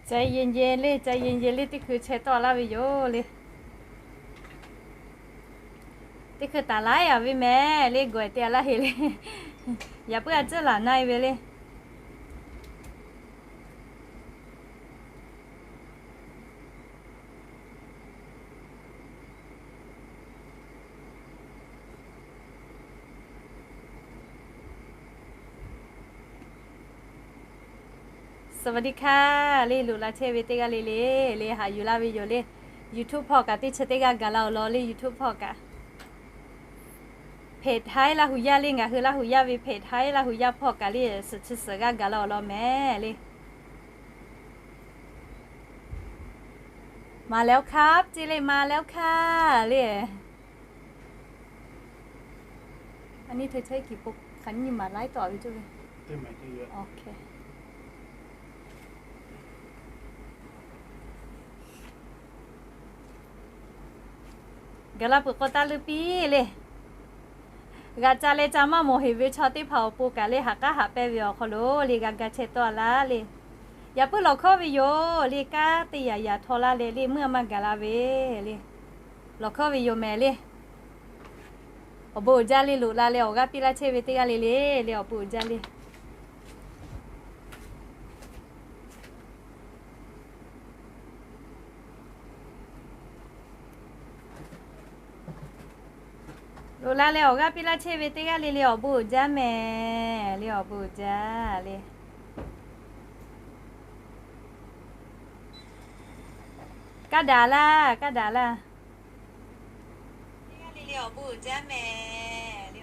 Ca yenˇ yenˇ le, ca yenˇ yenˇ le, teˇ hkui chehˇ tawˆ laˇ ve yoˬ le. Teˇ hkui taˍ laiˉ a ve mehˍ le, gawˬ te a laˇ heˆ le. Yaꞈ puiˉ a ciˉ laˬ na e ve le. สวัสดีค่ะ le, loꞈ la chehˇ ve teˇ g'aˇ le le, le haꞈ yuˬ laˇ ve yoˬ le. YouTube hpawˇ kaꞈ teˇ chi teˇ g'aˇ gaˬ la awˬ lawn le, YouTube hpawˇ kaꞈ. Hpehꞈ htaiˉ Laˇ huˍ yaˇ le, ngaˬ hui Laˇ huˍ yaˇ ve hpehꞈ htaiˉ Laˇ huˍ yaˇ hpawˇ kaꞈ le, suhˍ chi suhˍ g'aˇ gaˬ la awˬ lawn mehˍ le. มาแล้วครับ ceˇ le, มาแล้วค่ะ le. Aˬ nyi htaiˍ htaiˍ kiˬ po hk'aˬ nyi maˍ laiˉ tawˆ ve ceˇ ve. Gaˬ la peuˬ k'o taˇ leuˇ piˇ le. G'aꞈ ca leh ca maˇ mawˬ heˍ ve chaw teˇ hpaˍ awˬ pon kaꞈ le, haꞈ k'aˉ haꞈ pehnˇ ve awˬ hk'aw lo le, g'a ga chehˇ tawˆ laˇ le. Yaꞈ puiˉ lawˬ hkawˇ ve yoˬ le, kanˉ teˇ yaꞈ yaꞈ htaw laˇ leh le, meuˇ a maˇ gaˬ la ve le. Lawˬ hkawˇ ve yoˬ mehˍ le. Awˬ bon uiˍ jaˇ le, loꞈ la leh awˬ g'aˇ piˇ laˇ chehˇ ve teˇ g'aˇ le le, le awˬ bon uiˍ jaˇ le. Loꞈ la leh awˬ g'aˇ piˇ laˇ chehˇ ve teˇ g'aˇ le le, awˬ bon uiˍ jaˇ mehˍ le, awˬ bon uiˍ jaˇ le. Kaˇ daꞈ laˇ, kaˇ daꞈ laˇ.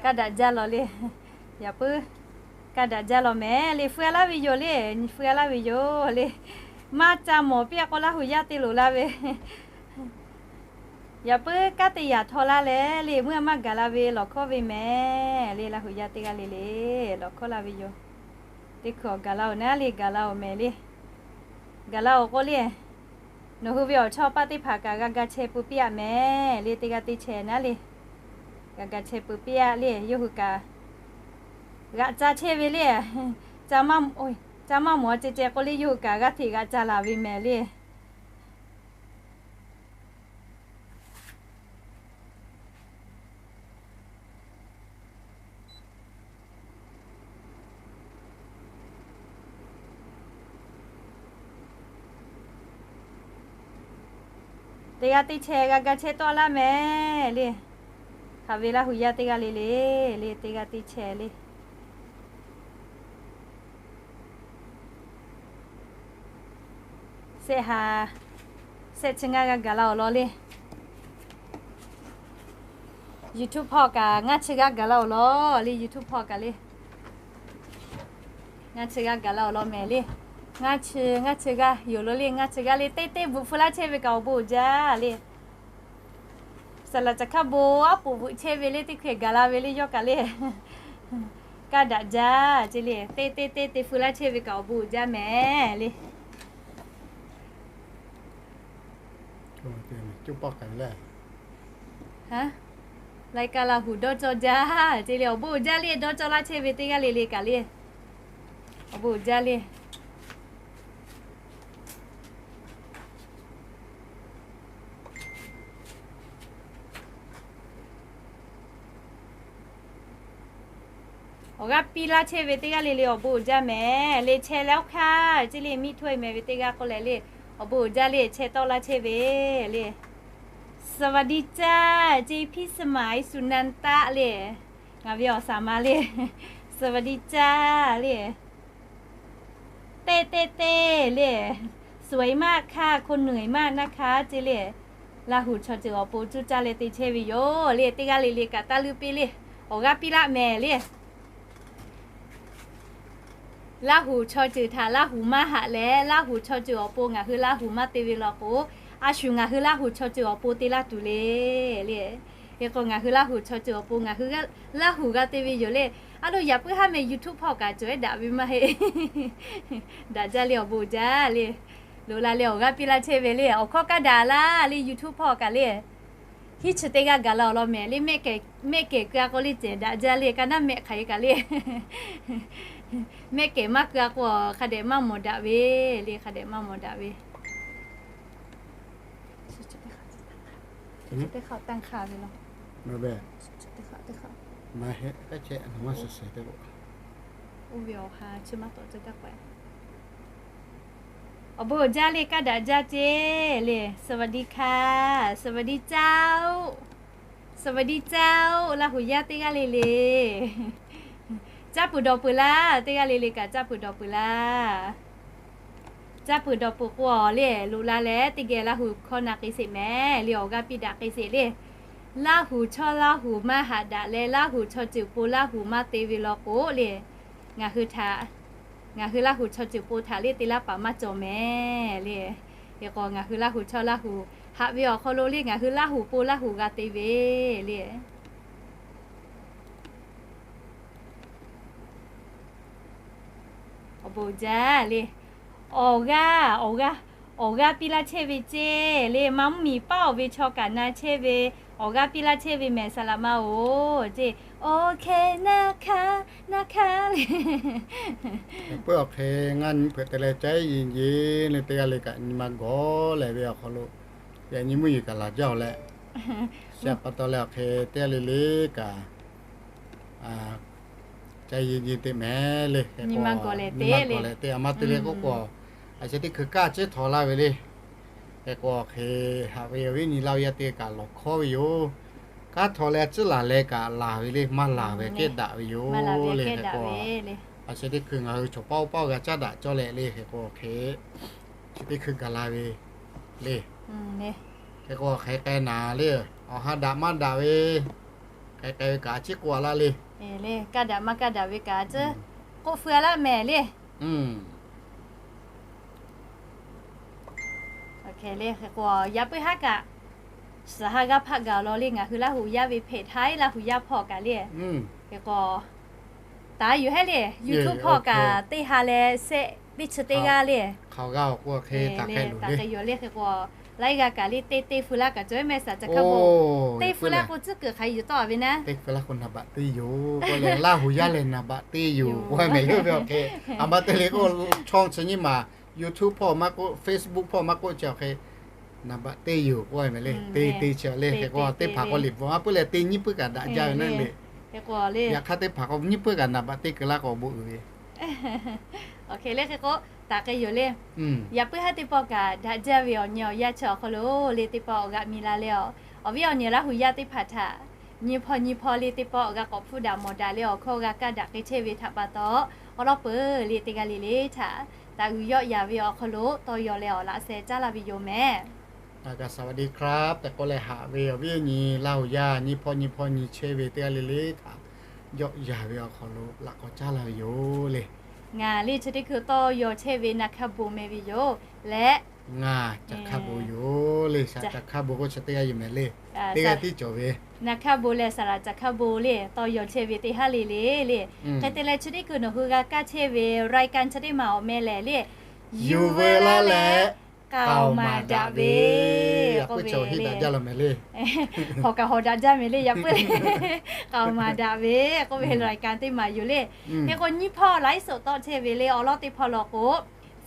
Kaˇ daꞈ jaˇ lawˬ le. Yaꞈ puiˉ kaˇ daꞈ jaˇ lawˬ mehˍ le, feu a laˇ ve yoˬ le, nyi feu a laˇ ve yoˬ le. Maˇ ca mawˬ piˇ a k'o Laˇ huˍ yaˇ te loꞈ la ve. Yaꞈ puiˉ kanˉ teˇ yaꞈ htaw laˇ leh le, meuˇ a maˇ gaˬ la ve lawˬ hkawˇ ve mehˍ le, Laˇ huˍ yaˇ teˇ g'aˇ le le, lawˬ hkawˇ la ve yoˬ. Teˇ hkui awˬ gaˬ la oˬ naˉ le, gaˬ la oˬ mehˍ le. Gaˬ la oˬ k'o le, nawˬ hui ve awˬ chawˇ paˇ teˇ hpaˍ kaꞈ g'a ga chehˇ pui piˇ aꞈ mehˍ le, teˇ g'aˇ teˇ chehˇ naˉ le. G'a ga chehˇ pui piˇ aꞈ le, yawˇ hui kaꞈ g'aꞈ ca chehˇ ve le. Ca maˇ mawˬ ceh ceh k'o le, yawˇ hui kaꞈ g'aˇ hteꞈ g'aꞈ ca laˬ ve mehˍ le. Teˇ g'aˇ teˇ chehˇ g'a ga chehˇ tawˆ laˇ mehˍ le. Hk'aˬ ve Laˇ huˍ yaˇ teˇ g'aˇ le le, le teˇ g'aˇ teˇ chehˇ le. Sehˆ ha, sehˆ chi ngaˇ g'a gaˬ la awˬ lawn le. YouTube hpawˇ kaꞈ ngaˇ chi g'aˇ gaˬ la awˬ lawn le, YouTube hpawˇ kaꞈ le. Ngaˇ chi g'aˇ gaˬ la awˬ lawn mehˍ le. Ngaˇ chi, ngaˇ chi g'aˇ yoˬ lo le, ngaˇ chi g'aˇ le, teˇ teˇ bvuhꞈ feu laˇ chehˇ ve kaꞈ awˬ bon uiˍ jaˇ le. Saˍ laˍ caˬ hkaˇ bon aˉ poꞈ bvuhꞈ chehˇ ve le, teˇ hkui gaˬ la ve le, yawˇ kaꞈ le. Kaˇ daꞈ jaˇ ceˇ le, teˇ teˇ teˇ te feu laˇ chehˇ ve kaꞈ awˬ bon uiˍ jaˇ mehˍ le. Laiˉ kaˇ Laˇ huˍ dawˇ cawˇ jaˇ ceˇ le, awˬ bon uiˍ jaˇ le, dawˇ cawˇ laˇ chehˇ ve teˇ g'aˇ le le kaꞈ le. Awˬ bon uiˍ jaˇ le. Awˬ g'aˇ piˇ laˇ chehˇ ve teˇ g'aˇ le le awˬ bon uiˍ jaˇ mehˍ le, chehˇ leh oˇ hkanˇ ceˇ le, miˇ htoˇ e mehˍ ve teˇ g'aˇ k'oˆ leh le, awˬ bon uiˍ jaˇ le, chehˇ tawˆ laˇ chehˇ ve le. สวัสดีจ้า ceˇ, พี่สมัย สุนันทะ le. Ngaˬ ve awˬ saˍ ma le. สวัสดีจ้า le. Teˇ teˇ teˇ le. สวยมากค่ะ คนเหนื่อยมากนะคะ ceˇ le. Laˇ huˍ chaw ceuˬ awˬ pon cuˇ caˇ leh te chehˇ ve yoˬ le. Teˇ g'aˇ le le kaꞈ taˇ leuˇ piˇ le. Awˬ g'aˇ piˇ laˇ mehˍ le. Laˇ huˍ chaw ceuˬ htaꞈ Laˇ huˍ maˇ haꞈ leh, Laˇ huˍ chaw ceuˬ awˬ pon ngaˬ hui Laˇ huˍ maˇ te ve law k'o, a shu ngaˬ hui Laˇ huˍ chaw ceuˬ awˬ pon te laˇ tuˬ le le. Hk'e k'o ngaˬ hui Laˇ huˍ chaw ceuˬ awˬ pon ngaˬ hui Laˇ huˍ g'a te ve yoˬ le. A lo yaꞈ puiˉ haˉ meh YouTube hpawˇ kaꞈ cawˬ ehˉ daꞈ ve maˇ heˆ. Daꞈ jaˇ le, awˬ bon uiˍ jaˇ le. Loꞈ la leh awˬ g'aˇ piˇ laˇ chehˇ ve le, awˬ hkawˇ kaˇ daꞈ laˇ le, YouTube hpawˇ kaꞈ le. Hiˉ chi teˇ g'aˇ gaˬ la awˬ lawn mehˍ le, mehˆ kehˬ keu a k'o le cehˬ daꞈ jaˇ le, ka naˉ mehˆ hk'aˬ e kaꞈ le. Mehˆ kehˬ maˇ keu-a k'o, hk'a dehꞈ maˇ mawˬ daꞈ ve le, hk'a dehꞈ maˇ mawˬ daꞈ ve. Teˇ hk'aꞈ tanˇ hk'a ve law. Teˇ hk'aꞈ, teˇ hk'aꞈ. Oˇ ve awˬ ha chi maˇ tawꞈ ceh gaˇ k'o, awˬ bon jaˇ le, kaˇ daꞈ jaˇ ceˇ le. สวัสดีค่ะ สวัสดีเจ้า สวัสดีเจ้า Laˇ huˍ yaˇ teˇ g'aˇ le le. Caˇ peuˬ dawˬ peuˬ laˇ, teˇ g'aˇ le le kaꞈ caˇ peuˬ dawˬ peuˬ laˇ. Caˇ peuˬ dawˬ peuˬ k'o le, loꞈ la leh teˇ geh Laˇ huˍ hkawˇ na k'ai sheˍ mehˍ le, awˬ g'aˇ piˇ daꞈ k'ai sheˍ le. Laˇ huˍ chaw Laˇ huˍ maˇ haꞈ daꞈ leh, Laˇ huˍ chaw ceuˬ po Laˇ huˍ maˇ te ve law k'o le, ngaˬ hui htaꞈ, ngaˬ hui Laˇ huˍ chaw ceuˬ po htaꞈ le te laˇ paˍ maˇ cawˬ mehˍ le. Hk'e k'o ngaˬ hui Laˇ huˍ chaw Laˇ huˍ haꞈ ve awˬ hk'aw lo le, ngaˬ hui Laˇ huˍ po Laˇ huˍ g'a te ve le. Awˬ bon jaˇ le. Awˬ g'aˇ, awˬ g'aˇ, awˬ g'aˇ piˇ laˇ chehˇ ve ceˇ le. Maˇ mvuhˇ miˬ paˉ oˬ ve chaw kaꞈ na chehˇ ve, awˬ g'aˇ piˇ laˇ chehˇ ve mehˍ saˍ laꞈ ma oˬ ceˇ. โอเคนะคะ นะคะ le. Peuˬ awˬ hk'e ngaˇ nyi hpeuꞈ te leh caˇ iˉ yeˬ yeˬ le teˇ g'aˇ le kaꞈ nyi ma gawˬ lehˬ ve awˬ hk'aw lo, yaꞈ nyi mvuhˇ yeˬ kaꞈ laˬ jaˇ oˬ leh, shaꞈ pa taw leh awˬ hk'e teˇ g'aˇ le le kaꞈ caˇ iˉ yeˬ yeˬ te mehˍ le. Nyi ma gawˬ leh te, a ma te le k'oˆ k'o, a chi teˇ hkui kaˇ ceˉ htaw laˇ ve le. Hk'e k'o awˬ hk'e haꞈ ve awˬ viˉ nyi Laˇ huˍ yaˇ teˇ g'aˇ kaꞈ lawˬ hkawˉ ve yoˬ. Kanˉ htaw leh tcuhˉ laˬ leh kaꞈ laˬ ve le, maˇ laˬ ve kehˉ daꞈ ve yoˬ le. Hk'e k'o, a chi teˇ hkui ngaˬ hui chaw paˇ oˇ paˇ g'a caˉ daꞈ cawˇ leh le. Hk'e k'o awˬ hk'e chi teˇ hkui gaˬ la ve le. Hk'e k'o hk'e k'ai naˍ le, awˬ ha daꞈ maˇ daꞈ ve, k'ai k'ai ve kaꞈ a ciˉ k'oˆ a laˇ le. Kaˇ daꞈ maˇ kaˇ daꞈ ve kaꞈ a ciˉ k'oˆ feu a laˇ mehˍ le. Hk'e k'o yaꞈ puiˉ haˉ kaꞈ suhˍ ha g'aˇ hpaˆ gaˬ law le, ngaˬ hui Laˇ huˍ yaˇ ve เพจ Haiˉ Laˇ huˍ yaˇ hpawˇ kaꞈ le. Hk'e k'o taˍ yuˬ hehˉ le, YouTube hpawˇ kaꞈ teˇ ha leh shehˆ teˇ chi teˇ g'aˇ le. Hk'aoˍ g'a awˬ k'o hk'e taˍ k'ai yoˬ le. Hk'e k'o laiˉ g'aˇ kaꞈ le teˇ teˇ feu laˇ kaꞈ cawˬ ve mehˍ saˍ ca hk'a bo. Teˇ feu laˇ k'o tcuhˉ kuiˬ hk'aˬ hk'e yuˬ tawˆ a ve naˉ. Teˇ feu laˇ k'o naˍ baꞈ teˇ yoˬ k'oˆ leh, Laˇ huˍ yaˇ lehˬ naˍ baꞈ teˇ yoˬ k'oˆ ve mehˍ le. Ve awˬ hk'e a ma te le k'o, ช่อง chi nyiˇ maˬ, YouTube hpawˇ maˇ k'oˆ, Facebook hpawˇ maˇ k'oˆ, chi awˬ hk'e naˍ baꞈ teˇ yoˬ k'oˆ ve mehˍ le. Teˇ teˇ chi le. Hk'e k'o teˇ hpaˍ k'o liꞈ bvuhꞈ a puiˉ leh teˇ nyiˇ puiˉ kaꞈ daꞈ jaˇ ve naˉ le. Yaꞈ hk'aˇ teˇ hpaˍ k'o nyiˇ puiˉ kaꞈ naˍ baꞈ teˇ keu laˇ k'o awˬ bon uiˍ ve. Hk'e le hk'e k'o taˍ k'ai yoˬ le. Yaꞈ puiˉ haˉ teˇ pawˆ kaꞈ daꞈ jaˇ ve awˬ nyi awˬ yanˇ chi awˬ hk'aw lo le teˇ pawˆ awˬ g'aꞈ mi la leh, awˬ viˉ awˬ nyi Laˇ huˍ yaˇ teˇ hpaˍ htaꞈ nyiˇ hpawˇ nyiˇ hpawˇ le teˇ pawˆ awˬ g'aˇ k'awꞈ hpfuhˇ daꞈ mawˬ daꞈ leh awˬ hkawˇ g'a kaˇ daꞈ k'ai chehˇ ve htaꞈ pa taw, awˬ lawn peuˬ le teˇ g'aˇ le le htaꞈ taˍ uiˍ yawˆ yaˍ ve awˬ hk'aw lo tawˇ yaw leh awˬ laꞈ sheh caˉ laˇ ve yoˬ mehˍ. สวัสดีครับ tehꞈ k'oˆ leh haꞈ ve awˬ viˉ awˬ nyi Laˇ huˍ yaˇ nyiˇ hpawˇ nyiˇ hpawˇ nyi chehˇ ve teˇ g'aˇ le le htaꞈ yawˆ yaˍ ve awˬ hk'aw lo laꞈ k'awꞈ caˉ laˇ ve yoˬ le. Ngaˬ le chi teˇ hkui tawˇ yaw chehˇ ve naˍ hkaˇ bon meh ve yoˬ leh, ngaˬ Caˍ hkaˇ bon yoˬ le. Saˍ laꞈ Caˍ hkaˇ bon k'oˆ chi teˇ g'aˇ yoˬ mehˍ le. Teˇ g'aˇ tiˉ cawˬ ve naˍ hkaˇ bon leh saˍ laꞈ Caˍ hkaˇ bon le tawˇ yaw chehˇ ve teˇ haˉ le le le. Hk'e te leh chi teˇ hkui nawˬ hui g'a kaˇ chehˇ ve รายการ chi teˇ maˬ awˬ meh lehˬ le, yuˬ veu laˇ leh k'aoˍ maˍ daꞈ ve k'oˆ ve le. Hawˍ kaꞈ hawˍ daꞈ jaˇ law mehˍ le. Hawˍ kaꞈ hawˍ daꞈ jaˇ mehˍ le. Yaꞈ puiˉ le k'aoˍ maˍ daꞈ ve k'oˆ ve รายการ teˇ maˬ yoˬ le. Hk'e k'o nyiˇ hpawˇ ไลฟ์สด tawˆ chehˇ ve le. Awˬ lawn teˇ hpawˇ law k'o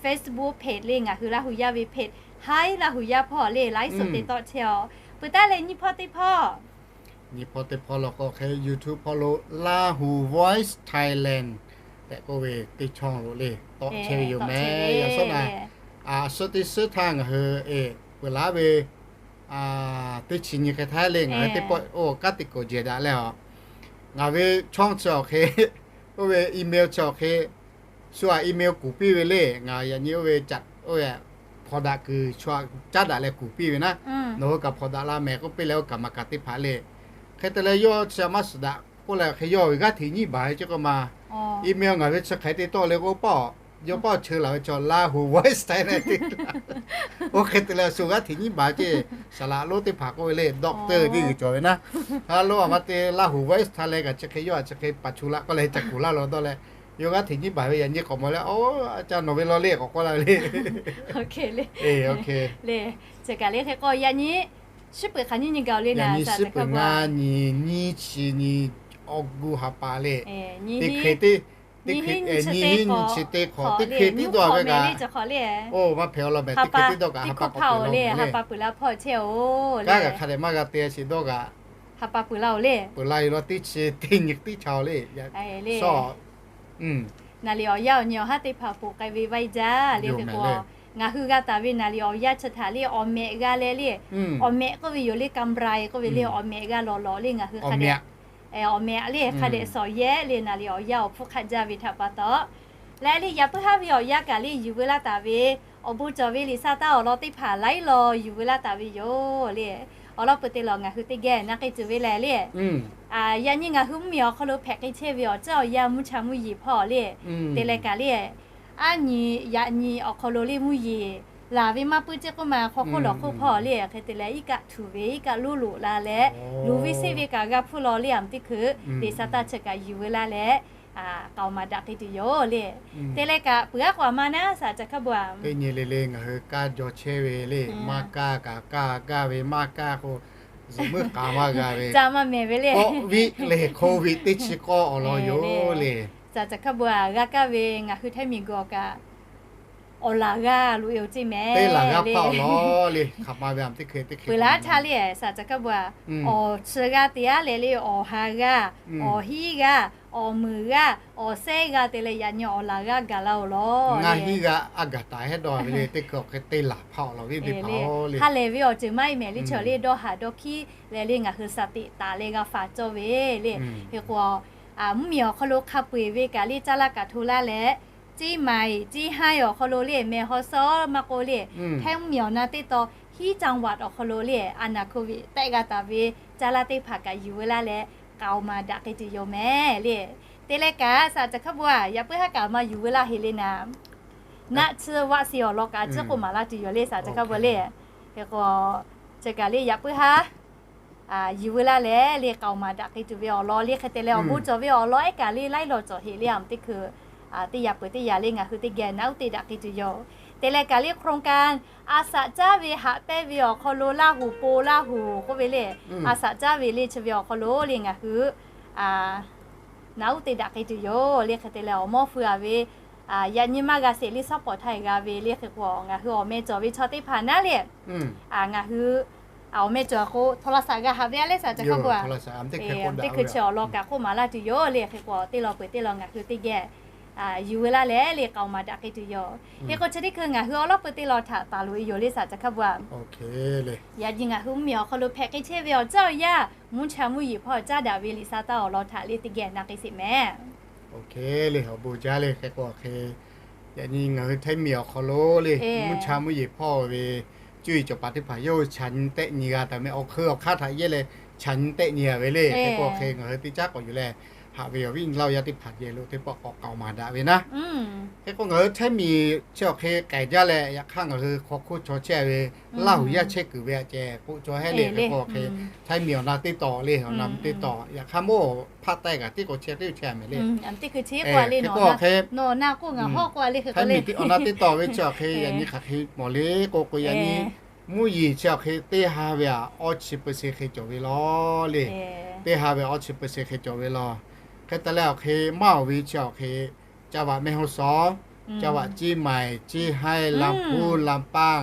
Facebook page le, ngaˬ hui Laˇ huˍ yaˇ ve page Haiˉ Laˇ huˍ yaˇ hpawˇ le ไลฟ์สด te tawˆ chehˇ a. Peuˬ taˉ leh nyiˇ hpawˇ teˇ hpawˇ nyiˇ hpawˇ teˇ hpawˇ law k'o hk'e YouTube hpawˇ lo Laˇ huˍ Voice Thailand tehꞈ k'oˆ ve teˇ ช่อง lo le tawˆ chehˇ ve yoˬ mehˍ. Yaꞈ sawˉ naˍ, a suhˉ teˇ suhˉ htaˇ ngaˬ hui e peuˬ laˉ ve teˇ chi nyi hk'e htaˇ le ngaˬ hui teˇ pawˆ oˇ kanˉ te k'awꞈ jehˬ daꞈ leh a, ngaˬ ve ช่อง chi awˬ hk'e, oˇ ve email chi awˬ hk'e, shu aꞈ email kuˬ piˇ ve le. Ngaˬ yaꞈ nyi oˇ ve caꞈ oˇ ve hpawnˬ daꞈ kuiˬ shu aꞈ caˉ daꞈ leh kuˬ piˇ ve naˉ, nawˬ hui kaꞈ hpawnˬ daꞈ la mehˍ k'oˆ piˇ leh oˇ kaꞈ maˍ kaꞈ teˇ hpaˍ le. Hk'e te leh yawˇ chi maˇ suhˍ daꞈ k'oˆ leh hk'e yawˇ ve g'aˇ hteꞈ nyiˇ baˬ ve ceˇ k'o ma, email ngaˬ ve chi hk'e te tawˆ le k'o paˆ, yawˇ paˆ cheu laˬ ve chaw Laˇ huˍ Voice Thailand te. Oˇ hk'e te leh shu g'aˇ hteꞈ nyiˇ baˬ ceˇ. Saˍ laꞈ lonˉ teˇ hpaˍ k'oˆ ve le doctor teˇ g'uiˬ cawˬ ve naˉ, ha lo a ma te Laˇ huˍ Voice Thailand kaꞈ chi hk'e yawˇ a chi hk'e paˍ chu laꞈ k'oˆ leh ca kuˬ laˇ lo dawˇ leh, yawˇ g'aˇ hteꞈ nyiˇ baˬ ve yaꞈ nyi k'awꞈ mawˬ leh, oˇ ca nawˬ ve law le k'awꞈ k'oˆ laˇ ve le. Le, chi kaꞈ le hk'e k'o yaꞈ nyi shiˉ peuˬ hk'aˬ nyiˇ nyi gaˬ le naˉ, shiˉ peuˬ ngaˇ nyi nyiˇ chi nyi awˬ gu ha pa le, teˇ hk'e teˇ nyi hiˉ nyi chi teˇ hk'awꞈ teˇ hk'e tiˉ dawˇ ve kaꞈ, oˇ maˇ hpehꞈ awˬ lawn mehˍ, teˇ hk'e tiˉ dawˇ kaꞈ ha pa k'awꞈ peuˬ law mehˍ le. Kaˉ kaꞈ hk'a dehꞈ maˇ g'a te a sheˍ dawˇ kaꞈ, peuˬ la yoˬ law teˇ chi teˇ nyi tiˉ cha le. Naˍ liꞈ awˬ yanˇ awˬ nyi awˬ haˉ teˇ hpaˍ ponˬ k'ai ve vaiˇ jaˇ le. Hk'e k'o, ngaˬ hui g'a taˍ ve naˍ liꞈ awˬ yanˇ chi htaꞈ le awˬ mehꞈ g'a leh le, awˬ mehꞈ k'oˆ ve yoˬ le, กำไร k'oˆ ve le, awˬ mehꞈ g'a lawˬ lawˬ le ngaˬ hui hk'a dehꞈ, awˬ mehꞈ le hk'a dehꞈ sawˍ yehˉ le naˍ liꞈ awˬ yanˇ awˬ hpfuhˇ hk'aˆ jaˇ ve htaꞈ pa taw, leh le yaꞈ puiˉ haˉ ve awˬ yanˇ kaꞈ le yuˬ veu laˇ taˍ ve awˬ bon cawˬ ve liꞈ sa taˇ awˬ lawn teˇ hpaˍ laiˉ law yuˬ veu laˇ taˍ ve yoˬ le. Awˬ lawn peuˬ te lawˬ ngaˬ hui teˇ geh na k'ai tuˬ ve lehˬ le, yaꞈ nyi ngaˬ hui mvuhˇmiˬ awˬ hk'aw lo hpehꞈ k'ai chehˇ ve awˬ ceuˬ awˬ yanˇ mvuhˇ cha mvuhˇ yeˬ hpawˇ le, te leh kaꞈ le, aˉ nyi yaꞈ nyi awˬ hk'aw lo le mvuhˇ yeˬ laˬ ve maˇ puiˉ ceˇ k'oˆ ma hk'aw hk'oˆ lawˬ hk'oˆ hpawˇ le, hk'e te leh iˉ kaˆ htuꞈ ve iˉ kaˆ loˇ loꞈ la leh, luˬ ve seˆ ve kaꞈ g'a hpuˇ law le, aˬ teˇ hkui liꞈ sa taˇ chi kaꞈ yuˬ veu laˇ leh, k'aoˍ maˍ daꞈ k'ai tuˬ yoˬ le. Te leh kaꞈ peuˬ aˉ k'o a ma naˉ saˍ ca hkaˇ bon a, teˇ nyi le le ngaˬ hui kaˇ jaw chehˇ ve le, maˇ kaˇ kaꞈ kaˇ gaˇ ve, maˇ kaˇ k'o zuhꞈ muiˉ k'a maˇ g'a ve, ca maˇ mehˍ ve le, kawˆ viˆ lehˬ hk'oˆ viˆ teˇ chi k'awˇ awˬ lawn yoˬ le. Saˍ ca hkaˇ bon a g'a kaˇ ve ngaˬ hui htaiˇ miˬ guiˬ awˬ kaꞈ awˬ laˬ g'aˇ loꞈ e oˬ ceˇ mehˍ le. Peuˬ laˬ htaˇ le, saˍ ca hkaˇ bon a, awˬ chi g'aˇ te aˉ leh le awˬ ha g'aˇ, awˬ hiˉ g'aˇ, awˬ meuˍ g'aˇ, awˬ sehˉ g'aˇ te leh yaꞈ nyi awˬ laˬ g'aˇ gaˬ la oˬ law. Ngaˇ hiˉ g'aˇ aˉ gaˬ taˍ hehˉ dawˇ ve le, teˇ hkui awˬ hk'e te laˬ hpaˆ awˬ law ve le, ha lehˬ ve awˬ ceuˬ maˇ heˆ mehˍ le, chi le dawˇ haˍ dawˇ hkiˉ leh le ngaˬ hui shaˍ teꞈ taˍ leh g'a faˍ cawˇ ve le. Hk'e k'o, mvuhˇmiˬ awˬ hk'aw lo hk'a peu eˬ ve kaꞈ le caˇ laˇ kaꞈ hto laˇ leh, ceˇ maiˍ ceˇ haiˇ awˬ hk'aw lo le mehˬ haw sawˉ maˇ k'oˆ le, htaiˇ mvuhˇmiˬ awˬ na teˇ taw hiˉ จังหวัด awˬ hk'aw lo le a naˍ โควิด tehˆ g'a taˍ ve caˇ laˇ teˇ hpaˍ kaꞈ yuˬ veu laˇ leh k'aoˍ maˍ daꞈ k'ai tuˬ yoˬ mehˍ le. Te leh kaꞈ saˍ ca hkaˇ bon a yaꞈ puiˉ haˉ kaꞈ maˇ yuˬ veu laˇ heˍ le naˍ, naˆ tsuhˇ vaˆ si awˬ lawn kaꞈ a ciˉ k'oˆ maˍ laˇ tuˬ yoˬ le saˍ ca hkaˇ bon le. Hk'e k'o, chi kaꞈ le yaꞈ puiˉ haˉ yuˬ veu laˇ leh le k'aoˍ maˍ daꞈ k'ai tuˬ ve awˬ lawn le hk'e te leh awˬ bon cawˬ ve awˬ lawn ehˉ kaꞈ le laiˉ law cawˬ heˍ le aˬ teˇ hkui teˇ yaꞈ peuˬ teˇ yaꞈ le ngaˬ hui teˇ geh naˆ uˉ te daꞈ k'ai tuˬ yoˬ. Te leh kaꞈ le โครงการ a shaꞈ caˉ ve haꞈ pehnˇ ve awˬ hk'aw lo Laˇ huˍ po Laˇ huˍ k'oˆ ve le, a shaꞈ caˉ ve le chi ve awˬ hk'aw lo le ngaˬ hui naˆ uˉ te daꞈ k'ai tuˬ yoˬ le hk'e te leh awˬ mawˇ feu a ve yaꞈ nyi maˇ g'a sheˍ le suhˉ pawˍ htaˇ g'a ve le hk'e k'o ngaˬ hui awˬ meh cawˬ ve chaw teˇ hpaˍ naˉ le ngaˬ hui awˬ meh cawˬ k'o โทรศัพท์ g'a haꞈ ve a le saˍ ca hkaˇ bon a, teˇ hkui chi awˬ lawn kaꞈ k'oˆ maˍ laˇ tuˬ yoˬ le hk'e k'o teˇ law peuˬ teˇ law ngaˬ hui teˇ geh yuˬ veu laˇ leh le k'aoˍ maˍ daꞈ k'ai tuˬ yoˬ. Hk'e k'o chi teˇ hkui ngaˬ hui awˬ lawn peuˬ teˇ law htaꞈ taˍ loꞈ e yoˬ le saˍ ca hkaˇ bon a. Yaꞈ nyi ngaˬ hui mvuhˇmiˬ awˬ hk'aw lo hpehꞈ k'ai chehˇ ve awˬ ceuˬ awˬ yanˇ mvuhˇ cha mvuhˇ yeˬ hpawˇ caˇ daꞈ ve liꞈ sa taˇ awˬ lawn htaꞈ le teˇ geh na k'ai sheˍ mehˍ. Awˬ bon jaˇ le hk'e k'o hk'e, yaꞈ nyi ngaˬ hui htaiˇ miˬ awˬ hk'aw lo le mvuhˇ cha mvuhˇ yeˬ hpawˇ ve cuˇ yiˍ cawˬ paˍ teˇ hpaˍ yawˇ hui chaꞈ nyi tehˆ nyi g'a taˍ mehˍ. Awˬ hk'eun awˬ hk'aˇ htaꞈ yehˇ leh chaꞈ nyi tehˆ nyi a ve le. Hk'e k'o hk'e ngaˬ hui teˇ caˉ k'awꞈ yuˬ leh haꞈ ve awˬ viˉ nyi laˇ yaˇ teˇ hpaˍ yehˬ lo teˇ pawˆ k'awꞈ k'aoˍ maˍ daꞈ ve naˉ. Hk'e k'o ngaˬ hui htaiˇ miˬ chi awˬ hk'e k'ehˬ jaˇ leh yaꞈ hk'aˇ ngaˬ hui hk'aw hk'oˆ chaw chehˇ ve Laˇ huˍ yaˇ chehˇ kuiˬ ve aꞈ ceh k'oˆ cawˬ hehˉ le. Hk'e k'o hk'e htaiˇ miˬ awˬ na teˇ taw le awˬ na teˇ taw yaꞈ hk'aˇ mawˇ hpaˆ taiˇ kaꞈ tiˉ k'o chehˇ tiˉ chehˇ a mehˍ le. Hk'e k'o hk'e htaiˇ miˬ awˬ na teˇ taw ve chi awˬ hk'e yaꞈ nyi hk'aˬ hk'e mawˬ le k'o k'o yaꞈ nyi mvuhˇ yeˬ chi awˬ hk'e teˇ ha ve aꞈ awˇ chi เปอร์เซ็นต์ hk'e cawˬ ve law le. Teˇ ha ve awˇ chi เปอร์เซ็นต์ hk'e cawˬ ve law. Hk'e te leh awˬ hk'e maˇ awˬ ve chi awˬ hk'e จังหวัดแม่ฮ่องสอน, จังหวัดเชียงใหม่, เชียงราย, ลำพูน, ลำปาง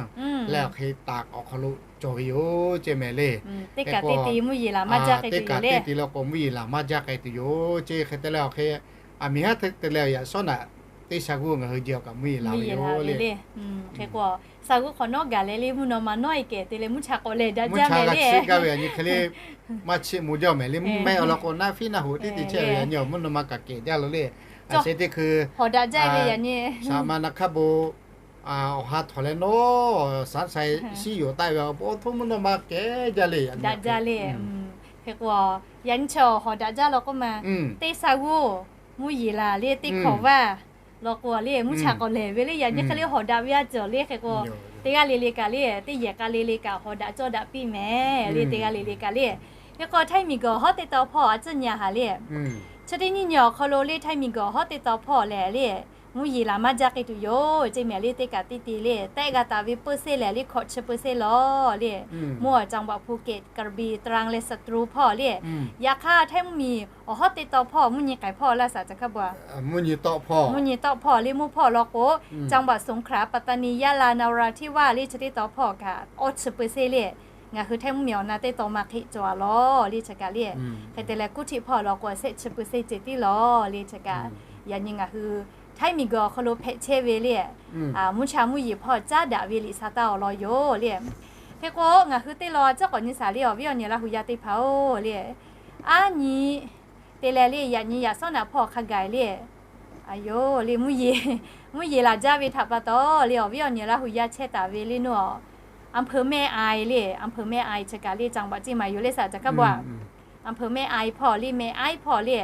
leh awˬ hk'e taˍ awˬ hk'aw lo cawˬ ve yoˬ ceˇ mehˍ le. Teˇ kaꞈ teˇ ti mvuhˇ yeˬ laˬ maˇ jaˇ k'ai tuˬ yoˬ le. Teˇ kaꞈ teˇ ti law k'o mvuhˇ yeˬ laˬ maˇ jaˇ k'ai tuˬ yoˬ ceˇ. Hk'e te leh awˬ hk'e aˬ miˍ haˉ te leh yaꞈ shawˉ naꞈ teˇ sha g'uˇ ngaˬ hui jehˬ awˬ kaꞈ mvuhˇ yeˬ laˬ ve yoˬ le. Hk'e k'o, sha g'uˇ hk'awꞈ nawˉ gaˬ leh le mvuhˇ naw ma nawˉ e kehˬ te leh mvuhˇ cha k'awꞈ lehˬ daꞈ jaˇ mehˍ le. Mvuhˇ cha g'a chiˇ gaˇ ve aˬ nyi hk'e le maˇ chiˆ mo jaˇ mehˍ le. Mvuhˇ mehˆ awˬ lawn k'o naˆ fiˉ naˆ hoꞈ tiˉ te chehˇ ve aˬ nyi awˬ mvuhˇ naw ma kaꞈ kehˬ jaˇ lo le. Aˬ sheh teˇ hkui hawˍ daꞈ jaˇ ve yaꞈ nyi saˍ ma na hk'aˇ bon awˬ ha htawnˍ leh nawˉ saˉ sai shiˉ yoˬ taˆ ve awˬ bon awˬ htoꞈ mvuhˇ naw ma kehˬ jaˇ le. Daꞈ jaˇ le. Hk'e k'o, yaꞈ nyi chi awˬ hawˍ daꞈ jaˇ law k'oˆ ma, teˇ sha g'uˇ mvuhˇ yeˬ laˬ le teˇ hkawꞈ vaˇ law k'o le mvuhˇ cha k'awꞈ lehˬ ve le. Yaꞈ nyi hk'e le hawˍ daꞈ ve a cawˬ le. Hk'e k'o, teˇ g'aˇ le le kaꞈ le teˇ yehˬ k'a le le kaꞈ hawˍ daꞈ cawˇ daꞈ piˇ mehˍ le. Teˇ g'aˇ le le kaꞈ le, hk'e k'o htaiˇ miˬ guiˬ awˬ hawˉ teˇ taw hpawˇ a tcuhˉ nyi a haˍ le. Chi teˇ nyiˇ nyi awˬ hk'aw lo le htaiˇ miˬ guiˬ awˬ hawˉ teˇ taw hpawˇ lehˬ le Mvuhˇ yeˬ laˬ maˇ jaˇ k'ai tuˬ yoˬ ceˇ mehˍ le. Teˇ kaꞈ teˇ te le, tehˆ g'a taˍ ve เปอร์เซ็นต์ lehˬ le hkawꞈ chi เปอร์เซ็นต์ lawˬ le. Mvuhˇ awˬ จังหวัดภูเก็ต กระบี่ ตรัง และสตูล hpawˇ le, yaꞈ hk'aˇ Htaiˇ mvuhˇ miˬ awˬ hawˉ teˇ taw hpawˇ mvuhˇ nyi k'ai hpawˇ laˇ saˍ ca hk'a bvuhꞈ, mvuhˇ nyi tawˆ hpawˇ le, mvuhˇ hpawˇ law k'o, จังหวัดสงขลา ปัตตานี ยะลา นราธิวาส le chi teˇ taw hpawˇ kaꞈ awˇ chi เปอร์เซ็นต์ le. Ngaˬ hui Htaiˇ mvuhˇ miˬ awˬ na teˇ taw maˇ hk'eˆ cawˬ a lawˬ le chi kaꞈ le. Hk'e te leh กรุงเทพ hpawˇ law k'o shehˆ chi เปอร์เซ็นต์ ceh tiˉ lawˬ le chi kaꞈ. Yaꞈ nyi ngaˬ hui Htaiˇ miˬ guiˬ awˬ hk'aw lo hpehꞈ chehˇ ve le, mvuhˇ cha mvuhˇ yeˬ hpawˇ caˉ daꞈ ve liꞈ sha taˇ awˬ lawn yoˬ le. Hk'e k'o ngaˬ hui teˇ lawn a ciˉ k'awꞈ nyi saˍ le awˬ viˉ awˬ nyi Laˇ hu yaˇ teˇ hpaˍ-oˬ le, aˉ nyi te leh le yaꞈ nyi yaꞈ sawˉ naꞈ hpawˇ hk'a gaˬ le, a yoˬ le, mvuhˇ yeˬ laˬ jaˇ ve htaꞈ pa taw le awˬ viˉ awˬ nyi Laˇ hu yaˇ chehˇ taˍ ve le naˇ, อำเภอแม่อาย le, อำเภอแม่อาย chi kaꞈ le จังหวัดเชียงใหม่ yoˬ le saˍ ca hk'a bvuhꞈ. อำเภอแม่อาย hpawˇ le, แม่อาย hpawˇ le,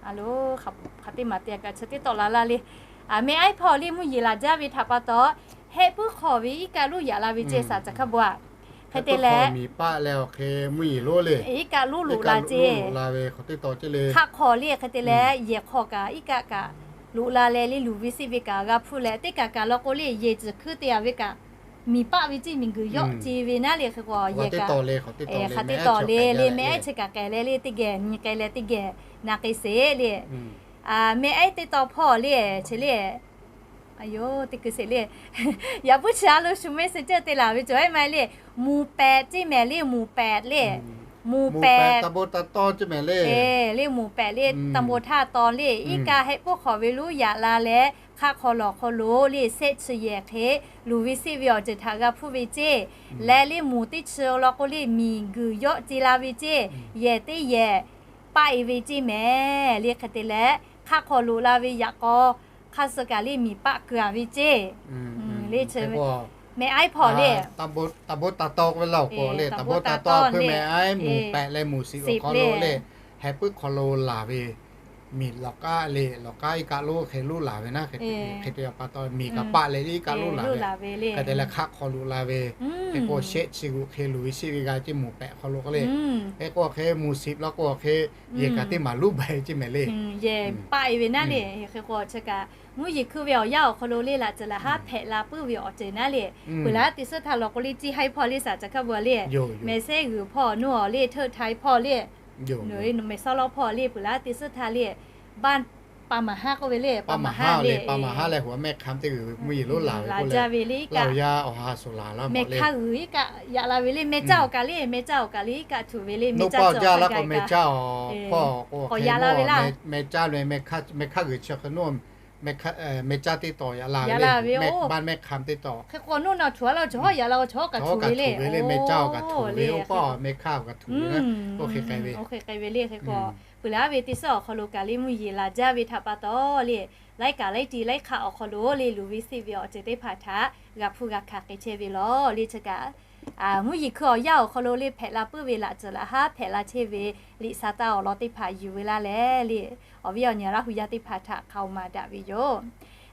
a lo, hk'aˬ teˇ maˬ te kaꞈ chi teˇ tawˆ la laˇ le. แม่อาย hpawˇ le mvuhˇ yeˬ laˬ jaˇ ve htaꞈ pa taw, hehˆ puiˉ hk'awꞈ ve iˉ kaˆ lonˉ yaꞈ la ve ceˇ saˍ ca hk'a bvuhꞈ. Hk'e te leh, iˉ kaˆ lonˉ loꞈ la ceˇ, hk'aˆ hk'awꞈ le hk'e te leh yehˬ hk'aw kaꞈ iˉ kaˆ kaꞈ loꞈ la leh le luˬ ve seˆ ve kaꞈ g'a hpuˇ leh teˇ kaꞈ kaꞈ law k'o le yehˬ tcuhˬ hkuiˉ te a ve kaꞈ miˬ paˆ ve ceˇ, miˬ guiˬ yawˆ ce ve naˉ le. Hk'e k'o yehˬ kaꞈ hk'aˬ teˇ taw le le แม่อาย chi kaꞈ k'ai leh le teˇ geh nyi k'ai leh teˇ geh na k'ai sheˍ le. แม่อาย teˇ taw hpawˇ le chi le, a yoˬ, teˇ keu sheˍ le. Yaꞈ puiˉ chi a lo shu mehˆ suh ceuˇ te laˬ ve cawˬ ehˉ ma le, หมู่แปด ceˇ mehˍ le, หมู่แปด le, หมู่แปด le หมู่แปด le ตำบลท่าตอน le iˉ kaˆ hehˆ puiˉ hk'awꞈ ve lonˉ yaꞈ la leh hk'aˆ hk'aw lawˬ hk'aw lo le shehˆ chi yehˬ hk'e luˬ ve seˆ ve awˬ ceuˬ htaꞈ g'a hpuˇ ve ceˇ, leh le หมู่ teˇ chi law k'o le miˬ guiˬ yawˆ ce la ve ceˇ, yehˬ teˇ yehˬ paˆ e ve ceˇ mehˍ le. Hk'e te leh hk'aˆ hk'aw loꞈ la ve yaꞈ k'aw hk'aˇ suh kaꞈ le miˬ paˆ keu a ve ceˇ le. แม่อาย hpawˇ le, ตำบลท่าตอน k'oˆ ve laˇ-oˬ k'o le ตำบลท่าตอน อำเภอแม่อาย หมู่แปด leh หมู่สิบ awˬ hk'aw lo le hehˆ puiˉ hk'aw lo laˬ ve miˬ lawˬ k'aˉ le, lawˬ k'aˉ iˉ kaˆ lonˉ hk'e lonˉ laˬ ve naˉ. Hk'e te pa taw miˬ kaꞈ paˆ leh iˉ kaˆ lonˉ laˬ ve, hk'e te leh hk'aˆ hk'aw loꞈ la ve, hk'e k'o shehˆ chi g'uꞈ hk'e luˬ ve seˆ ve g'a ceˇ หมู่แปด hk'aw lo k'o le. Hk'e k'o hk'e หมู่สิบ law k'o hk'e yehˬ kaꞈ teˇ maˬ luˉ baiˬ ceˇ mehˍ le. Yehˬ paˆ e ve naˉ le. Hk'e k'o chi kaꞈ mvuhˇ yeˬ hkui ve awˬ yanˇ awˬ hk'aw lo le laꞈ ceuˬ laꞈ haˉ hpehꞈ la puiˉ ve awˬ ceuˬ naˉ le. Peuˬ laˉ te suhˉ htaˇ law k'o le จีน haiˉ hpawˇ le saˍ ca hk'a bvuhꞈ le, mehˍ sehˉ g'uiˬ hpawˇ naˇ le, ไทย hpawˇ le, mehˍ sawˉ lawˉ hpawˇ le peuˬ laˉ te suhˉ htaˇ le, บ้านป่าหมาฮะ k'oˆ ve le, ป่าหมาฮะ le, ป่าหมาฮะ leh hui mehˆ hk'aˇ teˇ g'uiˬ mvuhˇ yeˬ lonˉ laˬ ve k'oˆ le, laˇ yaˇ awˬ ha suhˍ laˬ laˇ mehˍ hk'aˇ g'uiˬ iˉ kaˆ yaꞈ la ve le, mehˍ caˇ awˬ kaꞈ le, mehˍ caˇ awˬ kaꞈ le iˉ kaꞈ tuˬ ve le, mehˍ caˇ awˬ kaꞈ le, mehˍ hk'aˇ g'uiˬ chi hk'e naˇ, mehˍ hk'aˇ g'uiˬ chi mehˍ caˇ teˇ tawˍ yaꞈ la ve, บ้านแม่คำ teˇ tawˍ. Hk'e k'o naˇ na tuˬ a la chaw hawˉ yaꞈ la chaw hk'aˇ tuˬ ve le, mehˍ caˇ awˬ kaꞈ tuˬ ve, oˇ paˆ mehˍ hk'aˇ awˬ kaꞈ tuˬ ve, oˇ hk'e k'ai ve le. Hk'e k'o peuˬ laˉ ve te suhˉ awˬ hk'aw lo kaꞈ le mvuhˇ yeˬ laˬ jaˇ ve htaꞈ pa taw le, laiˉ kaꞈ laiˉ ti laiˉ hk'aˆ awˬ hk'aw lo le luˬ ve seˆ ve awˬ ceuˬ teˇ hpaˍ htaꞈ g'a hpuˇ g'a hkanˍ k'ai chehˇ ve lawˬ le. Chi kaꞈ mvuhˇ yeˬ hkui awˬ yanˇ awˬ hk'aw lo le hpehꞈ la puiˉ ve laꞈ ceuˬ laꞈ haˉ hpehꞈ la chehˇ ve liꞈ sha taˇ awˬ lawn teˇ hpaˍ yuˬ ve laˇ leh le, awˬ viˉ awˬ nyi Laˇ hu yaˇ teˇ hpaˍ htaꞈ hk'a-oˬ maˍ daꞈ ve yoˬ.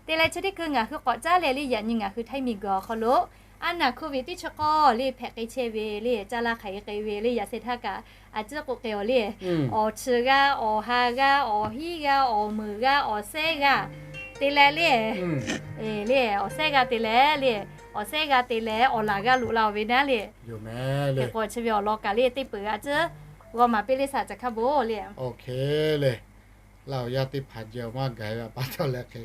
Te leh chi teˇ hkui ngaˬ hui k'awꞈ caˉ leh le yaꞈ nyi ngaˬ hui Htaiˇ miˬ guiˬ awˬ hk'aw lo aˉ naˬ hkuˇ ve teˇ chi k'awˇ le hpehꞈ k'ai chehˇ ve le, caˇ laˇ hk'aˬ hk'e k'ai ve le, yaꞈ sheh htaˇ kaꞈ a ciˉ k'oˆ k'ai-oˬ le, awˬ chi g'aˇ, awˬ ha g'aˇ, awˬ hiˉ g'aˇ, awˬ meunˍ g'aˇ, awˬ sehˉ g'aˇ te leh le, le awˬ sehˉ g'aˇ te leh le, awˬ sehˉ g'aˇ te leh awˬ laˬ g'aˇ loꞈ la-oˬ ve naˉ le. Hk'e k'o chi ve awˬ lawn kaꞈ le teˇ peuˬ g'a ciˉ g'aw maˍ piˇ le saˍ ca hk'a bvuhꞈ le. Oˇ hk'e le, Laˇ hu yaˇ teˇ hpaˍ jehˬ awˬ maˇ gaˬ ve pa taw leh hk'e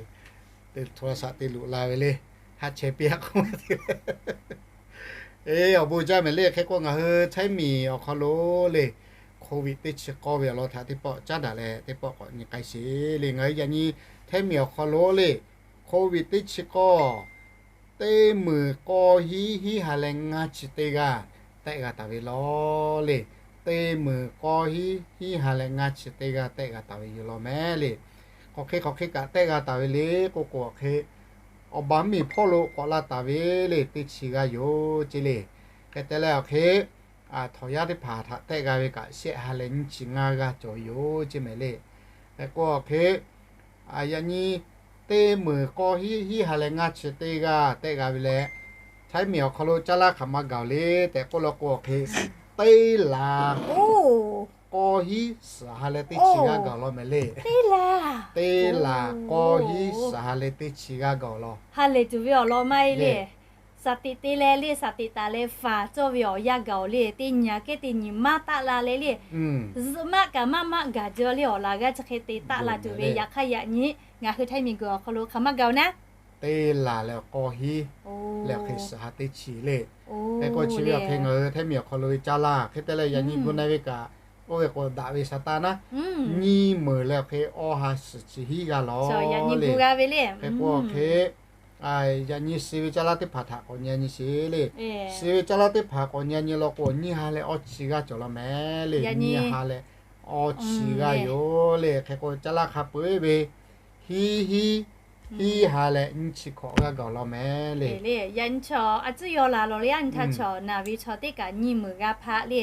te hto shaꞈ te loꞈ la ve le, haˆ chehˇ piˇ a k'oˆ ve te le. Eˬ, awˬ bon jaˇ mehˍ le. Hk'e k'o ngaˬ hui Htaiˇ miˬ awˬ hk'aw lo le, โควิด teˇ chi k'awˇ ve awˬ lawn htaꞈ teˇ pawˆ caˉ daꞈ leh teˇ pawˆ k'awꞈ nyi k'ai sheˍ le. Ngaˬ hui yaꞈ nyi Htaiˇ miˬ awˬ hk'aw lo le, โควิด teˇ chi k'awˇ teˇ meunˍ k'awˇ hiˉ hiˉ ha leh ngaˇ chi teˇ g'aˇ tehˆ g'a taˍ ve lawˬ le. Teˇ meunˍ k'awˇ hiˉ hiˉ ha leh ngaˇ chi teˇ g'aˇ tehˆ g'a taˍ ve yoˬ lawˬ mehˍ le. K'awꞈ hk'e k'awꞈ hk'e kaꞈ tehˆ g'a taˍ ve le k'oˆ k'o, awˬ hk'e awˬ ba mvuhˇ miˬ hpawˇ lo k'awꞈ la taˍ ve le teˇ chi g'aˇ yoˬ ceˇ le. Hk'e te leh awˬ hk'e htawnˍ yaˇ teˇ hpaˍ htaꞈ tehˆ g'a ve kaꞈ shehˆ ha leh nyiˇ chi ngaˇ g'aˇ cawˬ ve yoˬ ceˇ mehˍ le. Hk'e k'o awˬ hk'e yaꞈ nyi teˇ meunˍ k'awˇ hiˉ hiˉ ha leh ngaˇ chi teˇ g'aˇ tehˆ g'a ve leh, Htaiˇ miˬ awˬ hk'aw lo caˇ laˇ hk'aˬ ma gaˬ-oˬ le tehꞈ k'oˆ law k'o awˬ hk'e, teˇ laˬ oˇ k'aw hiˉ suhˍ ha leh teˇ chi g'aˇ gaˬ law mehˍ le. Teˇ laˬ k'aw hiˉ suhˍ ha leh teˇ chi g'aˇ gaˬ law. Ha lehˬ tuˬ ve awˬ lawn maˇ heˆ le. Saˍ teꞈ te leh le, saˍ teꞈ taˍ leh faˍ cawˇ ve awˬ yanˇ gaˬ-oˬ le. Teˇ nyi aꞈ kehˉ teˇ nyi maˇ taˆ la leh le, zuhꞈ maˆ kaꞈ maˇ maˆ gaˬ jaˇ le. Awˬ laˬ g'aˇ chi hk'e te taˆ la tuˬ ve yaꞈ hk'aˇ yaꞈ nyi ngaˬ hui Htaiˇ miˬguiˬ awˬ hk'aw lo hk'aˬ maˇ gaˬ-oˬ naˉ, teˇ laˬ leh k'aw hiˉ leh hk'e suhˍ ha teˇ chi le. Hk'e k'o chi ve awˬ hk'e ngaˬ hui Htaiˇ miˬ awˬ hk'aw lo ve caˇ laˇ hk'e te leh yaꞈ nyi gu na ve kaꞈ, oˇ ve k'o daꞈ ve sha taˇ naˉ, nyiˇ meunˍ leh awˬ hk'e awˇ ha suhˍ chi hiˉ g'aˇ law le. Hk'e k'o awˬ hk'e yaꞈ nyi suh ve caˇ laˇ teˇ hpaˍ htaꞈ k'awꞈ nyi nyi sheˍ le. Suh ve caˇ laˇ teˇ hpaˍ k'awꞈ nyi nyi law k'o, nyiˇ ha leh awˇ chi g'aˇ cawˬ law mehˍ le. Nyiˇ ha leh awˇ chi g'aˇ yoˬ le. Hk'e k'o caˇ laˇ hk'a peu-eˬ ve hiˉ hiˉ, hiˉ ha leh nyiˇ chi hkawꞈ g'aˇ gaˬ law mehˍ le. Yaꞈ nyi chaw a tcuhˉ yaw laˬ lawˬ le. Yaꞈ nyi htaˇ chaw naˬ ve chaw teˇ kaꞈ nyiˇ meunˍ g'aˇ hpaˆ le.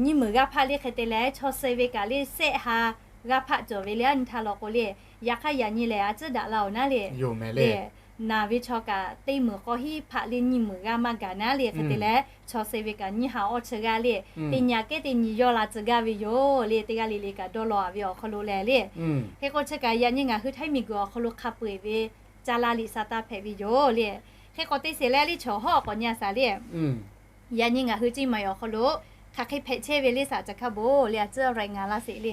Nyiˇ meunˍ g'aˇ hpaˆ le hk'e te leh, chaw suh ve kaꞈ le sehˆ ha g'aˇ hpaˆ cawˬ ve le. Yaꞈ nyi htaˇ law k'o le, yaꞈ hk'aˇ yaꞈ nyi lehˬ a tcuhˉ daꞈ la-oˬ naˉ le. Naˬ ve chaw kaꞈ teˇ meunˍ k'aw hiˉ hpaˆ le nyiˇ meunˍ g'aˇ maˇ gaˬ naˉ le hk'e te leh, chaw suh ve kaꞈ nyiˇ ha awˇ chi g'aˇ le. Teˇ nyi aꞈ kehˉ teˇ nyi yaw la tcuh gaˇ ve yoˬ le. Teˇ g'aˇ le le kaꞈ dawˇ law-a ve awˬ hk'aw lo lehˬ le. Hk'e k'o chi kaꞈ yaꞈ nyi ngaˬ hui Htaiˇ miˬguiˬ awˬ hk'aw lo hk'a peu-eˬ ve caˇ laˇ liꞈ sha taˇ hpehꞈ ve yoˬ le. Hk'e k'o teˇ sheˍ leh liˇ chaw hawˉ k'awꞈ nyi a shaˍ le. Yaꞈ nyi ngaˬ hui Ceˇ maiˍ awˬ hk'aw lo hk'aˬ hk'e hpehꞈ chehˇ ve le shaˍ caꞈ hk'a bon le a tcuhˉ raiˍ ngaˬ laˇ sheˍ le.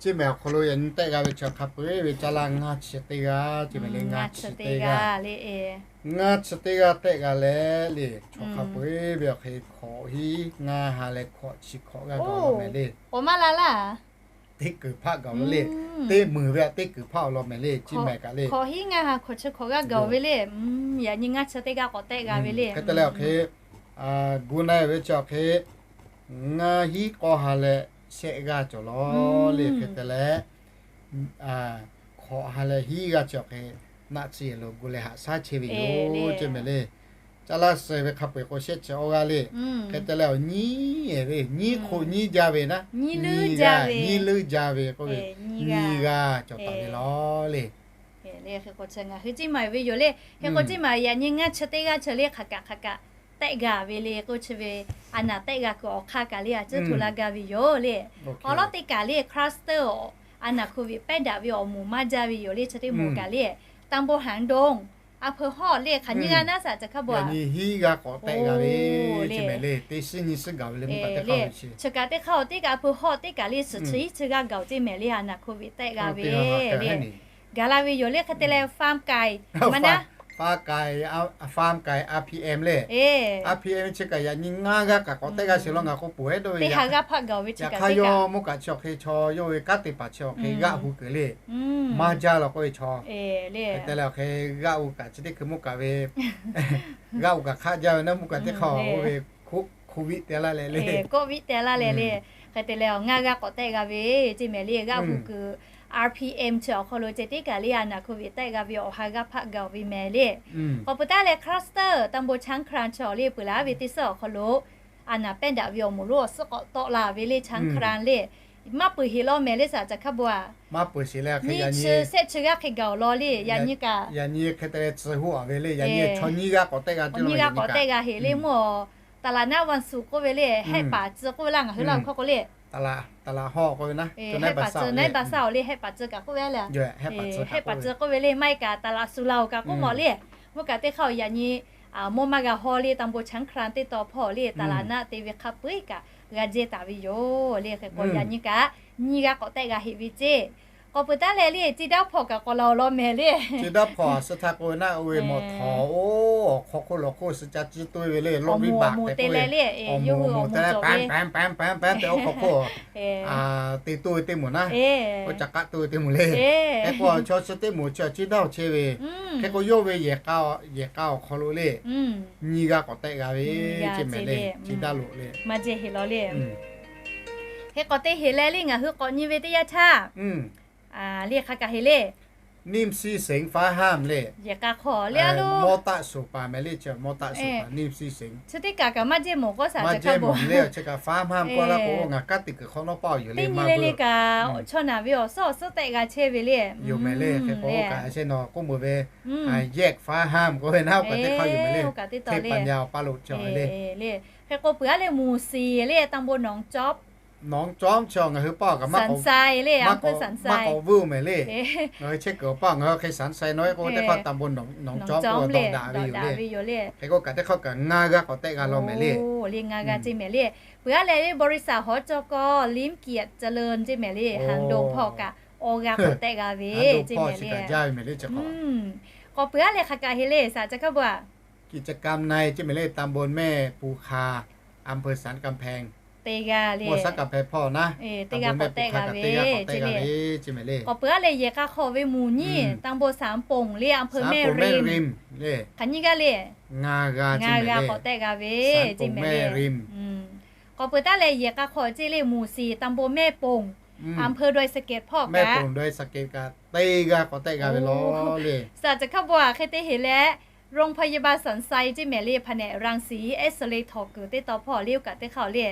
Ceˇ maiˍ awˬ hk'aw lo yaꞈ nyi tehˆ g'a ve chaw hk'a peu-eˬ ve caˇ laˇ ngaˇ chi teˇ g'aˇ, Ceˇ maiˍ le ngaˇ chi teˇ g'aˇ le. Ngaˇ chi teˇ g'aˇ tehˆ g'a leh le, chaw hk'a peu-eˬ ve awˬ hk'e hkawꞈ hiˉ ngaˇ ha leh hkawꞈ chi hkawꞈ g'aˇ gaˬ law mehˍ le. K'awꞈ maˇ la laˇ. Teˇ kuiˬ hpaˆ gaˬ-oˬ le. Teˇ meunˍ ve aꞈ teˇ kuiˬ hpaˆ awˬ lawn mehˍ le, Ceˇ maiˍ kaꞈ le. Hkawꞈ hiˉ ngaˇ ha hkawꞈ chi hkawꞈ g'aˇ gaˬ ve le. Yaꞈ nyi ngaˇ chi teˇ g'aˇ k'awꞈ tehˆ g'a ve le. Hk'e te leh awˬ hk'e gu na ve chi awˬ hk'e ngaˇ hiˉ k'aw ha leh shehˆ g'aˇ cawˬ law le. Hk'e te leh hkawꞈ ha leh hiˉ g'aˇ chi awˬ hk'e naˆ tcuh yehˬ lo gu leh haꞈ shaˉ chehˇ ve yoˬ, Ceˇ maiˍ le. Caˇ laˇ suh ve hk'a peu-eˬ k'o shehˆ chi awˇ g'aˇ le. Hk'e te leh awˬ nyiˉ ve nyiˉ hk'oˆ nyiˉ jaˇ ve naˉ, nyiˉ leuˉ jaˇ ve k'oˆ ve, nyiˇ g'aˇ cawˬ taˍ ve law le. Hk'e k'o chi ngaˬ hui Ceˇ maiˍ ve yoˬ le. Hk'e k'o Ceˇ maiˍ yaꞈ nyi ngaˇ chi teˇ g'aˇ chi le hk'aˬ kaꞈ hk'aˬ kaꞈ tehˆ g'a ve le k'o chi ve, a naˍ tehˆ g'a kuiˬ awˬ hk'aˇ kaꞈ le a tcuhˉ hto la gaˇ ve yoˬ le. Awˬ lawˉ teˇ kaˬ le cluster a naˍ โควิด pehˇ daꞈ ve awˬ moˍ maˇ jaˇ ve yoˬ le. Chi teˇ moˍ kaꞈ le ตำบลหางดง a hpeu hawˉ le hk'aˬ nyiˇ g'aˇ naˉ shaˍ caꞈ hk'a bon a, nyiˇ g'aˇ k'awꞈ tehˆ g'a ve, Ceˇ maiˍ le. Teˇ shiˉ nyiˇ shiˉ gaˬ ve le mvuhˇ kaꞈ teˇ hk'aˇ chi kaꞈ teˇ hk'aˇ awˬ teˇ kaꞈ a hpeu hawˉ teˇ kaˬ le suhˍ chi hiˉ chi g'aˇ gaˬ-oˬ Ceˇ maiˍ le a naˍ โควิด tehˆ g'a ve le. Gaˬ la ve yoˬ le. Hk'e te leh ฟาร์มไก่ maˇ naˉ ฟาร์มไก่ อาร์พีเอ็ม le. R P M chi kaꞈ yaꞈ nyi ngaˇ g'aˇ kaꞈ k'awꞈ tehˆ g'a sheˍ law ngaˬ k'o poˬ hehˉ dawˇ ve teˇ ha g'aˇ hpaˆ gaˬ-oˬ ve chi kaꞈ teˇ kaꞈ yawˇ mvuhˇ kaꞈ chi awˬ hk'e chaw yawˇ ve kanˉ te paˍ chi awˬ hk'e g'aˆ hu kuiˬ le. Maˇ jaˇ law k'oˆ ve chaw. Hk'e te leh awˬ hk'e g'aˆ hu kaꞈ chi teˇ hkui mvuhˇ kaꞈ ve g'aˆ hu kaꞈ hk'aˆ jaˇ ve naˉ mvuhˇ kaꞈ teˇ hk'aˇ oˇ ve โควิด te laˇ leh le. โควิด te laˇ leh le. Hk'e te leh ngaˇ g'aˇ k'awꞈ tehˆ g'a ve Ceˇ maiˍ le g'aˆ hu kuiˬ R P M chi awˬ hk'aw lo ceh teˇ kaˬ le a naˍ โควิด tehˆ g'a ve awˬ ha g'aˇ hpaˆ gaˬ ve mehˍ le. K'awꞈ peuˬ taˉ leh cluster ตำบลช้างคลาน chi awˬ le peuˬ laˇ ve teˇ suhˉ awˬ hk'aw lo a naˍ pehˇ daꞈ ve awˬ moˍ lonˉ awˬ suhˉ k'awꞈ tawˆ la ve le ช้างคลาน le. Maˇ peuˬ heˍ law mehˍ le shaˍ caꞈ hk'a bon a. Maˇ peuˬ sheˍ leh hk'e yaꞈ nyi chi shehˆ chi g'aˇ hk'e gaˬ-oˬ law le. Yaꞈ nyi kaꞈ yaꞈ nyi hk'e te leh tcuh hoˆ a ve le. Yaꞈ nyi chaw nyiˇ g'aˇ k'awꞈ tehˆ g'a, nyiˇ g'aˇ k'awꞈ tehˆ g'a heˍ le mvuhˇ aw. ตลาดนัดวันศุกร์ k'oˆ ve le, hehˆ paˍ tcuh k'oˆ ve laˇ ngaˬ hui laˇ awˬ hkawˇ k'o le. ตลาด ตลาดฮอ k'oˆ ve naˉ, เออ hehˆ paˍ tcuh, naˉ paˍ tcuh awˬ le hehˆ paˍ tcuh kaꞈ k'oˆ ve le. Hehˆ paˍ tcuh k'oˆ ve le, maˇ heˆ kaꞈ ตลาดสุเหร่า kaꞈ k'oˆ mawˬ le. Mvuhˇ kaꞈ teˇ hk'aˇ yaꞈ nyi mawˇ maˇ g'a haw le, ตำบลช้างคลาน teˇ taw hpawˇ le, ตลาดนัด te ve hk'a peu-eˬ kaꞈ g'a jehˇ taˍ ve yoˬ le. Hk'e k'o yaꞈ nyi kaꞈ nyiˇ g'aˇ k'awꞈ tehˆ g'a heˍ ve ceˇ. K'awꞈ peuˬ taˉ leh le, Ceˇ daˇ hpawˇ kaꞈ k'awꞈ la-oˬ law mehˍ le. Ceˇ daˇ hpawˇ a suh htaˇ k'oˆ ve naˉ, oˇ ve mawˬ htawˍ oˇ awˬ hk'aw hk'oˆ lawˬ hk'oˆ suh ca ciˇ toˇ ve le, lawˇ viˉ baꞈ tehꞈ k'oˆ ve, awˬ moˍ tehꞈ leh le, yawˇ hui awˬ moˍ tehꞈ leh, pehˉ pehˉ pehˉ tehꞈ oˇ hk'aw hk'oˆ te toˇ ve teˇ moˍ naˉ, oˇ ca k'aˆ toˇ ve teˇ moˍ le. Hk'e k'o chaw chi teˇ moˍ chi a Ceˇ daˇ awˬ chehˇ ve. Hk'e k'o yawˇ ve yehˬ k'a awˬ hk'aw lo le, nyiˇ g'aˇ k'awꞈ tehˆ g'a ve ceˇ mehˍ le, Ceˇ daˇ lo le. Maˇ jehˇ heˍ law le. Hk'e k'awꞈ te heˍ leh le, ngaˬ hui k'awꞈ nyi ve teˇ yanˇ htaˇ le hk'a kaꞈ heˍ le. Ninh si seqc faˉ haˉ le. Mawˇ taˆ suˍ paˍ mehˍ le, mawˇ taˆ suˍ paˍ ninh si seqc. Chi teˇ kaꞈ kaꞈ maˇ jehˇ mawˬ k'o, maˇ jehˇ mawˬ le. Chi kaꞈ faˉ haˉ k'oˆ laˇ k'o, ngaˬ kaˉ teˇ kuiˬ hk'awꞈ nawˉ paˆ yoˬ le, maˇ le le kaꞈ chaw naˬ ve awˬ suhˉ awˬ suhˉ tehˆ g'a chehˇ ve le. Yoˬ mehˍ le. Hk'e k'o kaꞈ a shehˍ nawˬ k'oˆ meuˬ ve, yehˇ faˉ haˉ k'oˆ ve naˉ, oˇ kaꞈ teˇ hk'aˇ yoˬ mehˍ le. Teˇ pa nya awˬ paˇ lo cawˬ ve le. Hk'e k'o peuˬ aˉ leh mvuhˇ shiˍ le, ตำบลหนองจ๊อบ Nonˉ cawˉ chi ngaˬ hui paˆ kaꞈ maˇ k'awꞈ, maˇ k'awꞈ vuiˇ mehˍ le. Ngaˬ hui chehˇ kuiˬ awˬ paˆ ngaˬ hui hk'e สันทรายน้อย k'oˆ teˇ hk'aˇ ตำบลหนองจ๊อบ k'oˆ dawꞈ daꞈ ve yoˬ le. Hk'e k'o kaꞈ teˇ hk'aˇ kaꞈ ngaˇ g'aˇ k'awꞈ tehˆ g'a law mehˍ le. Le ngaˇ g'aˇ ceˇ mehˍ le. Peuˬ aˉ leh บริษัท หจก. ริมเกียรติเจริญ ceˇ mehˍ le, Haˍ doˍ hpawˇ kaꞈ awˬ g'aˇ k'awꞈ tehˆ g'a ve ceˇ mehˍ le. K'awꞈ peuˬ aˉ leh hk'aˬ kaꞈ heˆ le, saˍ ca hkaˇ bo a กิจกรรมใน ceˇ mehˍ le, ตำบลแม่ปูคา อำเภอสันกำแพง teˇ g'aˇ le, สันกำแพง hpawˇ naˉ, teˇ g'aˇ k'awꞈ tehˆ g'a ve ceˇ mehˍ le. K'awꞈ peuˬ aˉ leh yehˬ k'a hk'awꞈ ve mvuhˇ nyiˇ, ตำบลสามโป่ง le, อำเภอแม่ริม hk'aˬ nyiˇ g'aˇ le, ngaˇ g'aˇ k'awꞈ tehˆ g'a ve ceˇ mehˍ le. K'awꞈ peuˬ taˉ leh yehˬ k'a hk'awꞈ ceˇ le, mvuhˇ shiˍ ตำบลแม่โป่ง อำเภอดอยสะเก็ด hpawˇ kaꞈ, แม่โป่ง ดอยสะเก็ด kaꞈ teˇ g'aˇ k'awꞈ tehˆ g'a ve law le. Saˍ ca hkaˇ bo a hk'e te heˆ leh โรงพยาบาลสันทราย ceˇ mehˍ le, แผนกรังสี เอ็กซเรย์ htawnˍ kuiˬ teˇ tawn hpawˇ le, oˇ kaꞈ teˇ hk'aˇ le,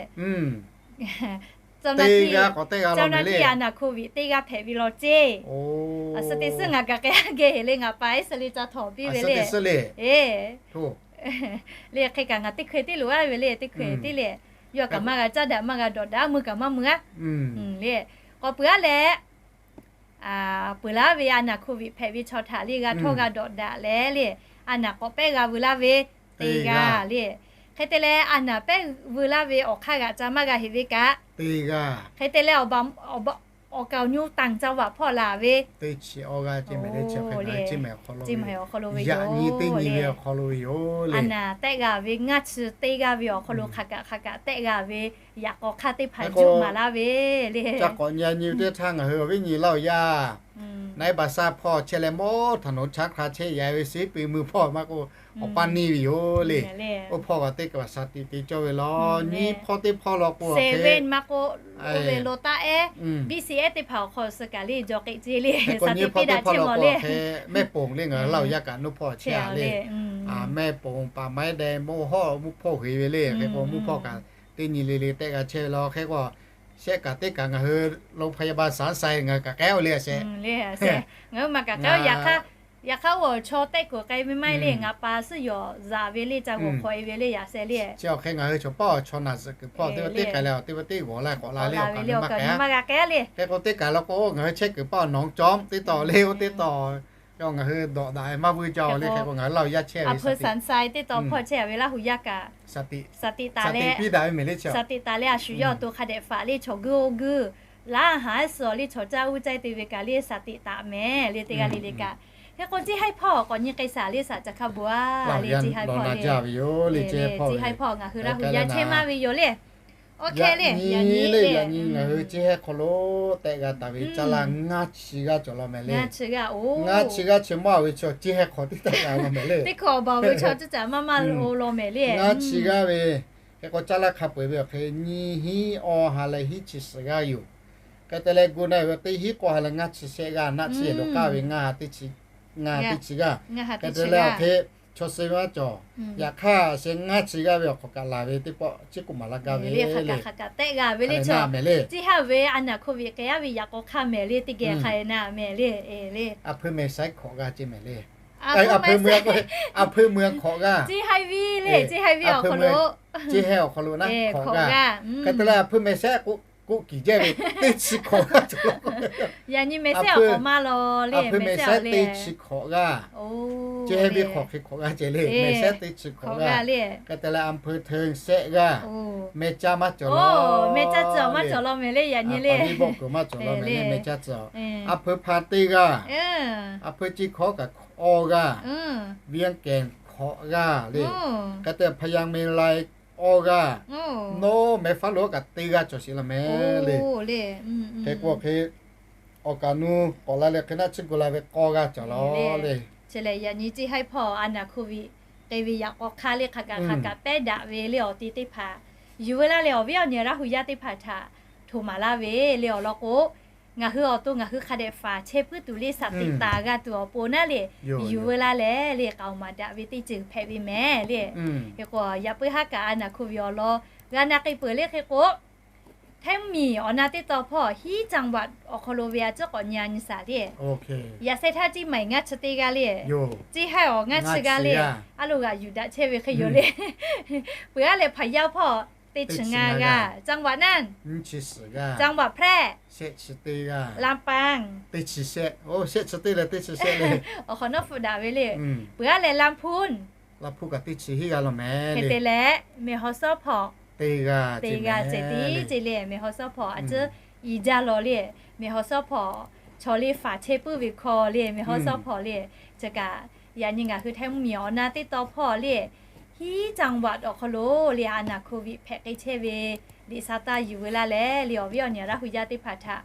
teˇ g'aˇ k'awꞈ tehˆ g'a ve le. เจ้าหน้าที่อาณาโควิด teˇ g'aˇ hpehꞈ ve law ceˇ. Suh teˇ suhˉ ngaˬ kaꞈ k'ai geh heˆ le, ngaˬ pa เอ็กซเรย์ ca htawnˍ piˇ ve le. Le hk'e kaꞈ ngaˬ teˇ hkui teˇ loꞈ a ve le, teˇ hkui teˇ le. Yawˇ kaꞈ maˇ g'a caˇ daꞈ, maˇ g'a dawꞈ daꞈ, mui kaꞈ maˇ mui a le. K'awꞈ peuˬ aˉ leh peuˬ laˇ ve อาณาโควิด hpehꞈ ve chaw htaꞈ le g'a htawˇ g'a dawꞈ daꞈ leh le, a naˍ k'awꞈ pehˉ g'a veu laˇ ve teˇ g'aˇ le. Hk'e te leh a naˍ pehˉ veu laˇ ve awˬ hk'aˇ g'aꞈ ca maˇ g'a heˆ ve kaꞈ, hk'e te leh awˬ kaoˬ nyu ต่างจังหวัด hpawˇ laˬ ve teˇ chi awˬ g'aˇ ceˇ mehˍ le. Chi hk'e ceˇ mehˍ awˬ hk'aw lo ve, yaꞈ nyi teˇ nyi ve awˬ hk'aw lo ve yoˬ le. A naˍ tehˆ g'a ve ngaˇ chi teˇ g'aˇ ve awˬ hk'aw lo hk'aˬ kaꞈ hk'aˬ kaꞈ tehˆ g'a ve yaꞈ k'aw hk'aˇ teˇ hpaˍ juˆ maˍ laˇ ve le. Ca k'awꞈ nyi nyi teˇ htaˇ ngaˬ hui awˬ viˉ nyi Laˇ huˍ yaˇ, naiˉ ba saˇ hpawˇ chehˇ leh mawˇ htaꞈ nawˬ chaˉ hk'a chehˇ yaꞈ ve seˉ pui mui hpawˇ maˇ k'oˆ, awˬ paˇ neˇ ve yoˬ le. Oˇ hpawˇ kaꞈ teˇ kaꞈ สติ te cawˇ ve law. Nyiˇ hpawˇ teˇ hpawˇ law k'o, seven maˇ k'oˆ, oˇ ve lo taˆ ehˉ, B C S teˇ hpaˍ awˬ hk'aw suh kaꞈ le jawˬ k'eꞈ ceˇ le. สติ piˇ daꞈ chehˇ mawˬ le. Mehˆ ponˍ le, ngaˬ hui Laˇ huˍ yaˇ kaꞈ nuˇ hpawˇ chehˇ a le. Mehˆ ponˍ paˍ maiˉ deh mawˇ hawˉ mvuhˇ hpawˇ g'uiˬ ve le. Hk'e k'o mvuhˇ hpawˇ kaꞈ teˇ nyi le le tehˆ g'a chehˇ ve law. Hk'e k'o shehˆ kaꞈ teˇ kaꞈ ngaˬ hui โรงพยาบาลสันทราย ngaˬ hui kaꞈ k'ai-o le a shehˍ. Ngaˬ hui ma kaꞈ k'ai-o. Yaꞈ hk'aˇ oˇ awˬ chaw tehˆ kuiˬ k'ai ve maˇ heˆ le, ngaˬ pa suhˉ yawˬ zaꞈ ve le, ca g'awˬ hk'awꞈ e ve le yaꞈ shehˍ le. Chi awˬ hk'e ngaˬ hui chaw paˇ awˬ chaw naˬ zuhꞈ kuiˬ hpawˇ teˇ pa teˇ k'ai leh awˬ teˇ pa teˇ g'awˬ la k'awꞈ la le, awˬ kaꞈ maˇ k'ai le. Hk'e k'o teˇ kaꞈ law k'o ngaˬ hui chehˇ kuiˬ paˇ awˬ nawˬ cawˇ teˇ taw le, oˇ teˇ taw ngaˬ hui dawꞈ daꞈ maˇ vuiˇ jaˇ-o le. Hk'e k'o ngaˬ hui Laˇ huˍ yaˇ chehˇ ve อำเภอสันทราย teˇ taw hpawˇ chehˇ ve Laˇ huˍ yaˇ kaꞈ สติ piˇ daꞈ ve mehˍ le. สติ taˍ leh a shu yawˇ awˬ to hk'a dehꞈ faˍ le, chaw guiˇ oˇ guiˇ laˇ haˍ suhˍ le, chaw caˇ uˇ caˇ te ve kaꞈ le สติ taˍ mehˍ le, teˇ g'aˇ le le kaꞈ. Hk'e k'o ceˇ haiˉ hpawˇ k'awꞈ nyi k'ai shaˍ le, saˍ ca hkaˇ bo a le, ceˇ haiˉ hpawˇ le. Ceˇ haiˉ hpawˇ ngaˬ hui Laˇ huˍ yaˇ chehˇ maˇ ve yoˬ le. Oˇ hk'e le, yaꞈ nyi le, yaꞈ nyi ngaˬ hui ceˇ haiˉ hk'aw lo tehˆ g'a taˍ ve caˇ laˇ ngaˇ chi g'aˇ cawˬ law mehˍ le. Ngaˇ chi g'aˇ chi mawˇ a ve chaw ceˇ haiˉ hk'aw teˇ tehˆ g'a law mehˍ le. Teˇ hkawꞈ awˬ baˬ ve chaw caˇ caˇ maˇ maˇ lo law mehˍ le. Ngaˇ chi g'aˇ ve, hk'e k'o caˇ laˇ hk'a peu-eˬ ve awˬ hk'e nyiˇ hinˉ awˇ ha leh hiˉ chi suhˍ g'aˇ yoˬ. Hk'e te leh gu na-e ve teˇ hinˉ k'awˇ ha leh ngaˇ chi shehˆ g'aˇ, naˆ chi lo k'aˇ ve ngaˇ ha teˇ chi, ngaˇ ha teˇ chi g'aˇ. Hk'e te leh awˬ hk'e chaw suh maˇ cawˬ. Yaꞈ hk'aˇ shehˆ ngaˇ chi g'aˇ ve awˬ hk'aw kaꞈ laˬ ve teˇ pawˆ chi k'oˆ maˍ laˇ gaˇ ve le. Hk'aˬ kaꞈ hk'aˬ kaꞈ tehˆ g'a ve le, chaw ceˇ haiˉ ve a naˍ hk'oˆ ve k'ai a ve yaꞈ k'aw hk'aˇ mehˍ le, teˇ geh hk'a na mehˍ le. A hpui mehˍ saiˉ hkawꞈ g'aˇ ceˇ mehˍ le. A hpui mui, a hpui mui hkawꞈ g'aˇ. Ceˇ haiˉ ve le, ceˇ haiˉ ve awˬ hk'aw lo, ceˇ haiˉ awˬ hk'aw lo naˆ hkawꞈ g'aˇ. Hk'e te leh a hpui mehˍ saiˉ k'oˆ kiˬ jaˇ ve teˇ chi hkawꞈ g'aˇ cawˬ law. Yaꞈ nyi mehˍ sehˉ awˬ hk'awꞈ maˇ law le, a hpui mehˍ saiˉ teˇ chi hkawꞈ g'aˇ. Ceˇ haiˉ ve hk'awꞈ hk'e hkawꞈ g'aˇ ceˇ le, mehˍ saiˉ teˇ chi hkawꞈ g'aˇ. Hk'e te leh a hpui hteˇ sehˆ g'aˇ. Mehˇ caˇ maˇ cawˬ law, mehˇ caˇ cawˬ maˇ cawˬ law mehˍ le, yaꞈ nyi le. Awˬ viˉ bawˆ kuiˬ maˇ cawˬ law mehˍ le, mehˇ caˇ cawˬ. A hpui hpa teˇ g'aˇ. A hpui ceˇ hkawꞈ kaꞈ awˇ g'aˇ. Viˉ kehˬ hkawꞈ g'aˇ le. Hk'e te hpaˇ yaˇ mehˍ lai awˇ g'aˇ. Nawˉ mehˍ faˉ lo kaꞈ teˇ g'aˇ cawˬ sheˍ law mehˍ le. Hk'e k'o hk'e awˬ kaꞈ nu k'awꞈ la leh hk'e naˆ tsuhˇ gu la ve k'awˇ g'aˇ cawˬ law le. Chi lehˬ yaꞈ nyi ceˇ haiˉ hpawˇ a naˍ hk'oˆ ve k'ai ve yaꞈ k'aw hk'aˇ le, hk'aˬ kaꞈ hk'aˬ kaꞈ pehˉ daꞈ ve le, awˬ te teˇ hpaˍ yuˬ veu laˇ leh awˬ viˉ awˬ nyi Laˇ huˍ yaˇ teˇ hpaˍ htaꞈ htoꞈ maˍ laˇ ve le awˬ lawn k'o, ngaˬ hui awˬ to ngaˬ hui hk'a dehꞈ faˍ chehˇ puiˉ tuˬ le, shaˍ tiꞈ taˍ g'a tuˬ awˬ pon naˉ le, yuˬ veu laˇ leh le, k'aoˍ maˍ daꞈ ve teˇ ceuˬ hpehꞈ ve meh le. Hk'e k'o, yaꞈ puiˉ haˉ kaꞈ a naˬ hko viˬ awˬ lawn g'a na k'ai peuˬ le. Hk'e k'o, Htaiˇ mvuhˇmiˬ awˬ na teˇ tawn hpawˇ hiˉ จังหวัด awˬ hk'aw lo ve a ciˉ k'awꞈ nyi a nyi shaˍ le. Yaꞈ sheh htaˇ Ciˇ Maiˍ ngaˇ chi teˇ g'aˇ le, Ciˇ Haiˇ awˬ ngaˇ chi g'aˇ le, a lo g'aꞈ yuˬ daꞈ chehˇ ve hk'e yoˬ le. Peuˬ aˉ leh Hpaˍ yaˇ hpawˇ teˇ chi ngaˇ g'aˇ, จังหวัด naˇ, จังหวัด แพร่, ลำปาง, teˇ chi shehˆ, shehˆ chi teˇ leh teˇ chi shehˆ le, awˬ hk'awꞈ nawˉ hpfuhˆ daꞈ ve le. Peuˬ aˉ leh ลำพูน, ลำพูน kaꞈ teˇ chi hiˉ g'aˇ law meh le. Hk'e te leh แม่ฮ่องสอน hpawˇ teˇ g'aˇ, teˇ g'aˇ ceh tiˉ ce le. แม่ฮ่องสอน hpawˇ a ciˉ i jaˇ law le. แม่ฮ่องสอน hpawˇ chaw le faˍ chehˇ puiˉ ve hkawˇ le. แม่ฮ่องสอน hpawˇ le, chi kaꞈ yaꞈ nyi ngaˬ hui Htaiˇ mvuhˇmiˬ awˬ na teˇ tawn hpawˇ le, hiˉ จังหวัด awˬ hk'aw lo le a naˬ hko viˬ hpehꞈ k'ai chehˇ ve liꞈ sa taˇ yuˬ veu laˇ leh le, awˬ viˉ awˬ nyi Laˇ hu yaˇ teˇ hpaˍ htaꞈ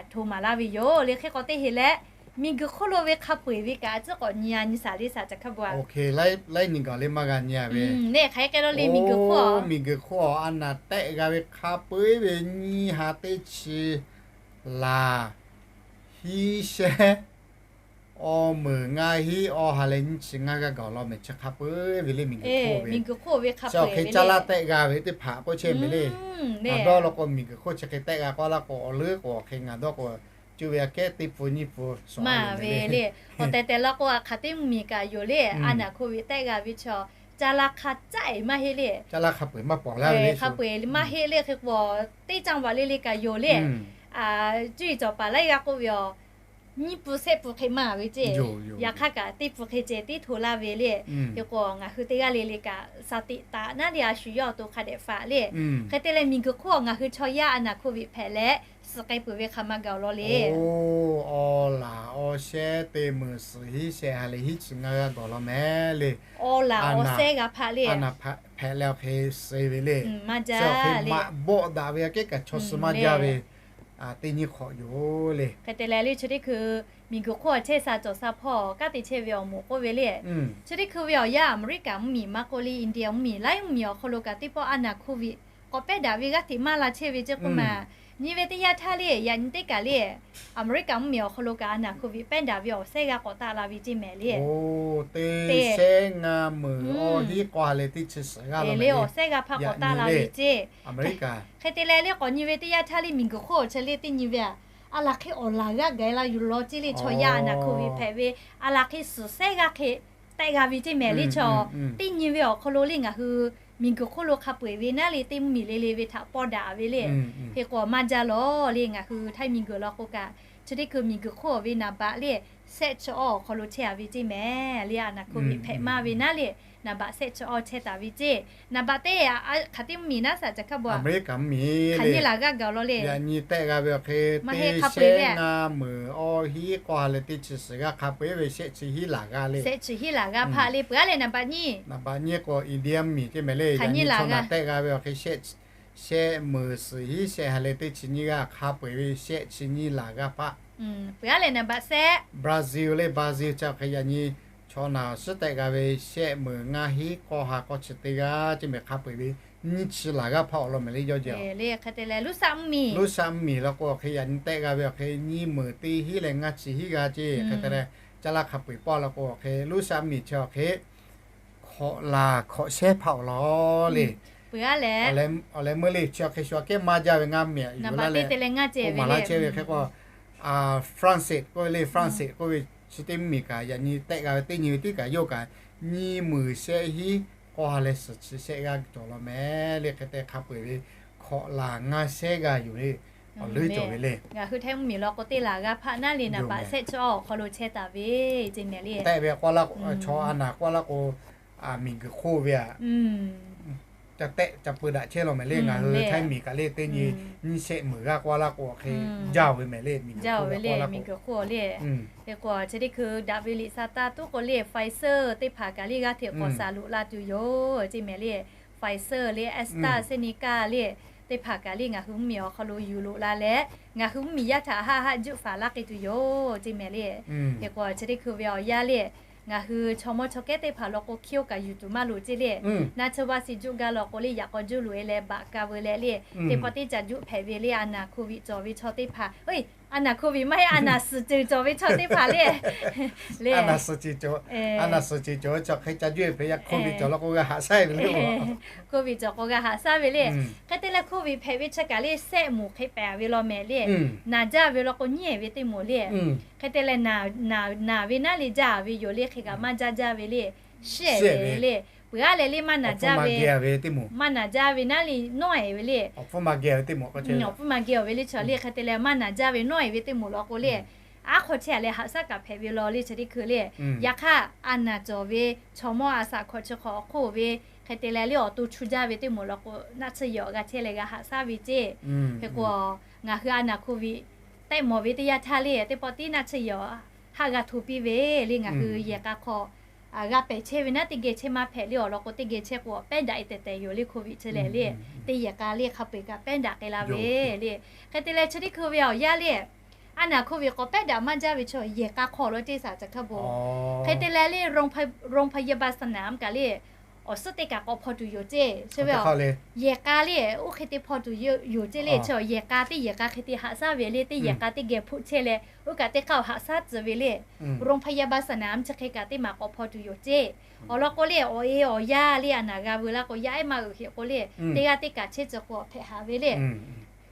hto maˍ laˇ ve yoˬ le. Hk'e k'awꞈ teˇ heˍ leh, miˬguiˬ hk'oˆ lo ve hk'a peu-eˬ ve kaꞈ a ciˉ k'awꞈ nyi a nyi shaˍ le shaˍ ca hk'a bu a. Laiˉ nyi gaˬ le maˇ g'a nyi a ve le. Hk'aˬ hk'e k'ai law le, miˬguiˬ hk'oˆ, miˬguiˬ hk'oˆ a naˬ tehˆ g'a ve hk'a peu-eˬ ve nyiˇ ha teˇ chi laˬ hiˉ shehˆ awˇ meunˍ ngaˇ hiˉ awˇ ha leh nyiˇ chi ngaˇ g'aˇ gaˬ law meh. Chi hk'a peu-eˬ ve le, miˬguiˬ hk'oˆ ve, chi awˬ hk'e caˇ laˇ tehˆ g'a ve teˇ hpaˍ k'oˆ chehˇ meh le. Ngaˬ dawˇ law k'o, miˬguiˬ hk'oˆ chi hk'e tehˆ g'a k'oˆ laˇ k'o, awˬ leuˉ k'o awˬ hk'e ngaˬ dawˇ k'o, cuˇ ve aꞈ kehˉ teˇ pun nyiˇ pun suˍ maˇ ve le. Awˬ tehˬ tehˬ law k'o, a hk'aˬ teˇ mvuhˇmiˬ kaꞈ yoˬ le. A naˬ hko viˬ tehˆ g'a ve chaw, caˇ laˇ hk'a caˆ-e maˇ heˆ le. Caˇ laˇ hk'a peu-eˬ maˇ pawˍ laˇ ve le, hk'a peu-eˬ maˇ heˆ le. Hk'e k'o, teˇ จังหวัด le le kaꞈ yoˬ le. Cuˇ yiˍ cawˬ paˍ laiˉ g'aˇ k'oˆ ve aˬ, nyiˇ pun shehˆ pun hk'e maˇ ve ce. Yaꞈ hk'aˇ kaꞈ teˇ pun hk'e ceh tiˉ hto laˇ ve le. Hk'e k'o, ngaˬ hui teˇ g'aˇ le le kaꞈ shaˍ tiꞈ taˍ naˉ le, a shu yawˇ awˬ to hk'a dehꞈ faˍ le. Hk'e te leh miˬguiˬ hk'oˆ ngaˬ hui chaw yaˇ a naˬ hko viˬ hpehꞈ leh suhˍ k'ai peuˬ ve hk'a maˇ gaˬ awˬ lawn le. Awˬ laˬ awˬ shehˉ teˇ meunˍ suhˍ hiˉ shehˆ ha leh hiˉ chi ngaˇ g'aˇ gaˬ law meh le. Awˬ laˬ awˬ shehˉ g'a hpaˆ le. A naˬ hpehꞈ leh awˬ hk'e suh ve le. Maˇ jaˇ le. Maꞈ bawˆ daꞈ ve aꞈ kehˉ kaꞈ chaw suh maˇ jaˇ ve teˇ nyi hk'awꞈ yoˬ le. Hk'e te leh le, chi teˇ hkui miˬguiˬ hk'oˆ awˬ chehˇ sha cawˬ sha hpawˇ kanˉ te chehˇ ve awˬ moˍ k'oˆ ve le. Chi teˇ hkui ve awˬ yanˇ Aˍmeˍriˆkaˍ mvuhˇmiˬ maˇ k'oˆ le, India mvuhˇmiˬ, laiˉ mvuhˇmiˬ awˬ hk'aw lo kaꞈ teˇ pawˆ a naˬ hko viˬ k'awꞈ pehˉ daꞈ ve g'aˇ hteꞈ maˇ la chehˇ ve ceˇ k'oˆ ma. Nyi ve teˇ yanˇ htaˇ le, yaꞈ nyi teˇ kaˬ le, Aˍmeˍriˆkaˍ mvuhˇmiˬ awˬ hk'aw lo kaꞈ a naˬ hko viˬ pehˉ daꞈ ve awˬ shehˉ g'aˇ k'awꞈ taˆ la ve ceˇ meh le. Teˇ shehˆ ngaˇ meunˍ awˬ hiˉ k'awˇ ha leh teˇ chi suhˍ g'aˇ le, awˬ shehˉ g'aˇ hpaˇ k'awꞈ taˆ la ve ceˇ. Aˍmeˍriˆkaˍ hk'e te leh le, k'awꞈ nyi ve teˇ yanˇ htaˇ le, miˬguiˬ hk'oˆ awˬ chi le teˇ nyi ve aꞈ, a laˬ hk'e awˬ laˬ g'aˇ gaˬ la yuˬ law ceˇ le. Chaw yaˇ a naˬ hko viˬ hpehꞈ ve a laˬ hk'e suhˍ shehˉ g'aˇ hk'e tehˆ g'a ve ceˇ meh le. Chaw teˇ nyi ve awˬ hk'aw lo le ngaˬ hui miˬguiˬ hk'oˆ lo hk'a peu-eˬ ve naˉ le, teˇ mvuhˇmiˬ le le ve htaꞈ pawˇ daꞈ ve le. Hk'e k'o maˇ jaˇ law le, ngaˬ hui Htaiˇ miˬguiˬ law k'o kaꞈ, chi teˇ hkui miˬguiˬ hk'oˆ awˬ ve naˍ baꞈ le, shehˆ chi awˇ awˬ hk'aw lo chehˇ a ve ceˇ meh le. A naˬ hko viˬ hpehꞈ maˇ ve naˉ le, naˍ baꞈ shehˆ chi awˇ chehˇ taˍ ve ceˇ. Naˍ baꞈ teˇ hk'aˬ teˇ mvuhˇmiˬ naˉ shaꞈ ca hk'a bu a, Aˍmeˍriˆkaˍ mvuhˇmiˬ hk'aˬ nyi laˬ g'aˇ gaˬ law le. Yaꞈ nyi tehˆ g'a ve awˬ hk'e teˇ shehˆ ngaˇ meunˍ awˇ hiˉ k'awˇ ha leh teˇ chi suhˍ g'aˇ hk'a peu-eˬ ve shehˆ chi hiˉ laˬ g'aˇ le. Shehˆ chi hiˉ laˬ g'aˇ hpaˆ le. Peuˬ aˉ leh naˍ baꞈ nyi, naˍ baꞈ nyi k'o India mvuhˇmiˬ ceˇ meh le. Yaꞈ nyi chaw naˬ tehˆ g'a ve awˬ hk'e shehˆ meunˍ suhˍ hiˉ shehˆ ha leh teˇ chi nyiˇ g'aˇ hk'a peu-eˬ ve shehˆ chi nyiˇ laˬ g'aˇ hpaˆ. Peuˬ aˉ leh naˍ baꞈ shehˆ Brazil le, Brazil chi awˬ hk'e yaꞈ nyi chaw naˬ awˬ suhˉ tehˆ g'a ve shehˆ meunˍ ngaˇ hiˉ k'awˇ ha k'awˇ chi teˇ g'aˇ ceˇ meh, hk'a peu-eˬ ve nyiˇ chi laˬ g'aˇ hpaˆ awˬ lawn meh le yawˇ jeˬ. Hk'e te leh Luˇsaˆ mvuhˇmiˬ, Luˇsaˆ mvuhˇmiˬ law k'o awˬ hk'e yaꞈ nyi tehˆ g'a ve awˬ hk'e nyiˇ meunˍ teˇ hiˉ leh ngaˇ chi hiˉ g'aˇ ceˇ. Hk'e te leh caˇ laˇ hk'a peu-eˬ pawˆ law k'o awˬ hk'e Luˇsaˆ mvuhˇmiˬ chi awˬ hk'e hkawꞈ laˬ hkawꞈ shehˉ hpaˆ awˬ lawn le. Peuˬ aˉ leh, awˬ leh meuˇ le chi awˬ hk'e shu aꞈ kehˉ maˇ jaˇ ve ngaˇ meh a yoˬ laˇ leh, teˇ leh ngaˇ ceh ve le. Maˍ laˇ chehˇ ve hk'e k'o, France k'oˆ ve le, France k'oˆ ve chi teˇ mvuhˇmiˬ kaꞈ yaꞈ nyi tehˆ g'a ve teˇ nyi ve tiˉ kaꞈ yawˇ kaꞈ nyiˇ meunˍ shehˆ hiˉ k'awˇ ha leh suhˍ chi shehˆ g'aˇ cawˬ law meh le. Hk'e te hk'a peu-eˬ ve hkawꞈ laˬ ngaˇ shehˉ g'aˇ yoˬ le. Awˬ leuˉ cawˬ ve le. Ngaˬ hui Htaiˇ mvuhˇmiˬ law k'o teˇ laˬ g'aˇ hpaˆ naˉ le, naˍ baꞈ shehˆ chi awˇ awˬ hk'aw lo chehˇ taˍ ve ceˇ meh le. Tehˆ ve k'oˆ laˇ k'o, chaw a naˬ k'oˆ laˇ k'o, miˬguiˬ hk'oˆ ve aꞈ ca tehˆ ca peu daꞈ chehˇ law meh le. Ngaˬ hui Htaiˇ miˬ kaꞈ le teˇ nyi nyiˇ shehˆ meunˍ g'aˇ k'oˆ laˇ k'o awˬ hk'e jaˇ ve meh le, miˬguiˬ hk'oˆ ve le, miˬguiˬ hk'oˆ le. Hk'e k'o chi teˇ hkui daꞈ ve liꞈ sa taˇ tuˉ k'o le, Pfizer teˇ hpaˍ kaꞈ le g'aˇ hteꞈ k'awꞈ saˍ loꞈ la tuˬ yoˬ ceˇ meh le. Pfizer le, AstraZeneca le, teˇ hpaˍ kaꞈ le ngaˬ hui mvuhˇmiˬ awˬ hk'aw lo yuˬ loꞈ la leh, ngaˬ hui mvuhˇmiˬ yaˇ htaꞈ haˆ haˆ juˆ faˍ laˇ k'ai tuˬ yoˬ ceˇ meh le. Hk'e k'o chi teˇ hkui ve awˬ yanˇ le, ngaˬ hui chaw mawˇ chaw kehˉ teˇ hpaˍ law k'o hkiˇ oˇ kaꞈ yuˬ tuˬ maˇ loˍ ceˇ le. Naˇ chi vaˇ shiˍ juˆ gaˇ law k'o le, yaꞈ k'aw juˇ loꞈ e leh baꞈ ka veu leh le, teˇ pawˆ teˇ caꞈ juˆ hpehꞈ ve le. A naˬ hko viˬ cawˬ ve chaw teˇ hpaˍ a naˍ hko viꞈ maˇ heˆ, a naˍ suhˍ ceuˬ cawˬ ve chaw teˇ hpaˍ le, le, a naˍ suhˍ ceuˬ cawˬ ve chaw hk'e ca juˇ hpehꞈ yaˇ hko viꞈ cawˬ law k'o g'a haꞈ shaˉ ve le. Hko viꞈ cawˬ k'o g'a haꞈ shaˉ ve le. Hk'e te leh hko viꞈ hpehꞈ ve chi kaꞈ le sehˆ moˍ hk'e pehˍ ve law mehˍ le. Naˬ jaˇ ve law k'o nyiˉ ve teˇ moˍ le. Hk'e te leh naˬ ve naˉ le jaˇ ve yoˬ le, hk'e kaꞈ maˇ jaˇ jaˇ ve le. Shehˆ ve le. Peuˬ aˉ leh le maˇ naˬ jaˇ ve, maˇ naˬ jaˇ ve naˉ le nawˇ-e ve le. Awˬ pfuhˇ maˇ geh ve teˇ moˍ le. Hk'e te leh maˇ naˬ jaˇ ve nawˇ-e ve teˇ moˍ law k'o le, aˉ hk'aw chehˇ a leh haꞈ shaˉ kaꞈ hpehꞈ ve law le chi teˇ hkui le. Yaꞈ hk'aˇ a naˍ cawˬ ve chaw mawˇ a saꞈ hkawꞈ chi hk'awꞈ awˬ hk'oˆ ve, hk'e te leh le awˬ to chu jaˇ ve teˇ moˍ law k'o naˆ tsuhˇ yehˬ awˬ g'a chehˇ leh g'a haꞈ shaˉ ve ceˇ. Hk'e k'o, ngaˬ hui a naˍ hko viꞈ tehˆ mawˬ ve teˇ yanˇ htaˇ le teˇ pawˆ tiˉ naˆ tsuhˇ yehˬ haˆ g'a hto piˇ ve le. Ngaˬ hui yehˬ k'a hk'aw g'a pehˬ chehˇ ve naˉ teˇ geh chehˇ maˇ hpehꞈ le awˬ lawn k'o, teˇ geh chehˇ k'o pehˉ daꞈ e tehˬ tehˬ yoˬ le. Hko viꞈ chi lehˬ le, teˇ yehˬ k'a le hk'a peu-eˬ kaꞈ pehˉ daꞈ k'ai la ve le. Hk'e te leh chi teˇ hkui ve awˬ yanˇ le, a naˍ hko viꞈ k'awꞈ pehˉ daꞈ maˇ jaˇ ve chaw yehˬ k'a hk'aw lo ceˇ saˍ ca hk'a bon. Hk'e te leh le โรงพยาบาลสนาม kaꞈ le awˬ suhˉ teˇ kaꞈ k'awꞈ hpaw tuˬ yoˬ ceˇ. Chi ve yehˬ k'a le oˇ hk'e te hpaw tuˬ yoˬ ceˇ le. Chi yehˬ k'a teˇ yehˬ k'a hk'e te haꞈ shaˉ ve le, teˇ yehˬ k'a teˇ geh hpoˆ chehˇ leh oˇ kaꞈ teˇ hk'aˇ haꞈ shaˉ tcuh ve le. โรงพยาบาลสนาม chi hk'e kaꞈ teˇ maˬ k'awꞈ hpaw tuˬ yoˬ ceˇ. Awˬ lawn k'o le awˬ e awˬ yanˇ le a naˍ g'a veu laˇ k'o yaˇ ehˉ maˇ uiˍ hk'e k'o le, teˇ g'aˇ teˇ kaꞈ chehˇ tcuh k'o hpehꞈ haˍ ve le.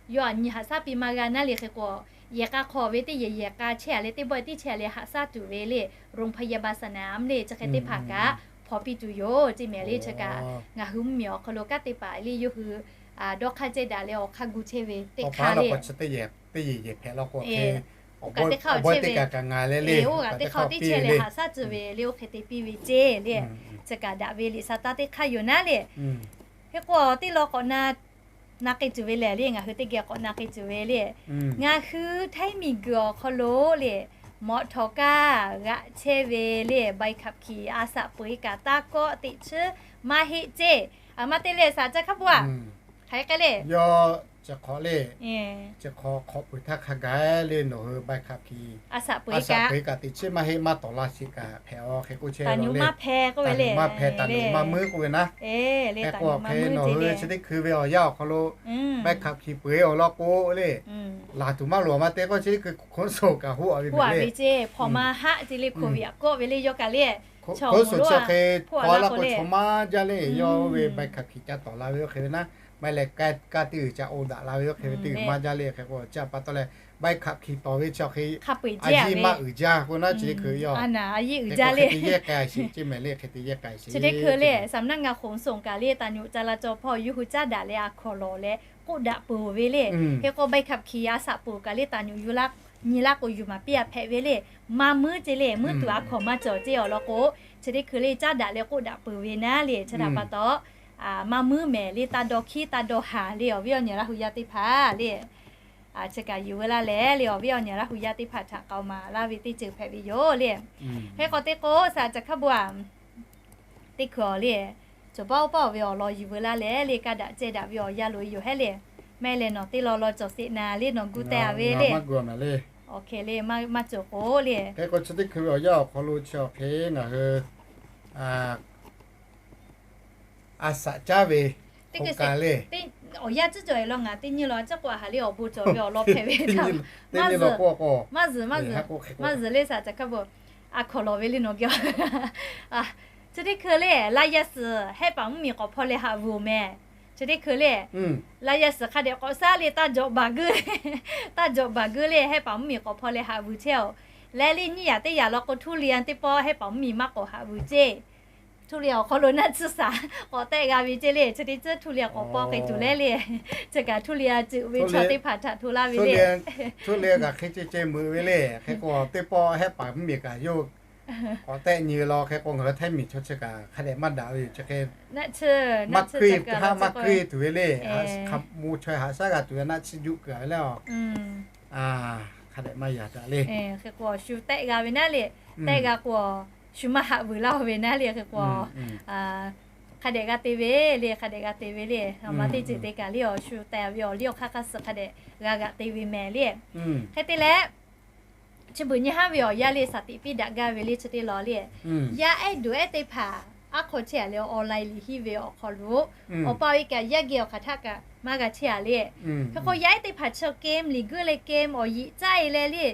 Yawˇ aꞈ nyi haꞈ shaˉ piˇ maˇ g'a naˉ le hk'e k'o, yehˬ k'a hk'aw ve teˇ yehˬ yehˬ k'a chehˇ a leh teˇ bawˆ tiˉ chehˇ a leh haꞈ shaˉ tuˬ ve le. โรงพยาบาลสนาม le chi hk'e teˇ hpaˍ kaꞈ hpaw piˇ tuˬ yoˬ ceˇ mehˍ le. Chi kaꞈ ngaˬ hui mvuhˇmiˬ awˬ hk'aw lo kanˉ te paˍ le yawˇ hui dawˇ hk'aˇ cehˇ daꞈ leh awˬ hk'aˇ gu chehˇ ve teˇ hk'aˇ le. Teˇ yehˬ hpehꞈ law k'o, oˇ kaꞈ teˇ hk'aˇ teˇ chehˇ leh haꞈ shaˉ tcuh ve le oˇ hk'e te piˇ ve ceˇ le. Chi kaꞈ daꞈ ve liꞈ sa taˇ teˇ hk'aˇ yoˬ naˉ le. Hk'e k'o teˇ law k'awꞈ na na k'ai tuˬ ve lehˬ le, ngaˬ hui teˇ geh k'awꞈ na k'ai tuˬ ve le. Ngaˬ hui ไทย miˬguiˬ awˬ hk'aw lo le, mawꞈ htawnˍ kaˇ g'aꞈ chehˇ ve le, ใบขับขี่ a saꞈ peu-e kaꞈ taˇ kawˆ teꞈ chiˉ maˇ heˆ ceˇ. Maˇ te leh saˍ ca hk'a bon a, hk'aˬ hk'e le, yawˇ chi hk'awꞈ le, chi hk'awꞈ hk'awꞈ peu-eˬ htaˇ hk'a gaˬ le nawˬ hui ใบขับขี่ a saꞈ peu-e kaꞈ teꞈ chiˉ maˇ heˆ maˇ tawˍ la sheˍ kaꞈ hpehꞈ a hk'e k'oˆ chehˇ ve le. Maˇ hpehˇ k'oˆ ve le, maˇ hpehˇ taˍ loˍ maˇ meuˉ k'oˆ ve naˉ. Hk'e k'o hk'e nawˬ hui chi teˇ hkui ve awˬ yanˇ awˬ hk'aw lo ใบขับขี่ peu-e awˬ lawn k'o le, laˬ tuˬ maˇ loˍ a maˇ te k'o chi teˇ hkui ขนส่ง kaꞈ hoˆ a ve le. Hpaw ma haˆ te le hko viꞈ aꞈ kawˆ ve le yawˇ kaꞈ le. ขนส่ง chi hk'e hpaw la k'o chaw maˇ jaˇ le. Yawˇ ve ใบขับขี่ ca tawˍ la ve oˇ hk'e ve naˉ, maˇ heˆ leh kaˇ teˇ g'uiˬ ca oˇ daꞈ la ve oˇ hk'e ve teˇ g'uiˬ maˇ jaˇ le. Hk'e k'o chi pa taw leh ใบขับขี่ tawˍ ve chi hk'e a yiˇ maˇ uiˍ jaˇ k'o naˉ chi teˇ hkui yawˇ hk'e te yehˇ k'ai sheˍ ceˇ mehˍ le. Hk'e te yehˇ k'ai sheˍ. Chi teˇ hkui le saˍnaˆ ngaˇ ขนส่ง kaꞈ le taˍ nyoꞈ ca la caw hpawˇ yawˇ hui caˉ daꞈ leh a hkawnˍ lawˬ leh k'oˆ daꞈ peuˬ ve le. Hk'e k'o ใบขับขี่ a saꞈ peu kaꞈ le taˍ nyoꞈ yuˬ laˇ nyi laˇ k'o yuˬ maˍ piˇ a hpehꞈ ve le. Maˇ meuˉ ceˇ le, meuˉ tuˬ a hkawnˍ maˇ cawˬ ceˇ awˬ lawn k'o, chi teˇ hkui le caˉ daꞈ leh k'oˆ daꞈ peuˬ ve naˉ le. Chi htaꞈ pa taw maˇ meuˉ mehˍ le, taˇ dawˇ hkiˉ taˇ dawˇ haˍ le awˬ viˉ awˬ nyi Laˇ hu yaˇ teˇ hpaˍ le. Chi kaꞈ yuˬ veu laˇ leh le awˬ viˉ awˬ nyi Laˇ hu yaˇ teˇ hpaˍ htaꞈ k'aoˍ maˍ laˇ ve teˇ ceuˬ hpehꞈ ve yoˬ le. Hk'e k'o teˇ k'o saˍ ca hk'a bon a teˇ hkui awˬ le, cawˬ paˇ oˇ paˇ awˬ ve awˬ lawn yuˬ veu laˇ leh le kaˇ daꞈ cehˇ daꞈ ve awˬ yanˇ loꞈ e yoˬ hehˉ le. Maˇ heˆ leh nawˬ teˇ law law cawˬ sheˍ naˍ le nawˬ gu teh a ve le. Awˬ hk'e le maˇ cawˬ k'o le. Hk'e k'o chi teˇ hkui ve awˬ yanˇ awˬ hk'aw lo chi awˬ hk'e ngaˬ hui a saꞈ caˉ ve teˇ hkui kaꞈ le, awˬ yanˇ ciˉ cawˬ e law ngaˬ teˇ nyi law ciˉ k'o a haˍ le awˬ bon cawˬ ve awˬ lawn hpehꞈ ve htaꞈ maˇ zuhˬ, maˇ zuhˬ le saˍ ca hk'a bon a hkawnˍ lawˬ ve le nawˬ geh chi teˇ hkui le laˇ yaˇ suhˍ hehˆ paˍ mvuhˇmiˬ k'awꞈ hpaw leh haꞈ vuˬ mehˍ. Chi teˇ hkui le laˇ yaˇ suhˍ hk'a dehꞈ k'awꞈ shaˉ le taˇ jawꞈ baˬ geuˆ, taˇ jawꞈ baˬ geuˆ le hehˆ paˍ mvuhˇmiˬ k'awꞈ hpaw leh haꞈ vuˬ chehˇ oˬ. Leh le nyiˇ yaꞈ teˇ yaꞈ law k'o ทุเรียน teˇ pawˆ hehˆ paˍ mvuhˇmiˬ maˇ k'awꞈ haꞈ vuˬ ceˇ. ทุเรียน awˬ hk'aw lo naˆ tsuhˇ shaˍ k'awꞈ tehˆ g'a ve ceˇ le. Chi teˇ ceuˬ ทุเรียน k'awꞈ paw k'ai tuˬ leh le. Chi kaꞈ ทุเรียน ceuˬ ve chaw teˇ hpaˍ htaꞈ hto laˇ ve le. ทุเรียน kaꞈ hk'e ceh ceh meuꞈ ve le. Hk'e k'o teˇ pawˆ hehˆ paˍ mvuhˇmiˬ kaꞈ yawˇ k'awꞈ tehˆ nyi ve law. Hk'e k'o ngaˬ hui htaiˇ miˬ chaw chi kaꞈ hk'a dehꞈ maˇ daꞈ ve yoˬ. Chi hk'e maˇ hkui ha maˇ hkui tuˬ ve le. Haꞈ k'o chaw haꞈ shaˉ g'a tuˬ ve naˆ tsuhˇ juˆ kuiˬ ve le a. Hk'a dehꞈ maˇ yaꞈ daꞈ le. Hk'e k'o shu tehˆ g'a ve naˉ le. Tehˆ g'a k'o shu maˇ haꞈ vuˬ laˇ ve naˉ le. Hk'e k'o hk'a dehꞈ g'a te ve le, hk'a dehꞈ g'a te ve le. Awˬ ma teˇ ceuˬ te kaꞈ le awˬ shu tehˬ ve awˬ liˇ awˬ hk'aˇ hk'aˇ suh hk'a dehꞈ g'a g'aꞈ te ve mehˍ le. Hk'e te leh chi beuꞈ nyi haˉ ve awˬ yanˇ le saˍ tiꞈ piˇ daꞈ gaˇ ve le chi teˇ law le. Yaˇ ehˉ duˬ ehˉ teˇ hpaˍ aˉ hk'aw chehˇ a le, online liꞈ hiˉ ve awˬ hk'aw lo, awˬ pa awˬ e kaꞈ yaˇ geh awˬ hk'aˬ htaˆ kaꞈ maˇ g'a chehˇ a le. Hk'e k'o yaˇ ehˉ teˇ hpaˍ chi game liꞈ guiˇ leh game awˬ yiꞈ caˇ e leh le,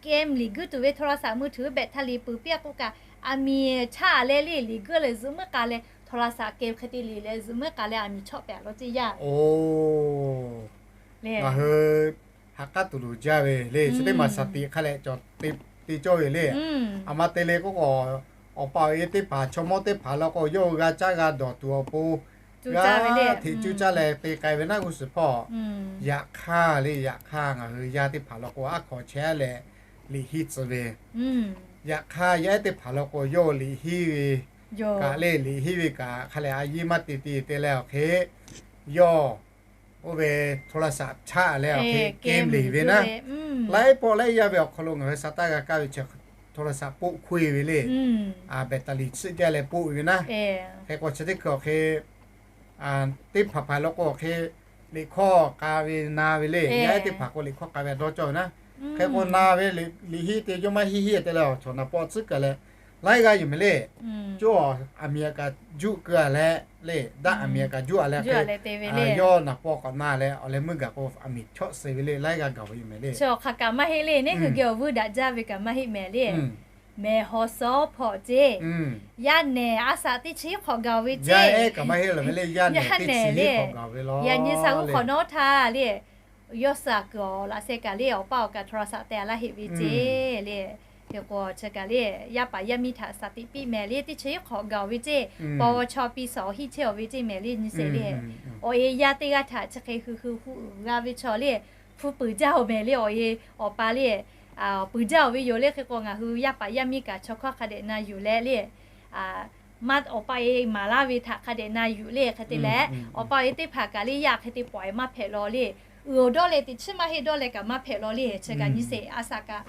game liꞈ guiˇ tuˬ ve โทรศัพท์มือถือ แบตเตอรี่ peuˬ piˇ a k'o kaꞈ, aˬ miˍ chaˇ a leh le liꞈ guiˇ leh zuhꞈ meuˉ k'a leh โทรศัพท์ game hk'e te liꞈ leh zuhꞈ meuˉ k'a leh aˬ miˍ chawˆ pehꞈ a law ceˇ yaˇ. Ngaˬ hui ha k'aˉ tuˬ luˬ jaˇ ve le, chi teˇ maˬ shaˍ tiꞈ hk'a leh cawˬ te cawˇ ve le. Aˬ ma te le k'oˆ k'o, awˬ pa awˬ e teˇ hpaˍ, chaw mawˇ teˇ hpaˍ law k'o, yawˇ hui g'a caˇ g'a dawˬ tuˬ awˬ pon g'a hteꞈ cuˇ caˇ leh te k'ai ve naˉ g'uˇ suhˍ hpawˇ. Yaꞈ hk'aˇ le, yaꞈ hk'aˇ ngaˬ hui yaˇ teˇ hpaˍ law k'o, aˉ hk'aw chehˇ leh liꞈ hiˉ tcuh ve. Yaꞈ hk'aˇ yaˇ ehˉ teˇ hpaˍ law k'o, yawˇ liꞈ hiˉ ve kaꞈ le, liꞈ hiˉ ve kaꞈ hk'a leh a yiˇ maˇ te te te leh awˬ hk'e, yawˇ oˇ ve โทรศัพท์ chaˇ leh awˬ hk'e game liꞈ ve naˉ. Laiˉ pawˆ laiˉ yaˇ ve awˬ hk'aw lo ngaˬ hui sa taˇ g'a kaˇ ve chi โทรศัพท์ poˆ hkoˇ e ve le. แบตเตอรี่ tsuhˆ jaˇ leh poˆ e ve naˉ. Hk'e k'o chi teˇ hkui awˬ hk'e teˇ hpaˍ hpaˍ law k'o awˬ hk'e liꞈ hkawˇ k'a ve na ve le. Yaˇ ehˉ teˇ hpaˍ k'o liꞈ hkawˇ k'a ve dawˇ cawˇ ve naˉ. Hk'e k'o na ve liꞈ hiˉ te jawˇ maˇ hiˉ hiˉ te leh awˬ chaw naˍ paw tcuhˉ kaˬ leh laiˉ g'aˇ yoˬ mehˍ le. Cawˇ aˬ miˍ a kaꞈ juˆ keu a leh le, daˆ aˬ miˍ a kaꞈ juˆ a leh hk'e, yawˇ naˍ paw k'awꞈ na leh awˬ leh meuˇ gaˬ k'o aˬ miˍ chawˆ suh ve le, laiˉ g'aˇ gaˬ ve yoˬ mehˍ le. Chi awˬ hk'aˬ kaꞈ maˇ heˆ le, neˇ hui geh awˬ vuiˇ daꞈ jaˇ ve kaꞈ maˇ heˆ mehˍ le. Mehˬ hawˍ suhˉ hpawꞈ ceˇ, yaˇ nehˬ a shaꞈ teˇ chi hk'awꞈ gaˬ ve ceˇ. Yaˇ nehˬ le, yaꞈ nyi sha g'uˇ hk'awꞈ nawˉ htaˇ le, yawˇ suh kuiˬ awˬ laꞈ sheh kaꞈ le awˬ paˇ awˬ kaꞈ โทรศัพท์ te a laˇ heˆ ve ceˇ le. Hk'e k'o chi kaꞈ le, yaˇ paˍ yaˇ miˇ htaꞈ shaˍ tiꞈ piˇ mehˍ le, teˇ chi hk'awꞈ gaˬ ve ceˇ, paw chaw piˇ suhˍ awˬ hiˉ chehˇ awˬ ve ceˇ mehˍ le nyi se le. Awˬ e yaˇ teˇ g'aˇ htaꞈ chi hk'e hui hui hu uiˍ g'a ve chaw le, hpu puiˍ jaˇ awˬ mehˍ le, awˬ e awˬ pa le, puiˍ jaˇ awˬ ve yoˬ le. Hk'e k'o ngaˬ hui yaˇ paˍ yaˇ miˇ kaꞈ chaw hkawˇ hk'a dehꞈ na yuˬ leh le, maˇ awˬ pa e maˍ laˇ ve htaꞈ hk'a dehꞈ na yuˬ le. Hk'e te leh awˬ pa awˬ e teˇ hpaˍ kaꞈ le yaˇ hk'e te pawꞈ e maˇ hpehꞈ law le. Uiˍ awˬ dawˇ leh teꞈ chiˉ maˇ heˆ dawˇ leh kaꞈ maˇ hpehꞈ law le. Chi kaꞈ nyi se a shaꞈ kaꞈ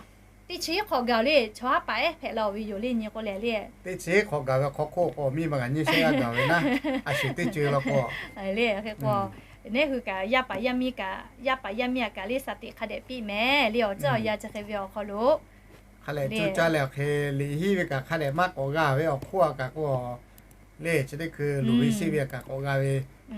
teˇ chi hk'awꞈ gaˬ le, chaw haˉ paˍ ehˉ hpehꞈ la awˬ ve yoˬ le nyi k'o lehˬ le. Teˇ chi hk'awꞈ gaˬ ve hk'aw hk'oˆ k'o miˇ ma kaꞈ nyi sheˆ g'aˇ gaˬ ve naˉ, a shu teˇ ceuˬ law k'o le. Hk'e k'o neˇ hui kaꞈ yaˇ paˍ yaˇ miˇ kaꞈ, yaˇ paˍ yaˇ miˇ a kaꞈ le shaˍ tiꞈ hk'a dehꞈ piˇ mehˍ le awˬ ceuˬ awˬ yanˇ chi hk'e ve awˬ hk'aw lo. Hk'a lehˬ cuˇ caˇ leh awˬ hk'e liꞈ hiˉ ve kaꞈ hk'a dehꞈ maˇ k'awꞈ g'a ve awˬ hk'oˆ a kaꞈ k'o le, chi teˇ hkui luˬ ve sheˆ ve a kaꞈ k'awꞈ g'a ve,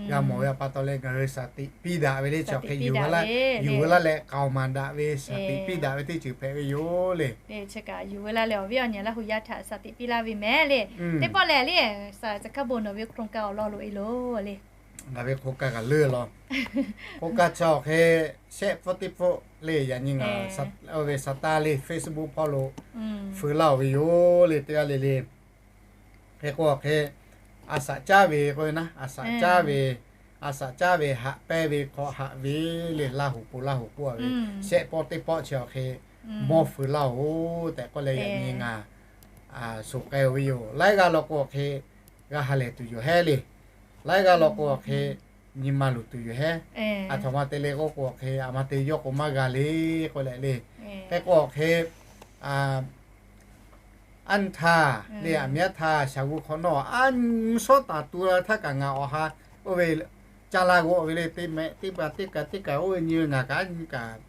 g'a mawˬ ve a pa taw leh ngaˬ hui shaˍ tiꞈ piˇ daꞈ ve le. Chi awˬ hk'e yuˬ ve laˇ leh k'aoˍ maˍ daꞈ ve shaˍ tiꞈ piˇ daꞈ ve teˇ ceuˬ hpehꞈ ve yoˬ le. Chi kaꞈ yuˬ ve laˇ leh awˬ viˉ awˬ nyi Laˇ hu yaˇ htaꞈ shaˍ tiꞈ piˇ laˇ ve mehˍ le. Teˇ pawˆ lehˬ le, shaˍ caˬ hkaˇ bon nawˬ ve hk'aw ka awˬ lawn loꞈ e loˬ le. Ngaˬ ve hk'aw ka kaꞈ leuˉ law. Hk'aw ka chi awˬ hk'e shehˆ pfuhˇ teˇ pfuhˇ le, yaꞈ nyi ngaˬ ve shaˍ taˇ le Facebook hpawˇ lo feu laˇ oˬ ve yoˬ le. Teˇ g'aˇ le le. Hk'e k'o awˬ hk'e a shaꞈ caˉ ve k'oˆ ve naˉ, a shaꞈ caˉ ve, a shaꞈ caˉ ve haꞈ pehnˇ ve hk'aw haꞈ ve le, Laˇ hu po Laˇ hu k'oˆ a ve shehˆ pawˆ teˇ pawˆ chi awˬ hk'e mawˇ feu laˇ oˬ tehꞈ k'oˆ leh yaꞈ nyi ngaˬ shoˍ k'ai oˬ ve yoˬ. Laiˉ g'aˇ law k'o awˬ hk'e g'a ha lehˬ tuˬ yoˬ hehˉ le. Laiˉ g'aˇ law k'o awˬ hk'e nyi ma luˬ tuˬ yoˬ hehˉ. A htoꞈ ma te le k'oˆ k'o awˬ hk'e a ma te yawˇ k'o maˇ g'a le k'oˆ leh le. Hk'e k'o awˬ hk'e aˉ htaˇ le, aˬ miˍ aˉ htaˇ shaˍ g'u hk'awꞈ nawˉ a nyi shawˉ taˍ tu la htaˇ kaꞈ ngaˬ awˬ ha oˇ ve caˇ laˇ g'awˆ ve le. Teˇ mehˆ teˇ pa teˇ kaꞈ teˇ kaꞈ oˇ ve nyi ve ngaˬ kaꞈ a nyi kaꞈ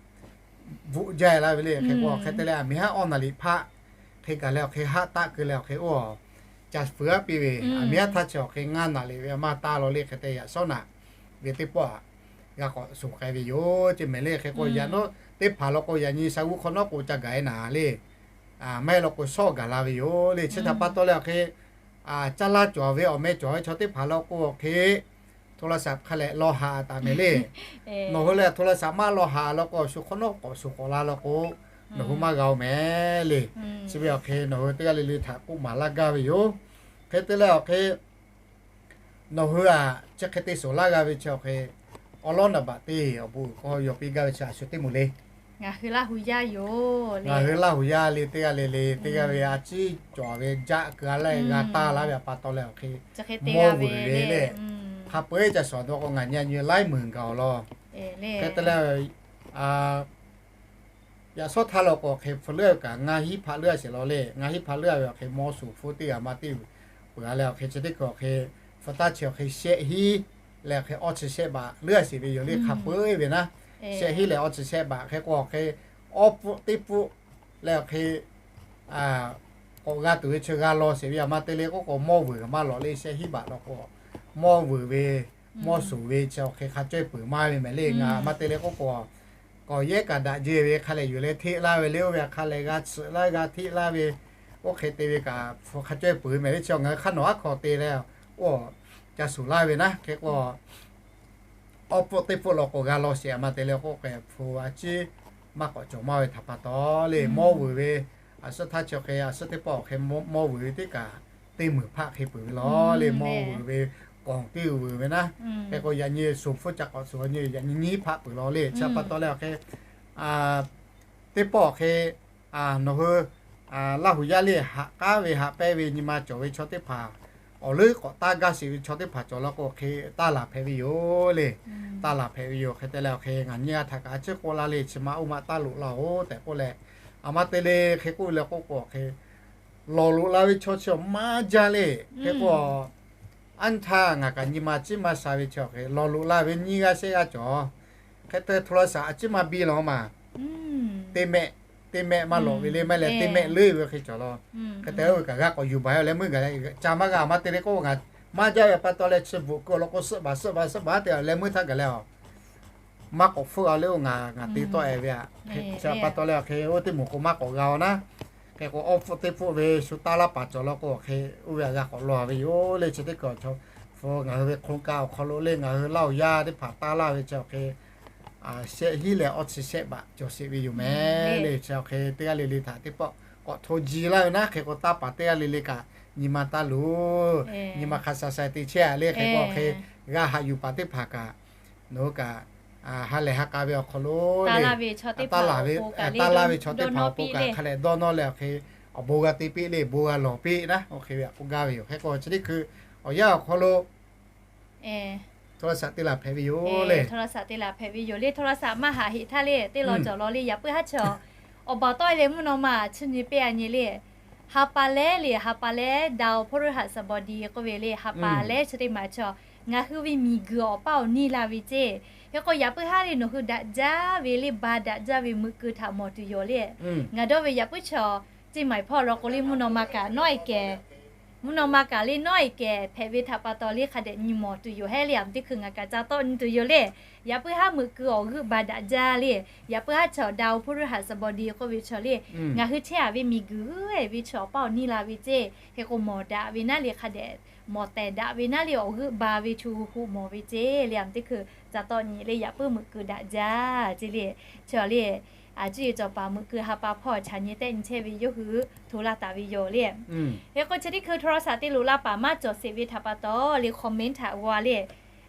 bvuhꞈ jaˇ laˇ ve le. Hk'e k'o hk'e te leh aˬ miˍ haˉ awˇ naˍ riˍ hpaˆ hk'e gaˬ leh awˬ hk'e haˆ taˆ keu leh awˬ hk'e oˇ ca feu aˉ piˇ ve, aˬ miˍ aˉ htaˇ chi awˬ hk'e ngaˇ naˍ riˍ ve a maˇ taˇ law le. Hk'e te yaꞈ shawˉ naꞈ ve teˇ pawˆ g'a k'awꞈ shoˍ k'ai ve yoˬ ce mehˍ le. Hk'e k'o yaꞈ nawˉ teˇ hpaˍ law k'o yaꞈ nyi shaˍ g'u hk'awꞈ nawˉ k'o ca gaˬ e naˍ le. Maˇ heˆ law k'o shawˉ gaˬ la ve yoˬ le. Chi htaꞈ pa taw leh awˬ hk'e caˇ laˇ cawˬ ve awˬ meh cawˬ ve chaw teˇ hpaˍ law k'o awˬ hk'e โทรศัพท์ hk'a lehˬ law haꞈ taˍ mehˍ le. Nawˬ hui lehˬ โทรศัพท์ maˇ law haꞈ law k'o shu hk'awꞈ nawˉ k'awꞈ shu k'awꞈ la law k'o nawˬ hui maˇ g'a oˬ mehˍ le. Chi ve awˬ hk'e nawˬ hui teˇ g'aˇ le le htaꞈ k'oˆ maˍ laˇ gaˇ ve yoˬ. Hk'e te leh awˬ hk'e nawˬ hui aꞈ chi hk'e te shoˍ laˇ g'a ve chi awˬ hk'e awˬ lawˉ naˍ baꞈ teˇ awˬ bon uiˍ k'aw yaw piˇ gaˇ ve chi a shu teˇ moˍ le. Ngaˬ hui Laˇ hu yaˇ yoˬ. Ngaˬ hui Laˇ hu yaˇ le teˇ g'aˇ le le teˇ g'aˇ ve a ciˉ cawˬ ve jaˆ keu a leh g'a taˇ laˇ ve a pa taw leh awˬ hk'e mawˇ vuiˬ ve le. Hk'a peu-eˬ ca shawˍ daw k'o ngaˬ nyi a nyi laiˉ meunˍ gaˬ awˬ lawn. Hk'e te leh yaꞈ shawˉ htaˇ law k'o awˬ hk'e hpu leuˉ kaꞈ ngaˇ hinˉ hpaˆ leuˉ a sheˍ law le. Ngaˇ hinˉ hpaˆ leuˉ a ve awˬ hk'e mawˇ shuˍ hpu teˇ g'aˇ ma teˇ peuˬ a leh awˬ hk'e chi teˇ hkui awˬ hk'e hpu taˇ chi awˬ hk'e shehˆ hinˉ leh awˬ hk'e awˇ chi shehˆ baꞈ leuˉ a sheˍ ve yoˬ le. Hk'a peu-eˬ ve naˉ shehˆ hinˉ leh awˇ chi shehˆ baꞈ hk'e k'o awˬ hk'e awˇ pfuhˆ teˇ pfuhˆ leh awˬ hk'e k'awꞈ g'a tuˬ ve chi g'a law sheˍ ve, aˬ ma te le k'oˆ k'o, mawˇ vuiˬ maˇ lawꞈ le shehˆ hiˉ baꞈ law k'o, mawˇ vuiˬ ve, mawˇ suˍ ve chi awˬ hk'e hk'a cawehˇ peuˬ maˇ ve mehˍ le. Ngaˬ aˬ ma te le k'oˆ k'o, k'awꞈ yehˉ kaꞈ daꞈ jehˇ ve hk'a lehˬ yuˬ leh hteˆ laˇ ve le, oˇ ve hk'a lehˬ g'a tsuhꞈ laˇ g'a hteˆ laˇ ve, oˇ hk'e te ve kaꞈ hpu hk'a cawehˇ peuˬ ve mehˍ le. Chi ngaˬ hui hk'aˇ nawˬ aˉ hk'aw te leh, oˇ ca suˍ laˇ ve naˉ hk'e k'o, awˬ pfuhˆ teˇ pfuhˆ law k'o g'a law sheˍ, aˬ ma te le k'oˆ k'o, hpu a ciˉ maˇ k'awꞈ cawˬ maˇ ve htaꞈ pa taw le, mawˇ vuiˬ ve, aˬ suhˉ htaˇ chi hk'e aˬ suhˉ teˇ pawˆ awˬ hk'e mawˇ vuiˬ ve teˇ kaꞈ teˇ meunˍ hpaˆ hk'e peuˬ ve law le, mawˇ vuiˬ ve k'awˍ teˇ vuiˬ ve naˉ hk'e k'o, yaꞈ nyi suˍ hpfuhˇ ca k'awꞈ suˍ nyi yaꞈ nyi nyiˉ hpaˆ peuˬ law le. Chi pa taw le awˬ hk'e teˇ pawˆ awˬ hk'e nawˬ hui Laˇ huˍ yaˇ le haꞈ k'aˉ ve haꞈ pehnˇ ve nyi ma cawˬ ve chaw teˇ hpaˍ, awˬ leuˉ k'awꞈ taˇ gaˇ sheˍ ve chaw teˇ hpaˍ cawˬ law k'o hk'e taˇ laˬ hpehꞈ ve yoˬ le. Taˇ laˬ hpehꞈ ve yoˬ. Hk'e te leh awˬ hk'e ngaˬ nyi a htaꞈ kaꞈ a ciˉ k'oˆ laˇ le, chi ma oˇ ma taˇ loꞈ laˇ-oˬ tehꞈ k'oˆ leh, aˬ ma te le hk'e k'oˆ ve le k'oˆ k'o awˬ hk'e lawˬ loꞈ la ve chaw chi awˬ maˇ jaˇ le. Hk'e k'o, aˉ htaˇ ngaˬ kaꞈ nyi ma ciˉ maˇ sha ve chi awˬ hk'e lawˬ loꞈ la ve nyiˇ g'aˇ shehˆ g'aˇ cawˬ. Hk'e te โทรศัพท์ a ciˉ maˇ biˇ law maˬ. Teˇ mehˆ, teˇ mehˆ maˇ lawꞈ ve le, maˇ leh teˇ mehˆ leuˉ ve hk'e cawˬ law. Hk'e te oˇ ve kaꞈ g'a k'awꞈ yuˬ baˬ-e leh meuˇ gaˬ leh ca maˇ g'a, aˬ ma te le k'oˆ ngaˬ maˇ jaˇ ve pa taw leh chi bvuhꞈ keu law k'o suhˆ baˬ suhˆ baˬ suhˆ baˬ te leh meuˇ htaˇ gaˬ leh a maˇ k'awꞈ hpfuhˆ a le oˇ ngaˬ ngaˬ te tawˆ-e ve a. Chi pa taw leh awˬ hk'e oˇ teˇ moˍ k'o maˇ k'awꞈ g'a-o naˉ. Hk'e k'o awˬ pfuhˆ teˇ pfuhˆ ve shu taˇ laˇ paˍ cawˬ law k'o awˬ hk'e oˇ ve a g'a k'awꞈ law ve yoˬ le. Chi teˇ hkui hpu ngaˬ hui ve โครงการ awˬ hk'aw lo le ngaˬ hui Laˇ huˍ yaˇ teˇ hpaˍ taˇ laˇ ve chi awˬ hk'e shehˆ hiˉ leh awˇ chi shehˆ baꞈ cawˬ sheˍ ve yoˬ mehˍ le. Chi awˬ hk'e teˇ g'aˇ le le htaꞈ teˇ pawˆ k'awꞈ hto ji laˇ ve naˉ. Hk'e k'o taˇ paˍ teˇ g'aˇ le le kaꞈ nyi ma taˇ loˬ. Nyi ma hk'a sha sha te chehˇ a le. Hk'e k'o awˬ hk'e g'a haꞈ yuˬ paˍ teˇ hpaˍ kaꞈ nawˬ hui kaꞈ ha lehˬ ha k'a ve awˬ hk'aw lo le taˇ laˇ ve, taˇ laˇ ve chaw teˇ hpaˍ awˬ pon kaꞈ hk'a lehˬ dawˇ nawˇ piˇ le, awˬ bon g'a te piˇ le, bon g'a lawˬ piˇ naˉ. Oˇ hk'e ve a k'oˆ gaˇ ve yoˬ. Hk'e k'o chi teˇ hkui awˬ yanˇ awˬ hk'aw lo โทรศัพท์ te laˬ hpehꞈ ve yoˬ le. โทรศัพท์ te laˬ hpehꞈ ve yoˬ le. โทรศัพท์ maˇ haꞈ heꞈ htaˇ le teˇ law cawˬ law le. Yaꞈ puiˉ haˉ chaw awˬ baˬ tawˆ-e leh mvuhˇ naw ma a chi nyi piˇ a nyi le. Ha pa leh le, ha pa leh ดาวพฤหัสบดี k'oˆ ve le, ha pa leh chi teˇ maˬ chaw ngaˬ hui ve miˬguiˬ awˬ paˇ awˬ niˇ la ve ceˇ. Hk'e k'o yaꞈ puiˉ haˉ le nawˬ hui daꞈ jaˇ ve le, ba daꞈ jaˇ ve meuꞈ keu htaꞈ mawˬ tuˬ yoˬ le. Ngaˬ dawˇ ve yaꞈ puiˉ chaw ceˇ maˬ hpawˇ law k'o le mvuhˇ naw ma kaꞈ nawˉ-e kehˬ mvuhˇ naw ma kaꞈ le nawˉ-e kehˬ hpehꞈ ve htaꞈ pa taw le hk'a dehꞈ nyi mawˬ tuˬ yoˬ hehˉ le. Aˬ teˇ hkui ngaˬ kaꞈ ca tawˆ nyi tuˬ yoˬ le. Yaꞈ puiˉ haˉ meuꞈ keu awˬ g'euˆ ba daꞈ jaˇ le. Yaꞈ puiˉ haˉ chaw ดาวพฤหัสบดี k'oˆ ve chaw le ngaˬ hui chehˇ a ve miˬguiˬ g'uiˇ-e ve chaw awˬ paˇ awˬ niˇ la ve ceˇ. Hk'e k'o mawˬ daꞈ ve naˉ le, hk'a dehꞈ mawˬ tehˬ daꞈ ve naˉ le, awˬ g'euˆ ba ve chu hu hu mawˬ ve ceˇ le. Aˬ teˇ hkui ca tawˆ nyi le yaꞈ puiˉ meuꞈ keu daꞈ jaˇ ceˇ le. Chaw le a ciˉ cawˬ paˍ meuꞈ keu ha pa hpawˇ chaꞈ nyi tehˆ nyi chehˇ ve yawˇ hui hto laˇ taˍ ve yoˬ le. Hk'e k'o chi teˇ hkui โทรศัพท์ te loꞈ la paˍ maˇ cawˬ sheˍ ve htaꞈ pa taw le comment htaꞈ g'aw le.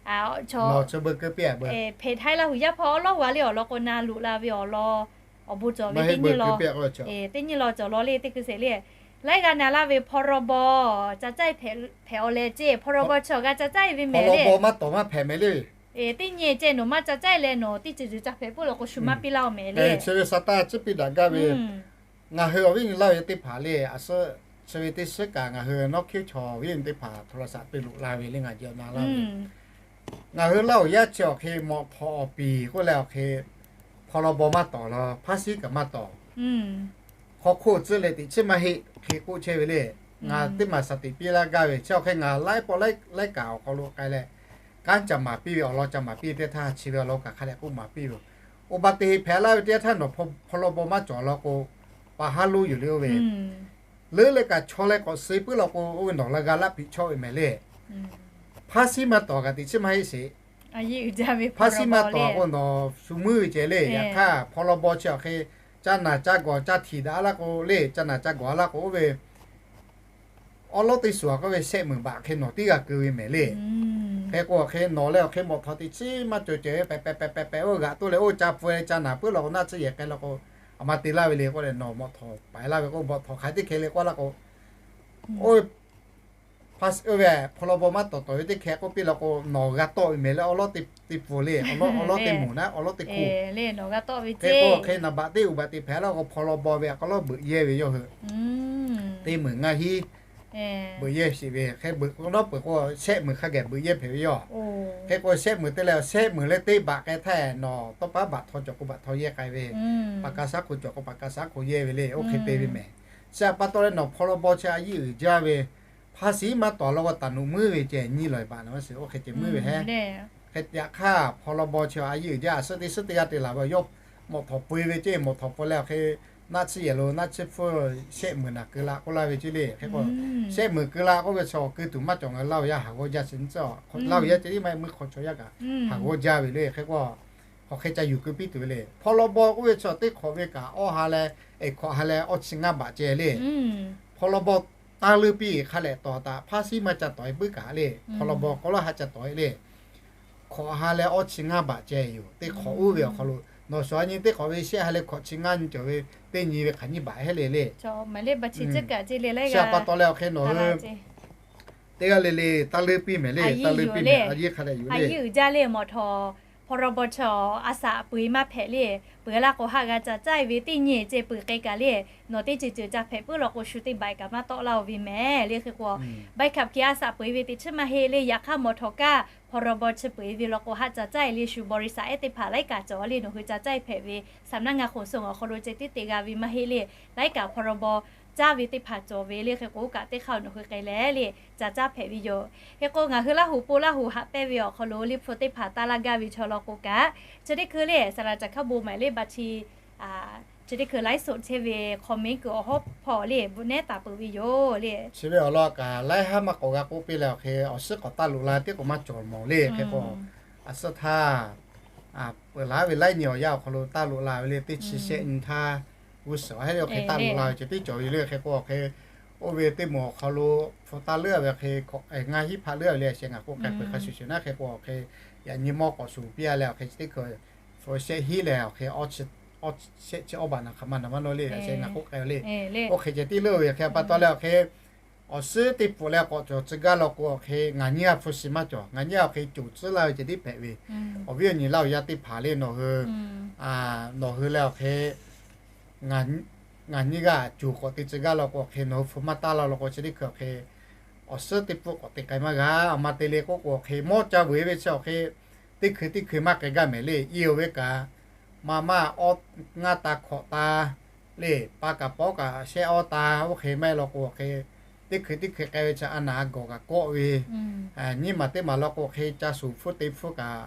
Chaw hpehꞈ htaˇ Laˇ huˍ yaˇ hpawˇ awˉ lawˉ g'a le awˬ lawn k'o na loꞈ la ve awˬ lawn awˬ bon cawˬ ve teˇ nyi law, teˇ nyi law cawˬ law le teˇ hkui sheˍ le. Laiˉ g'aˇ na laˇ ve พรบ ca caˇ-e hpehꞈ-aw leh ceˇ. พรบ chaw g'a ca caˇ-e ve mehˍ le. Maˇ tawˍ maˇ hpehꞈ mehˍ le. Teˇ nyi ceh nawˬ maˇ ca caˇ-e leh nawˬ teˇ ceuˬ ceuˬ ca hpehꞈ puiˉ law k'o shu maˇ piˇ laˇ-o mehˍ le. Chi ve sa taˇ ciˉ piˇ daꞈ gaˇ ve ngaˬ hui awˬ viˉ nyi Laˇ huˍ yaˇ teˇ hpaˍ le, a suhˉ chi ve teˇ suhˉ kaꞈ ngaˬ hui nawˉ hkiˉ chaw awˬ viˉ nyi teˇ hpaˍ โทรศัพท์ te loꞈ la ve le ngaˬ jehˬ na laˇ ve. Ngaˬ hui Laˇ huˍ yaˇ chi awˬ hk'e mawꞈ htawnˍ awˬ piˍ k'oˆ leh awˬ hk'e พรบ maˇ tawˍ law, hpaˇ siˉ kaꞈ maˇ tawˍ. Hk'aw hk'oˆ tcuhˉ leh teꞈ chiˉ maˇ heˆ hk'e k'oˆ chehˇ ve le. Ngaˬ teˇ maˬ shaˍ tiꞈ piˇ laˇ gaˇ ve chi awˬ hk'e ngaˬ laiˉ pawˆ laiˉ kaꞈ awˬ hk'aw lo k'ai leh, kanˉ ca maˍ piˇ ve awˬ lawn ca maˍ piˇ teˇ htaˇ chi ve awˬ lawn kaꞈ hk'a dehꞈ k'oˆ maˍ piˇ ve. Oˇ ba te hpehꞈ laˇ ve teˇ htaˇ nawˬ พรบ maˇ cawˬ law k'o, pa haˉ lonˉ yoˬ le oˇ ve. Leuˉ leh kaꞈ chaw leh k'awꞈ suh puiˉ law k'o oˇ ve nawˬ la g'a laˇ piˇ chawˇ ve mehˍ le. Hpaˇ siˉ maˇ tawˍ kaꞈ teꞈ chiˉ maˇ heˆ sheˍ. Hpaˇ siˉ maˇ tawˍ k'o nawˬ shu meuˇ ve ceh le. Yaꞈ hk'aˇ พรบ chi awˬ hk'e ca naˬ ca gawˬ ca htiˍ daꞈ laˇ k'o le, ca naˬ ca gawˬ laˇ k'o oˇ ve awˉ lawˉ teˇ suhˍ k'oˆ ve shehˆ meunˍ baꞈ hk'e nawˬ tiˉ g'a keu ve mehˍ le. Hk'e k'o awˬ hk'e nawˬ leh awˬ hk'e mawꞈ htawnˍ teꞈ chiˉ maˇ cawˬ ceh ve pehꞈ pehꞈ pehꞈ pehꞈ pehꞈ oˇ g'aꞈ toˇ leh oˇ ca pfuh leh ca naˬ puiˉ law k'o naˆ tcuhˇ yehˬ k'ai law k'o, aˬ ma te laˇ ve le k'oˆ leh nawˬ mawꞈ htawnˍ paiˍ laˇ ve k'o mawꞈ htawnˍ hk'aˬ hk'e teˇ hk'e le k'oˆ laˇ k'o, oˇ ve พรบ maˇ tawˍ tawˍ ve teˇ hk'e k'oˆ piˇ law k'o nawˬ g'a tawˆ ve mehˍ le. Awˉ lawˉ teˇ pfuhˍ le, awˉ lawˉ teˇ hkuˇ, hk'e k'o hk'e naˍ baꞈ teˇ uˍ baꞈ teꞈ hpehꞈ laˇ k'o พรบ ve a k'aw lawˉ beuꞈ yehˇ ve yawˇ hui teˇ meunˍ ngaˇ hiˉ beuꞈ yehˇ sheˍ ve hk'e beuꞈ k'aw lawˉ peuˬ k'o shehˆ meunˍ hk'a geh beuꞈ yehˇ hpehꞈ ve yoˬ. Hk'e k'o shehˆ meunˍ te leh shehˆ meunˍ leh teˇ baꞈ k'ai htaˇ nawˬ tawˇ paˉ baꞈ htaw cawˬ k'o baꞈ htaw yehˇ k'ai ve, paˍ ka shaˉ hk'oˆ cawˬ k'o paˍ ka shaˉ hk'oˆ yehˇ ve le. Oˇ hk'e te ve mehˍ. Chi pa taw leh nawˬ พรบ chi a yiˇ uiˍ jaˇ ve, hpaˇ shiˉ maˇ tawˍ law k'o taˍ nuꞈ muiˉ ve ceh nyi lawˬ baꞈ na maˇ shiˍ, oˇ hk'e ceh muiˉ ve hehˉ. Hk'e yaꞈ hk'aˇ พรบ chi a yiˇ uiˍ jaˇ, a suhˉ teˇ suhˉ teˇ g'aˇ te laˬ ve yawˇ mawꞈ htawnˍ peu-e ve ceh, mawꞈ htawnˍ peu leh awˬ hk'e naˆ tsuhˇ yehˬ lo naˆ tsuhˇ hpfuhˇ shehˆ meunˍ naˍ keu la k'oˆ laˇ ve ceh le. Hk'e k'o shehˆ meunˍ keu la k'oˆ ve chaw awˬ keu tuˬ maˇ cawˬ ngaˬ hui Laˇ huˍ yaˇ haˍ g'awˇ jaˇ chi nyi tcuhˇ, Laˇ huˍ yaˇ ceh tiˉ maˇ heˆ, meuˇ hk'aw chaw yaˇ kaꞈ haˍ g'awˇ jaˇ ve le. Hk'e k'o hk'aˬ hk'e ca yuˬ keu piˇ tuˬ ve le. พรบ k'oˆ ve chaw teˇ hk'awꞈ ve kaꞈ awˇ ha leh, eˬ hkawꞈ ha leh awˇ chi ngaˇ baꞈ ceh le. พรบ taˇ leuˇ piˇ hk'a lehꞈ tawˍ taꞈ hpaˇ shiˉ maˇ ca tawˍ-e puiˉ kaꞈ le. พรบ k'awꞈ lawˇ ha ca tawˍ-e le. Hkawꞈ ha leh awˇ chi ngaˇ baꞈ ceh yoˬ. Teˇ hk'awꞈ uˉ ve awˬ hk'aw lo nawˬ shawˍ a nyi teˇ hk'awꞈ ve shehˆ ha leh hkawꞈ chi ngaˇ nyi cawˬ ve teˇ nyi ve hk'aˬ nyiˇ baꞈ hehˉ le le. Chi pa taw leh awˬ hk'e nawˬ hui teˇ g'aˇ le le taˇ leuˇ piˇ mehˍ le, taˇ leuˇ piˇ mehˍ, a yiˇ hk'a lehꞈ yuˬ le. Uiˍ jaˇ le mawˬ htawnˍ, พรบ chaw a shaꞈ peu-e maˇ hpehꞈ le. Peuˬ laˇ k'o haˆ g'a ca caˇ ve teˇ nyi ceh peuˬ k'ai kaꞈ le. Nawˬ teˇ ceuˬ ceuˬ ca hpehꞈ puiˉ law k'o shu teˇ baꞈ kaꞈ maˇ tawˆ laˇ-o ve mehˍ le. Hk'e k'o ใบขับขี่ a shaꞈ peu-e ve teꞈ chiˉ maˇ heˆ le. Yaꞈ hk'aˇ mawˬ htawnˍ kaˇ พรบ chi peu-e ve law k'o haˆ ca caˇ-e le. Shu บริษัท ehˉ teˇ hpaˍ laiˉ kaꞈ cawˬ le. Nawˬ hui ca caˇ-e hpehꞈ ve สำนักงานขนส่ง awˬ hk'aw lo ceh tiˉ te g'a ve maˇ heˆ le. Laiˉ kaꞈ พรบ caˇ ve teˇ hpaˍ cawˬ ve le. Hk'e k'o oˇ kaꞈ teˇ hk'aˇ nawˬ hui k'ai leh le ca caˇ hpehꞈ ve yoˬ. Hk'e k'o ngaˬ hui Laˇ huˍ po Laˇ huˍ haꞈ pehnˇ ve awˬ hk'aw lo liꞈ hpu teˇ hpaˍ taˇ laˇ gaˇ ve chaw law k'o kaꞈ, chi teˇ hkui le saˍ laˍ caˬ hk'aˇ bon maˍ le ba chi chi teˇ hkui ไลฟ์สด chehˇ ve comment kuiˬ awˬ hawˉ hpawˇ le bvuhꞈ nehˉ taˍ peuˬ ve yoˬ le. Chi ve awˬ lawn kaꞈ laiˉ haˉ maˇ k'awꞈ g'a k'oˆ piˇ leh awˬ hk'e awˬ suhˉ k'awꞈ taˇ loꞈ la tiˉ k'o maˇ cawˬ mawˬ le. Hk'e k'o a suhˉ htaˇ peuˬ laˉ ve laiˉ nyi awˬ yanˇ awˬ hk'aw lo taˇ loꞈ la ve le. Teˇ chi shehˆ nyi htaˇ g'uˇ suhˍ hehˉ le awˬ hk'e taˇ loꞈ la ve ceh tiˉ cawˬ ve le. Hk'e k'o awˬ hk'e oˇ ve teˇ moˍ awˬ hk'aw lo hpu taˇ leuˉ ve hk'e ngaˇ hinˉ hpaˆ leuˉ ve le. Shehˆ ngaˬ k'oˆ k'ai peuˬ hk'a shuˍ shuˍ naˉ. Hk'e k'o awˬ hk'e yaꞈ nyi mawˇ k'awꞈ shuˍ piˇ-a leh awˬ hk'e chi teˇ hkui hpu shehˆ hinˉ leh awˬ hk'e shehˆ chi awˇ baˬ naˬ hk'aˬ ma naˬ maˇ nawˇ le. Shehˆ ngaˬ k'oˆ k'ai ve le. Oˇ hk'e ceh tiˉ leuˉ ve hk'e pa taw leh awˬ hk'e awˬ suhˉ teˇ pfuhꞈ leh k'awꞈ cawˬ tcuh gaˇ law k'o awˬ hk'e ngaˬ nyiˇ g'aˇ hpu shi maˇ cawˬ. Ngaˬ nyiˇ g'aˇ awˬ hk'e coˬ tcuhˉ laˇ ve ceh tiˉ hpehꞈ ve. Awˬ viˉ awˬ nyi Laˇ huˍ yaˇ teˇ hpaˍ le nawˬ hui, nawˬ hui leh awˬ hk'e ngaˬ nyiˇ g'aˇ coˬ k'awꞈ te tcuh gaˇ law k'o awˬ hk'e nawˬ hui hpu maˇ taˇ laˇ law k'o chi teˇ hkui awˬ hk'e awˬ suhˉ teˇ pfuhˆ k'awꞈ te k'ai maˇ g'a. Aˬ ma te le k'oˆ k'o awˬ hk'e mawˇ ca vuiˬ ve chi awˬ hk'e teˇ hkui teˇ hkui maˇ k'ai gaˇ mehˍ le. Iˉ oˬ ve kaꞈ ma maˇ awˇ ngaˇ ta hkawꞈ ta le, pa kaꞈ pawˉ kaꞈ shehˆ awˇ ta, oˇ hk'e maˇ heˆ law k'o awˬ hk'e teˇ hkui teˇ hkui k'ai ve chi a naˬ a gawˬ kaꞈ kawˆ ve, nyiˇ maˬ teˇ maˬ law k'o awˬ hk'e ca shuˍ hpfuhˇ te hpfuhˇ kaꞈ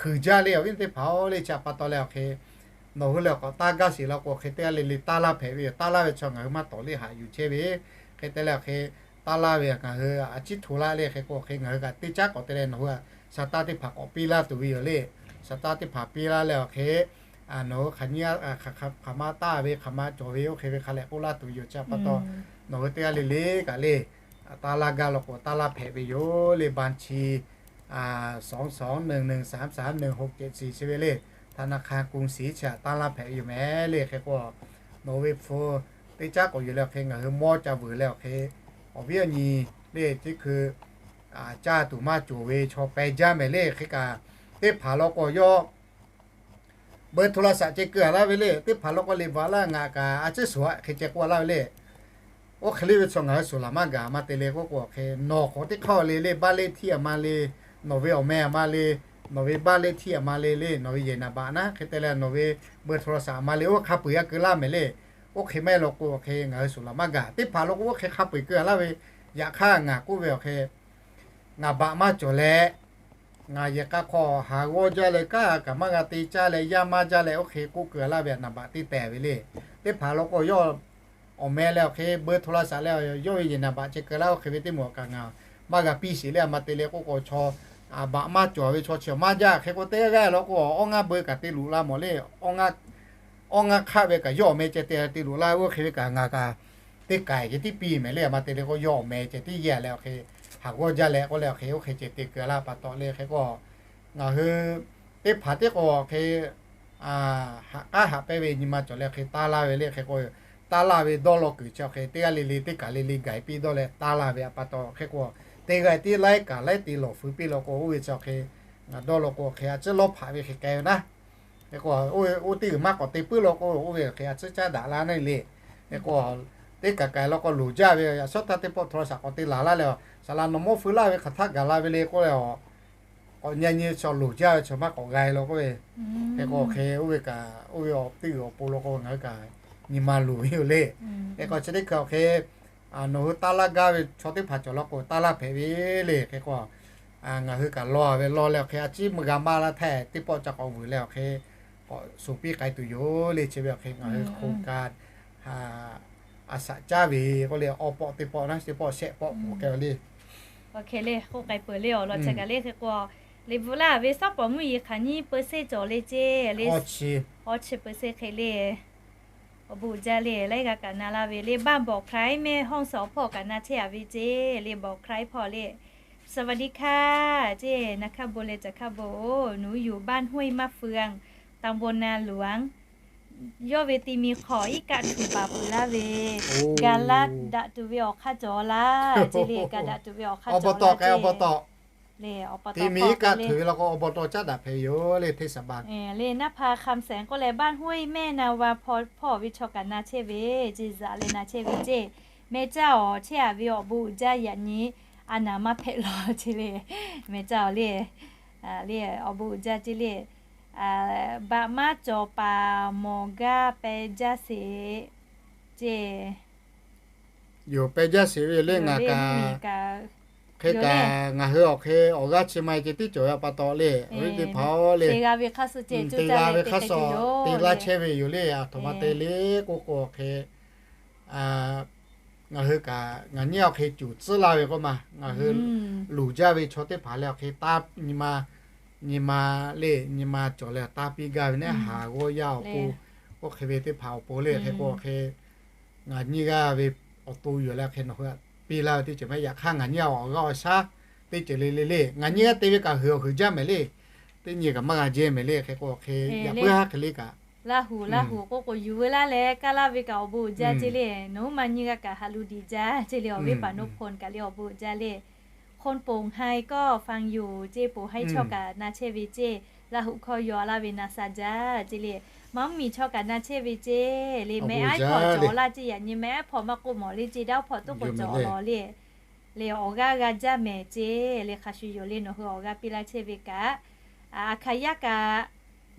huiˍ jaˇ le. Awˬ viˉ teˇ hpaˍ-oˬ le chi pa taw leh awˬ hk'e nawˬ hui leh k'awꞈ taˇ gaˇ sheˍ law k'o awˬ hk'e teˇ g'aˇ le le taˇ laˇ hpehꞈ ve yoˬ. Taˇ laˇ ve chaw ngaˬ hui maˇ tawˍ le haꞈ yuˬ chehˇ ve. Hk'e te leh awˬ hk'e taˇ laˇ ve ngaˬ hui a ciˉ hto laˇ le. Hk'e k'o awˬ hk'e ngaˬ hui kaꞈ teˇ caˉ k'awꞈ te leh nawˬ hui a shaˍ taˇ teˇ hpaˍ k'awꞈ piˇ laˇ tuˬ ve yoˬ le. Shaˍ taˇ teˇ hpaˍ piˇ laˇ leh awˬ hk'e nawˬ hui hk'aˬ nyiˇ hk'aˬ ma taˇ ve hk'aˬ ma cawˬ ve oˇ hk'e ve hk'a lehꞈ k'oˆ laˇ tuˬ ve yoˬ. Chi pa taw nawˬ hui teˇ g'aˇ le le kaꞈ le taˇ laˇ gaˇ law k'o taˇ laˇ hpehꞈ ve yoˬ le. Ban chi สองสองหนึ่งหนึ่งสามสามหนึ่งหกเจ็ดสี่ chi ve le ธนาคารกรุงศรี chi htaꞈ taˇ laˇ hpehꞈ ve yoˬ mehˍ le. Hk'e k'o nawˬ ve hpu teˇ caˉ k'awꞈ yuˬ leh awˬ hk'e ngaˬ hui mawˇ ca vuiˬ leh awˬ hk'e awˬ viˉ awˬ nyi le teˇ hkui caˇ tuˬ maˇ cawˬ ve chaw pehˬ jaˇ mehˍ le. Hk'e kaꞈ teˇ hpaˍ law k'o yawˇ เบอร์โทรศัพท์ ceh keu-a laˇ ve le. Teˇ hpaˍ law k'o liꞈ bvuhꞈ laˇ ngaˬ kaꞈ a ciˉ shuˍ hk'e ceh k'oˆ laˇ ve le. Oˇ hk'e le ve chaw ngaˬ hui shuˍ laˬ maˇ gaˬ. Ma te le k'oˆ k'o awˬ hk'e nawˬ k'awꞈ teˇ hk'aˇ le บ้านเลขที่ a ma le, nawˬ ve awˬ meh a ma le, nawˬ ve บ้านเลขที่ a ma le le, nawˬ ve yehˬ naˍ baꞈ naˉ hk'e te leh nawˬ ve เบอร์โทรศัพท์ a ma le, oˇ hk'a peu-eˬ g'a keu laˇ mehˍ le. Oˇ hk'e maˇ heˆ law k'o awˬ hk'e ngaˬ hui shuˍ laˬ maˇ gaˬ. Teˇ hpaˍ law k'o oˇ hk'e hk'a peu-eˬ keu-a laˇ ve. Yaꞈ hk'aˇ ngaˬ k'oˆ ve awˬ hk'e ngaˬ baꞈ maˇ cawˬ leh, ngaˬ yehˬ k'a hk'aw haˍ g'awˇ jaˇ leh kanˉ kaꞈ maˇ g'a te caˇ leh yaˇ maˇ jaˇ leh oˇ hk'e k'oˆ keu-a laˇ ve htaꞈ naˍ baꞈ teˇ tehˬ ve le. Teˇ hpaˍ law k'o yawˇ awˬ meh leh awˬ hk'e เบอร์โทรศัพท์ leh yawˇ ve yehˬ naˍ baꞈ ceh keu laˇ oˇ hk'e ve teˇ moˍ kaꞈ ngaˬ maˇ g'a piˇ sheˍ le. A ma te le k'oˆ k'o chaw baꞈ maˇ cawˬ ve chaw chi maˇ jaˇ. Hk'e k'o teˇ g'aˇ g'aˇ law k'o awˇ ngaˇ beu kaꞈ te luꞈ la mawˬ le. Awˇ ngaˇ hk'aˆ ve kaꞈ yawˇ awˬ meh ceh te te luꞈ laˇ ve oˇ hk'e ve kaꞈ ngaˬ kaꞈ teˇ k'ai ceh tiˉ piˇ mehˍ le. A ma te le k'o yawˇ awˬ meh ceh tiˉ yehˇ leh awˬ hk'e haˍ g'awˇ jaˇ leh k'oˆ leh awˬ hk'e oˇ hk'e ceh te keu laˇ pa taw le. Hk'e k'o ngaˬ hui teˇ hpaˍ teˇ k'o awˬ hk'e haꞈ k'aˉ haꞈ pehnˇ ve nyi ma cawˬ leh awˬ hk'e taˇ laˇ ve le. Hk'e k'o taˇ laˇ ve dawˇ law kuiˬ chi awˬ hk'e teˇ g'aˇ le le teˇ kaˬ le le gaˬ piˇ dawˇ leh taˇ laˇ ve a pa taw hk'e k'o teˇ g'aˇ tiˉ laiˉ kaꞈ laiˉ te lawˬ feu piˇ law k'o oˇ ve chi awˬ hk'e ngaˬ dawˇ law k'o awˬ hk'e a ciˉ lawˇ hpaꞈ ve hk'e k'ai ve naˉ. Hk'e k'o oˇ teˇ g'uiˬ maˇ k'awꞈ te puiˉ law k'o oˇ ve awˬ hk'e a ciˉ caˉ daꞈ la naˉ le. Hk'e k'o teˇ kaˬ kaˬ law k'o loˍ jaˇ ve yaꞈ shawˉ htaˇ teˇ pawˆ โทรศัพท์ k'awꞈ te laˬ laˇ leh, saˍ laˍ nawˬ mawˇ feu laˇ ve hk'aˬ htaˇ gaˬ la ve le k'oˆ leh, k'awꞈ nyi nyi chaw loˍ jaˇ ve chaw maˇ k'awꞈ g'a law k'oˆ ve. Hk'e k'o hk'e oˇ ve kaꞈ oˇ ve awˬ teˇ g'uiˬ awˬ pon law k'o ngaˬ hui kaꞈ nyi ma luˬ ve yoˬ le. Hk'e k'o chi teˇ hkui awˬ hk'e nawˬ hui taˇ laˇ gaˇ ve chaw teˇ hpaˍ cawˬ law k'o, taˇ laˇ hpehꞈ ve le. Hk'e k'o ngaˬ hui kaꞈ law ve law leh awˬ hk'e a ciˉ meuˇ g'a maˇ laˇ htaˇ, teˇ pawˆ ca k'awꞈ vuiˬ leh awˬ hk'e k'awꞈ shuˍ piˇ k'ai tuˬ yoˬ le. Chi ve awˬ hk'e ngaˬ hui hk'oˆ ka a shaꞈ caˇ ve k'oˆ le, awˬ pawˆ teˇ pawˆ naˉ teˇ pawˆ shehˆ pawˆ k'oꞈ k'ai le. Awˬ hk'e le k'oˆ k'ai peuˬ le awˬ lawn chi kaꞈ le. Hk'e k'o liꞈ bvuhꞈ laˇ ve Sawˉ pawˍ mvuhˇ yeˬ hk'aˬ nyiˇ peuˬ seˇ cawˬ le ceˇ le. Awˇ chi peuˬ seˇ hk'e le. Awˬ bon uiˍ jaˇ le, laiˉ g'aˇ kaꞈ na laˇ ve le. บ้านบ่อไคร้ แม่ฮ่องสอน awˬ hpawˇ kaꞈ na chehˇ a ve ceˇ le. บ่อไคร้ hpawˇ le. สวัสดีค่ะ ceˇ, na hk'a bon leh caˬ hk'a bon oˬ, หนูอยู่บ้านห้วยมะเฟือง ตำบลนาหลวง yawˇ ve ti mi hk'awꞈ iˉ kaˆ htuꞈ baˬ peuˬ laˇ ve, ga laˇ daꞈ tuˬ ve awˬ hk'aˇ cawˬ laˇ ceˇ le. Ga daꞈ tuˬ ve awˬ hk'aˇ cawˬ laˇ ceˇ le. Awˬ pa taw htuꞈ ve law k'o awˬ pa taw caˉ daꞈ hpehꞈ ve yoˬ le. Hteˇ saˍ baˬ le, naˇ hpa คำแสน k'oˆ leh บ้านห้วยแม่นาวา hpawˇ awˬ ve chaw kaꞈ na chehˇ ve ceˇ, zaꞈ leh na chehˇ ve ceˇ. Meh caˇ awˬ chehˇ a ve awˬ bon uiˍ jaˇ, yaꞈ nyi a naˍ maˇ hpehꞈ law ceˇ le. Meh caˇ awˬ le, le awˬ bon uiˍ jaˇ ceˇ le. Baꞈ maˇ cawˬ paˍ mawˬ gaˇ peh jaˇ sheˍ ceˇ. Yoˬ, peh jaˇ sheˍ ve le. Ngaˬ kaꞈ hk'e kaꞈ ngaˬ hui awˬ hk'e awˬ g'aˇ chi ma e ceh tiˉ cawˬ ve pa taw le, awˬ viˉ teˇ hpaˍ le, te g'a ve hk'aˇ suh ceh, te g'a ve hk'aˇ suh te laˇ chehˇ ve yoˬ le. Aˬ htoꞈ ma te le k'oˆ k'o awˬ hk'e ngaˬ hui kaꞈ ngaˬ nyiˇ awˬ hk'e cuˬ tcuhˉ laˇ ve k'oˆ ma, ngaˬ hui luˬ jaˇ ve chaw teˇ hpaˍ leh awˬ hk'e taˇ nyi ma, nyi ma le, nyi ma cawˬ leh taˇ piˇ gaˇ ve neˉ haˍ g'awˇ yaˇ awˬ pon, oˇ hk'e ve teˇ hpaˍ awˬ pon le. Hk'e k'o awˬ hk'e ngaˬ nyiˇ g'aˇ ve awˬ to yoˬ leh hk'e nawˬ hui piˇ laˇ ve teˇ ceuˬ maˇ. Yaꞈ hk'aˇ ngaˬ nyiˇ awˬ g'aˇ awˬ shaˉ teˇ ceuˬ le le le, ngaˬ nyiˇ g'aˇ te ve kaꞈ hui awˬ hui jaˇ mehˍ le. Teˇ nyi kaꞈ maˇ g'a jehˇ mehˍ le. Hk'e k'o hk'e yaꞈ puiˉ haˉ hk'e le kaꞈ Laˇ huˍ, Laˇ huˍ k'oˆ k'o yuˬ veu laˇ leh kaˇ laˇ ve kaꞈ awˬ bon uiˍ jaˇ ceˇ le. Nawˬ huiˉ ma nyiˇ g'aˇ kaꞈ haꞈ lu diꞈ jaˇ ceˇ le. Awˬ viˉ paˍ นพพล kaꞈ le awˬ bon uiˍ jaˇ le. คนโป่งไฮก็ฟังอยู่ ceˇ, โป่งไฮ chaw kaꞈ na chehˇ ve ceˇ. Laˇ huˍ hkawˇ yaw laˇ ve na sha jaˇ ceˇ le. Maˇ mvuhˇ miˬ chaw kaꞈ na chehˇ ve ceˇ le. Meh aiˉ hpawˇ cawˬ laˇ ceˇ, yaꞈ nyi meh aiˉ hpawˇ maˇ k'oˆ mawˬ le ceˇ, daˇ hpawˇ toˉ k'o cawˬ lawˬ le. Le awˬ g'aˇ g'a jaˇ mehˍ ceˇ le. Hk'a shuˍ yoˬ le, nawˬ hui awˬ g'aˇ piˇ laˇ chehˇ ve kaꞈ, aˬ hk'aˬ yaˇ kaꞈ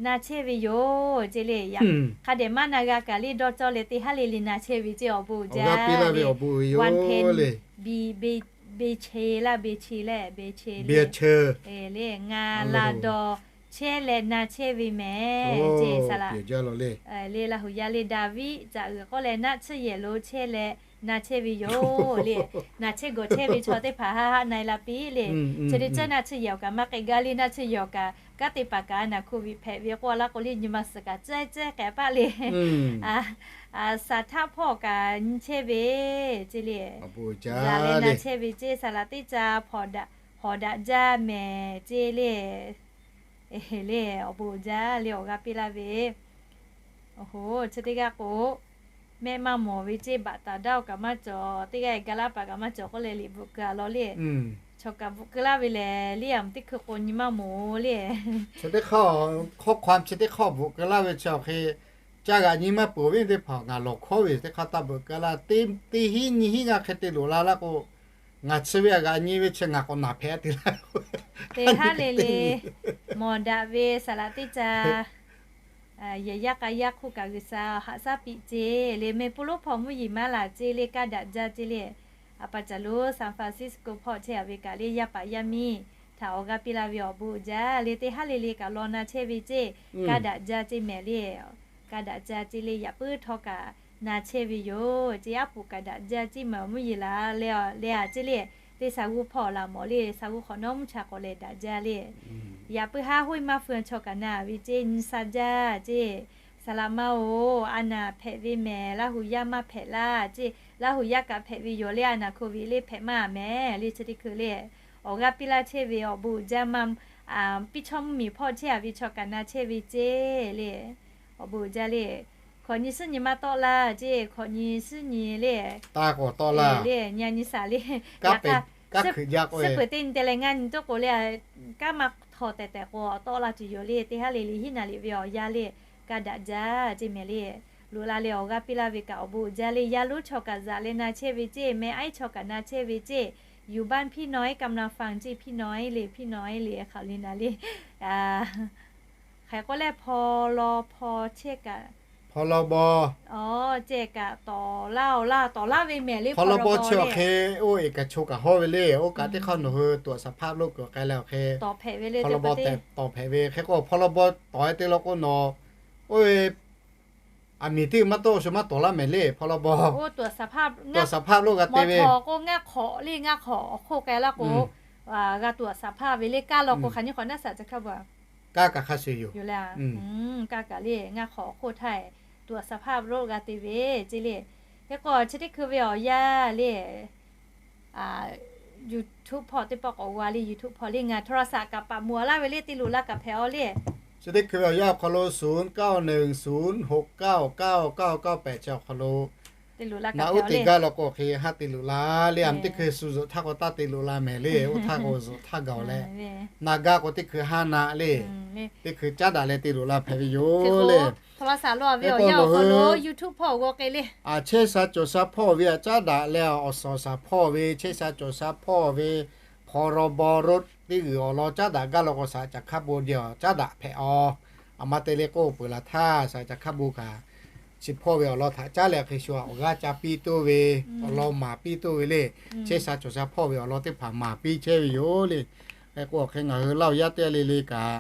na chehˇ ve yoˬ ceˇ le. Yaꞈ hk'a dehꞈ maˇ na g'a kaꞈ le, dawˇ cawˇ leh teˇ haˉ le le na chehˇ ve ceˇ. Awˬ bon uiˍ jaˇ le. Be che laˇ, be che leh, be che le, le ngaˬ laˬ dawˬ chehˇ leh na chehˇ ve mehˍ ceˇ. Saˍ laꞈ le Laˇ huˍ yaˇ le Daˍviˆ caꞈ uiˍ k'oˆ leh naˆ tsuhˇ yehˬ lo chehˇ leh na chehˇ ve yoˬ le. Na chehˇ gawˬ chehˇ ve chaw teˇ hpaˍ haˆ haˆ na e la piˇ le. Chi te ceh naˆ tsuhˇ yehˬ awˬ kaꞈ maˇ k'ai gaˇ le. Naˆ tsuhˇ yehˬ awˬ kaꞈ kanˉ te paˍ kaꞈ a naˍ โควิด hpehꞈ ve k'oˆ a laˇ k'o le, nyi ma suhˍ kaꞈ tcuhˉ cehˇ k'ai paˆ le. Saˍ htaˆ hpawˇ kaꞈ nyi chehˇ ve ceˇ le. Zaˍ leh na chehˇ ve ceˇ. Saˍ laꞈ teˇ ca hawˍ daꞈ jaˇ mehˍ ceˇ le. Le awˬ bon uiˍ jaˇ le, awˬ g'aˇ piˇ laˇ ve. Chi teˇ g'aˇ k'o, mehˆ maˇ mawˬ ve ceˇ, baꞈ taˍ daˇ awˬ kaꞈ maˇ cawˬ, teˇ g'aˇ ga laˇ paˍ kaꞈ maˇ cawˬ k'oˆ leh liꞈ bvuhꞈ keu a law le. Chaw kaꞈ bvuhꞈ keu laˇ ve lehˬ le, aˬ mvuhˬ teˇ hkui k'o nyi maˇ mawˬ le. Chi teˇ hk'aˇ, hkawˇ hk'aw chi teˇ hk'awˇ bvuhꞈ keu laˇ ve chi awˬ hk'e, caˇ g'aꞈ nyi maˇ peuˬ ve teˇ hpaˍ ngaˬ lawˬ hkawˉ ve teˇ hk'aˇ taˇ bvuhꞈ keu laˇ. Teˇ hinˉ nyi hinˉ g'aˇ hk'e te loꞈ la laˇ k'o, ngaˬ chi ve a g'aꞈ nyi ve chi ngaˬ k'awꞈ naˬ hpehꞈ te laˇ k'o, teˇ haˉ le le mawˬ daꞈ ve saˍ laꞈ teˇ ca yehˬ yaˇ k'a yaˇ hk'oˆ kaꞈ G'uiˬsha haꞈ shaˉ piˇ ceˇ le. Meh puˇ lonˉ hpawˇ mvuhˇ yeˬ maˇ laˬ ceˇ le, kaˇ daꞈ jaˇ ceˇ le. A pa caˬ lo San Francisco hpawˇ chehˇ a ve kaꞈ le, yaˇ paˍ yaˇ miˇ htaꞈ awˬ g'aˇ piˇ laˇ ve awˬ bon uiˍ jaˇ le. Teˇ haˉ le le kaꞈ law na chehˇ ve ceˇ, kaˇ daꞈ jaˇ ceˇ mehˍ le. Kaˇ daꞈ jaˇ ceˇ le, yaꞈ puiˉ htawˇ kaꞈ na chehˇ ve yoˬ ceˇ. Aˉ puˍ kaꞈ daꞈ jaˇ ceˇ mehˍ, awˬ mvuhˇ yeˬ laˬ le, le a ceˇ le. Teˇ shaˍ g'uˇ hpawˇ laˬ mawˬ le, shaˍ g'uˇ hk'awꞈ nawˉ mvuhˇ cha k'awꞈ leh daꞈ jaˇ le. Yaꞈ puiˉ haˉ hoˆ maˇ feu chaw kaꞈ na ve ceˇ, nyi sha jaˇ ceˇ. Saˍ laꞈ ma oˬ, a naˍ hpehꞈ ve mehˍ, Laˇ huˍ yaˇ maˇ hpehꞈ laˇ ceˇ. Laˇ huˍ yaˇ kaꞈ hpehꞈ ve yoˬ le, a naˍ โควิด le hpehꞈ maˇ mehˍ le. Chi teˇ hkui le awˬ g'aˇ piˇ laˇ chehˇ ve awˬ bon uiˍ jaˇ maˇ, piˇ chawˇ mvuhˇ miˬ hpawˇ chehˇ a ve chaw kaꞈ na chehˇ ve ceˇ le. Awˬ bon uiˍ jaˇ le. Hkawꞈ nyi suhˉ nyi maˇ tawˆ laˇ ceˇ, hkawꞈ nyi suhˉ nyi le, le nyi a nyi shaˍ le. Suhˉ peuˬ teˇ nyi te leh ngaˇ nyi toˆ k'o le, kanˉ maˇ htaw tehˬ tehˬ k'o tawˆ la tuˬ yoˬ le. Teˇ haˉ le le hiˉ naˍ liꞈ ve awˬ yanˇ le, kaˇ daꞈ jaˇ ceˇ mehˍ le. Loꞈ la leh awˬ g'aˇ piˇ laˇ ve kaꞈ awˬ bon uiˍ jaˇ le. Yaˇ lonˉ chaw kaꞈ zaꞈ leh na chehˇ ve ceˇ, meh aiˉ chaw kaꞈ na chehˇ ve ceˇ, yuˬ baˆ piˇ nawˉ iˉ kaˆ na faˍ ceˇ, piˇ nawˉ iˉ le, piˇ nawˉ iˉ le hk'aˬ le na le. Hk'e k'oˆ leh hpaw law hpaw chehˇ kaꞈ พรบ พรบ chi awˬ hk'e oˇ e kaꞈ cho kaꞈ hawˇ ve le. Oˇ kaꞈ teˇ hk'aˇ nawˬ hui ตรวจสภาพ lo kuiˬ k'ai leh awˬ hk'e พรบ tehꞈ tawˍ hpehꞈ ve hk'e k'o, พรบ tawˍ e te law k'o nawˬ oˇ ve aˬ miˍ teˇ maˇ tawˆ shu maˇ tawˍ laˇ mehˍ le. พรบ ตรวจสภาพ lo g'a te ve, ngaˇ hk'awꞈ le, ngaˇ hk'awꞈ awˬ hk'oˆ k'ai laˇ k'o, g'a ตรวจสภาพ ve le. Kaˇ law k'o hk'aˬ nyi hk'awꞈ naˆ saꞈ ca hkaˇ bvuhꞈ kaˇ kaꞈ hk'a shuˍ yoˬ. Kaˇ kaꞈ le ngaˇ hk'awꞈ awˬ hk'oˆ htaˇ ตรวจสภาพ lo g'a te ve ce le. Hk'e k'o chi teˇ hkui ve awˬ yanˇ le, YouTube hpawˇ teˇ pawˆ k'awꞈ g'a le, YouTube hpawˇ le ngaˬ โทรศัพท์ kaꞈ paˍ mawˬ laˇ ve le, te luˬ la kaꞈ hpehꞈ aw le. Chi teˇ hkui ve awˬ yanˇ awˬ hk'aw lo ศูนย์เก้าหนึ่งศูนย์หกเก้าเก้าเก้าเก้าแปด chi awˬ hk'aw lo naꞈ uˉ te gaˇ law k'o hk'e haˆ te luˬ la le. Aˬ miˍ teˇ hkui shu zuhꞈ htaˇ k'o taˇ te luˬ la mehˍ le. Oˇ htaˇ k'o zuhꞈ htaˇ gaˬ leh, naꞈ gaˇ k'o teˇ hkui haˆ naꞈ le. Teˇ hkui caˉ daꞈ leh te luˬ la hpehꞈ ve yoˬ le. Hk'e k'o nawˬ hui YouTube hpawˇ g'aw k'ai le. Chehˇ sha cawˬ sha hpawˇ ve aꞈ caˉ daꞈ leh, awˬ suhˍ awˬ shaˍ hpawˇ ve, chehˇ sha cawˬ sha hpawˇ ve พรบ รถ teˇ g'uiˬ awˬ lawn caˉ daꞈ gaˇ law k'o, saˍ caˍ hkaˇ bon de awˬ caˉ daꞈ hpehꞈ aw. Aˬ ma te le k'oˆ peuˬ laˬ htaˇ, saˍ caˍ hkaˇ bon kaꞈ chi hpawˇ ve awˬ lawn htaꞈ caˉ leh hk'e shu awˬ g'aˇ ca piˇ toˇ ve, awˬ lawn maˍ piˇ toˇ ve le. Chehˇ sha cawˬ sha hpawˇ ve awˬ lawn teˇ hpaˍ maˍ piˇ chehˇ ve yoˬ le. Hk'e k'o awˬ hk'e ngaˬ hui Laˇ huˍ yaˇ teˇ g'aˇ le le kaꞈ,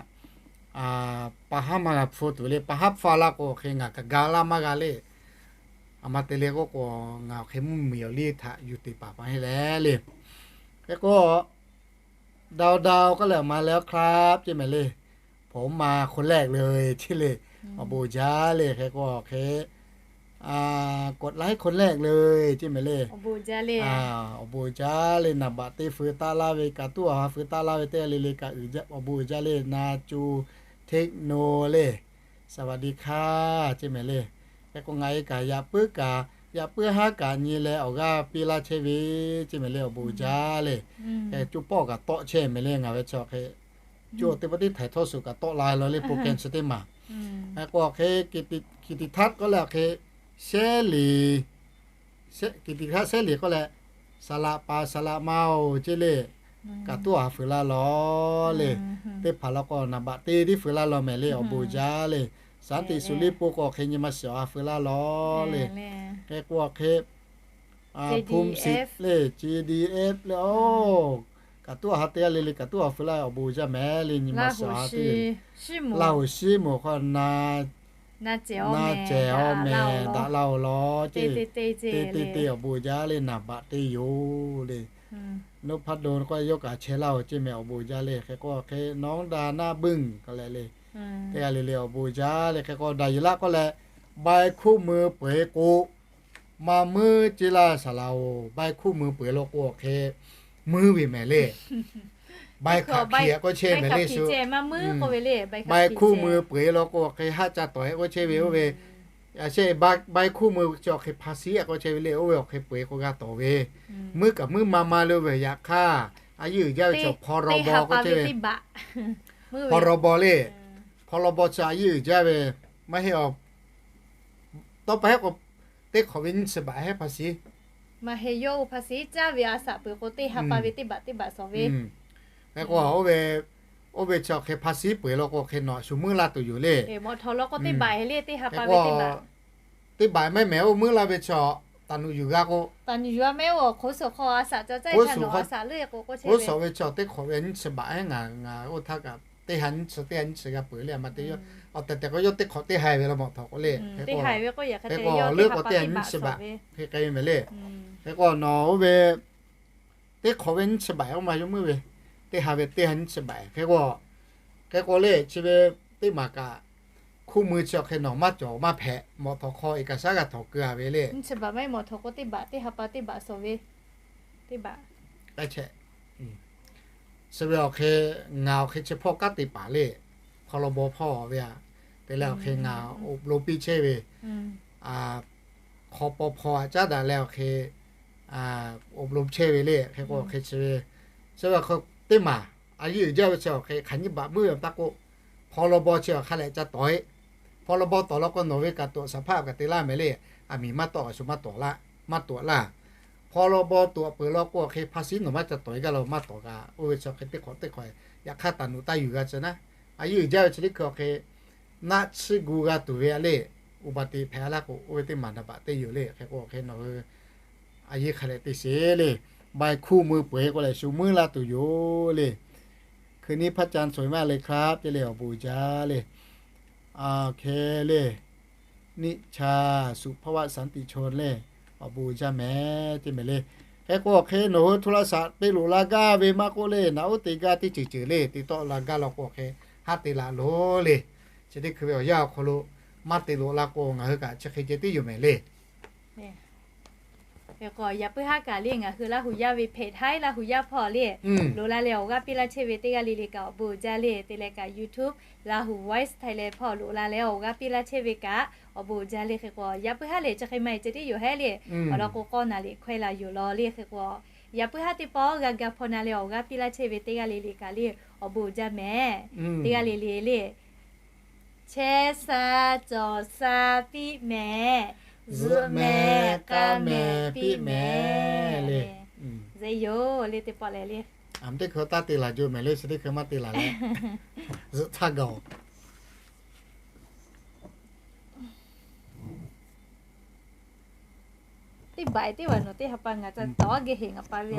pa haˉ maˇ g'a hpu tuˬ le, pa haˉ hpfuhˇ laˇ k'o awˬ hk'e ngaˬ kaꞈ ga laˇ maˇ g'a le. Aˬ ma te le k'oˆ k'o, ngaˬ awˬ hk'e mvuhˇ miˬ awˬ liˇ htaꞈ yuˬ teꞈ paˍ pa heˆ leh le. Hk'e k'o ดาวดาว k'oˆ leh, มาแล้วครับ ce mehˍ le. ผมมาคนแรกเลย ce le. Awˬ bon jaˇ le. Hk'e k'o awˬ hk'e กดไลค์คนแรกเลย ce mehˍ le. Awˬ bon jaˇ le. Naˍ baꞈ te feu taˆ laˇ ve, kaꞈ tuˉ awˬ ha feu taˆ laˇ ve teˇ g'aˇ le le kaꞈ, awˬ bon jaˇ le. Na cu hteˆ no le, สวัสดีค่ะ ce mehˍ le. Hk'e k'o ngaˬ e kaꞈ yaꞈ puiˉ kaꞈ, yaꞈ puiˉ haˉ kaꞈ nyi leh awˬ g'aˇ piˇ laˇ chehˇ ve, ce mehˍ le. Awˬ bon jaˇ le. Hk'e co pawˆ kaꞈ tawˆ chehˇ mehˍ le. Ngaˬ ve chi awˬ hk'e co teˇ pawˆ teˇ htaiˍ htawˇ suhˍ kaꞈ tawˆ la law le, โปรแกรม chi teˇ maˬ. Hk'e k'o awˬ hk'e กิตติทัศน์ k'oˆ leh awˬ hk'e, Shehˉ liˍ, กิตติทัศน์ Shehˉ liˍ k'oˆ leh, สละปา สละเมา ce le. Kaꞈ tuˉ awˬ ha feu laˇ law le. Teˇ hpaˍ law k'o naˍ baꞈ te tiˉ feu laˇ law mehˍ le. Awˬ bon jaˇ le. สันติสุริ po k'o awˬ hk'e nyi ma shiˍ awˬ ha feu laˇ law le. Hk'e k'o awˬ hk'e ภูมิสิทธิ์ le, C D F le, oˇ, kaꞈ tuˉ awˬ ha teˇ g'aˇ le le kaꞈ tuˉ awˬ ha feu laˇ. Awˬ bon jaˇ mehˍ le. Nyi ma shiˍ awˬ ha teˇ g'aˇ, Laˇ huˍ shiˉ moˍ hk'aw na na cehˬ awˬ mehˍ daꞈ laˇ-oˬ law ce. Te te te awˬ bon jaˇ le. Naˍ baꞈ te yoˬ le. Noˉ hpaˇ do k'oˆ yawˇ kaꞈ chehˇ laˇ-oˬ ce mehˍ. Awˬ bon jaˇ le. Hk'e k'o hk'e nawˉ daꞈ naˆ buiˆ k'oˆ leh le, teˇ g'aˇ le le awˬ bon jaˇ le. Hk'e k'o daꞈ yuˬ laˇ k'oˆ leh, bai hkuˇ mui peu-eˬ k'o, maˇ muiˉ ce laˇ saˍ laˍ-oˬ. Bai hkuˇ mui peu-eˬ law k'o awˬ hk'e muiˉ ve mehˍ le. Bai hkaꞈ hkiˬ k'oˆ chehˇ mehˍ le shu. Bai hkuˇ mui peu-eˬ law k'o awˬ hk'e haˆ ca tawˍ-e k'oˆ chehˇ ve oˇ ve. Yaꞈ shehˆ bai hkuˇ mui chi awˬ hk'e ภาษี k'oˆ chehˇ ve le. Oˇ ve awˬ hk'e peu-eˬ k'o g'a tawˍ ve, muiˉ kaꞈ muiˉ ma ma le ve. Yaꞈ hk'aˇ a yeˇ uiˍ jaˇ ve chi พรบ k'oˆ chehˇ ve, พรบ le. พรบ chi a yeˇ uiˍ jaˇ ve maˇ heˆ awˬ. Tawˇ pa hehˉ k'o, teˇ hk'awꞈ ve nyiˇ chi baꞈ hehˉ ภาษี. Maˇ heˆ, yawˇ ภาษี caˇ ve a shaꞈ peuˬ k'o teˇ ha pa ve teˇ baꞈ teˇ baꞈ shawˍ ve. Hk'e k'o, oˇ ve chi awˬ hk'e ภาษี peu-eˬ law k'o hk'e nawˬ shu muiˉ laˇ tuˬ yoˬ le. Teˇ baꞈ maˇ mehˍ oˇ muiˉ laˇ ve chi taˍ nuˬ yuˬ g'a k'o, k'oˆ shawˍ ve chi teˇ hk'awꞈ ve nyiˇ chi baꞈ hehˉ ngaˬ ngaˬ oˇ htaˇ kaꞈ teˇ ha nyiˇ chi teˇ ha nyiˇ chi g'a peuˬ le. A ma te yawˇ awˬ tehˬ tehˬ k'o yawˇ teˇ hk'awꞈ teˇ ha ve law mawˬ htaꞈ k'oˆ le. Hk'e k'o leuˉ k'o teˇ ha nyiˇ chi baꞈ hk'e k'ai ve mehˍ le. Hk'e k'o nawˬ oˇ ve teˇ hk'awꞈ ve nyiˇ chi baꞈ oˇ ma yawˇ muiˉ ve, teˇ ha ve teˇ ha nyiˇ chi baꞈ hk'e k'o, hk'e k'o le chi ve teˇ maˬ kaꞈ hkuˇ mui chi awˬ hk'e nawˬ maˇ cawˬ maˇ hpehꞈ mawˬ htaꞈ hk'aw เอกสาร g'a htawnˍ keu-a ve le. Nyiˇ chi baꞈ maˇ heˆ mawˬ htaꞈ k'oˆ teˇ baꞈ teˇ ha pa teˇ baꞈ shawˍ ve teˇ baꞈ. Chi ve awˬ hk'e ngaˬ awˬ hk'e chi hpawˇ kanˉ te paˍ le, พรบ hpawˇ ve a, te leh awˬ hk'e ngaˬ awˬ lo piˇ chehˇ ve, hk'aw paw hpaw aꞈ caˉ daꞈ leh awˬ hk'e awˬ lo chehˇ ve le. Hk'e k'o awˬ hk'e chi ve, chi ve teˇ maˬ a yeˇ uiˍ jaˇ ve chi awˬ hk'e hk'aˬ nyiˇ baꞈ muiˉ ve taˇ k'oˆ, พรบ chi awˬ hk'a lehꞈ ca tawˍ-e. พรบ tawˍ law k'o nawˬ ve kaꞈ ตรวจสภาพ kaꞈ te laˇ mehˍ le. A miˍ maˇ tawˆ a shu maˇ tawˍ laˇ, maˇ tawˍ laˇ. พรบ tawˍ peuˬ law k'o awˬ hk'e ภาษี nawˬ maˇ ca tawˍ-e gaˇ law maˇ tawˍ kaꞈ, oˇ ve chi awˬ hk'e teˇ hk'awꞈ teˇ hk'awꞈ yaꞈ hk'aˇ taˍ nuˬ taˇ yuˬ g'a tcuh naˉ. A yeˇ uiˍ jaˇ ve chi teˇ hkui awˬ hk'e naˆ tsuhˇ gu g'a tuˬ ve a le. uˍ baˬ teꞈ hpehꞈ laˇ k'o, oˇ ve teˇ maˬ daꞈ baꞈ teˇ yoˬ le. Hk'e k'o hk'e nawˬ hui a yeˇ hk'a leh te sheˍ le. Bai hkuˇ mui peuˬ-e k'oˆ leh shu muiˉ laˇ tuˬ yoˬ le. Hkui niˇ hpaˇ ca suˍ maˇ le hk'aˇ ceˇ le, awˬ bon uiˍ jaˇ le. Hk'e le, niˆ cha suꞈ hpaˇ vaˆ saˍ tiꞈ cho le, awˬ bon uiˍ jaˇ mehˍ ceˇ mehˍ le. Hk'e k'o hk'e nawˬ hui hto la shaꞈ te loꞈ la gaˇ ve maˇ k'oˆ le, naꞈ uˉ te gaˇ teˇ ceuˬ ceuˬ le, te tawˆ la gaˇ law k'o hk'e haˉ te laꞈ loˬ le. Chi teˇ hkui ve awˬ yanˇ awˬ hk'aw lo maˇ te loꞈ la k'o, ngaˬ hui kaꞈ chi hk'e ceh tiˉ yoˬ mehˍ le. Hk'e k'o yaꞈ puiˉ haˉ kaꞈ le, ngaˬ hui Laˇ huˍ yaˇ ve hpehꞈ htaiˉ Laˇ huˍ yaˇ hpawˇ le, loꞈ la leh awˬ g'aˇ piˇ laˇ chehˇ ve teˇ g'aˇ le le kaꞈ awˬ bon uiˍ jaˇ le. Te leh kaꞈ YouTube Lahu Voice Thailand hpawˇ loꞈ la leh awˬ g'aˇ piˇ laˇ chehˇ ve kaꞈ awˬ bon uiˍ jaˇ le. Hk'e k'o yaꞈ puiˉ haˉ lehˬ chi hk'e maˇ heˆ ceh tiˉ yoˬ hehˉ le. Awˬ lawn k'o k'awˇ naˍ liꞈ hkawehˇ la yoˬ law le. Hk'e k'o yaꞈ puiˉ haˉ teˇ pawˆ g'a ga hpawˇ na leh awˬ g'aˇ piˇ laˇ chehˇ ve teˇ g'aˇ le le kaꞈ le, awˬ bon uiˍ jaˇ mehˍ. Teˇ g'aˇ le le le, chehˇ sha cawˬ sha piˇ mehˍ, zuhꞈ mehˍ k'a mehˍ piˇ mehˍ le. Zeˇ yoˬ le teˇ pawˆ lehˬ le. Aˬ, teˇ hkui taˇ te laˬ jo mehˍ le, chi teˇ hkui maˇ te laˬ leh, zuhꞈ htaˇ gaˬ-oˬ. Teˇ baiˬ teˇ baiˬ nawˬ teˇ ha pa ngaˬ ca tawˍ geh heˍ ngaˬ pa ve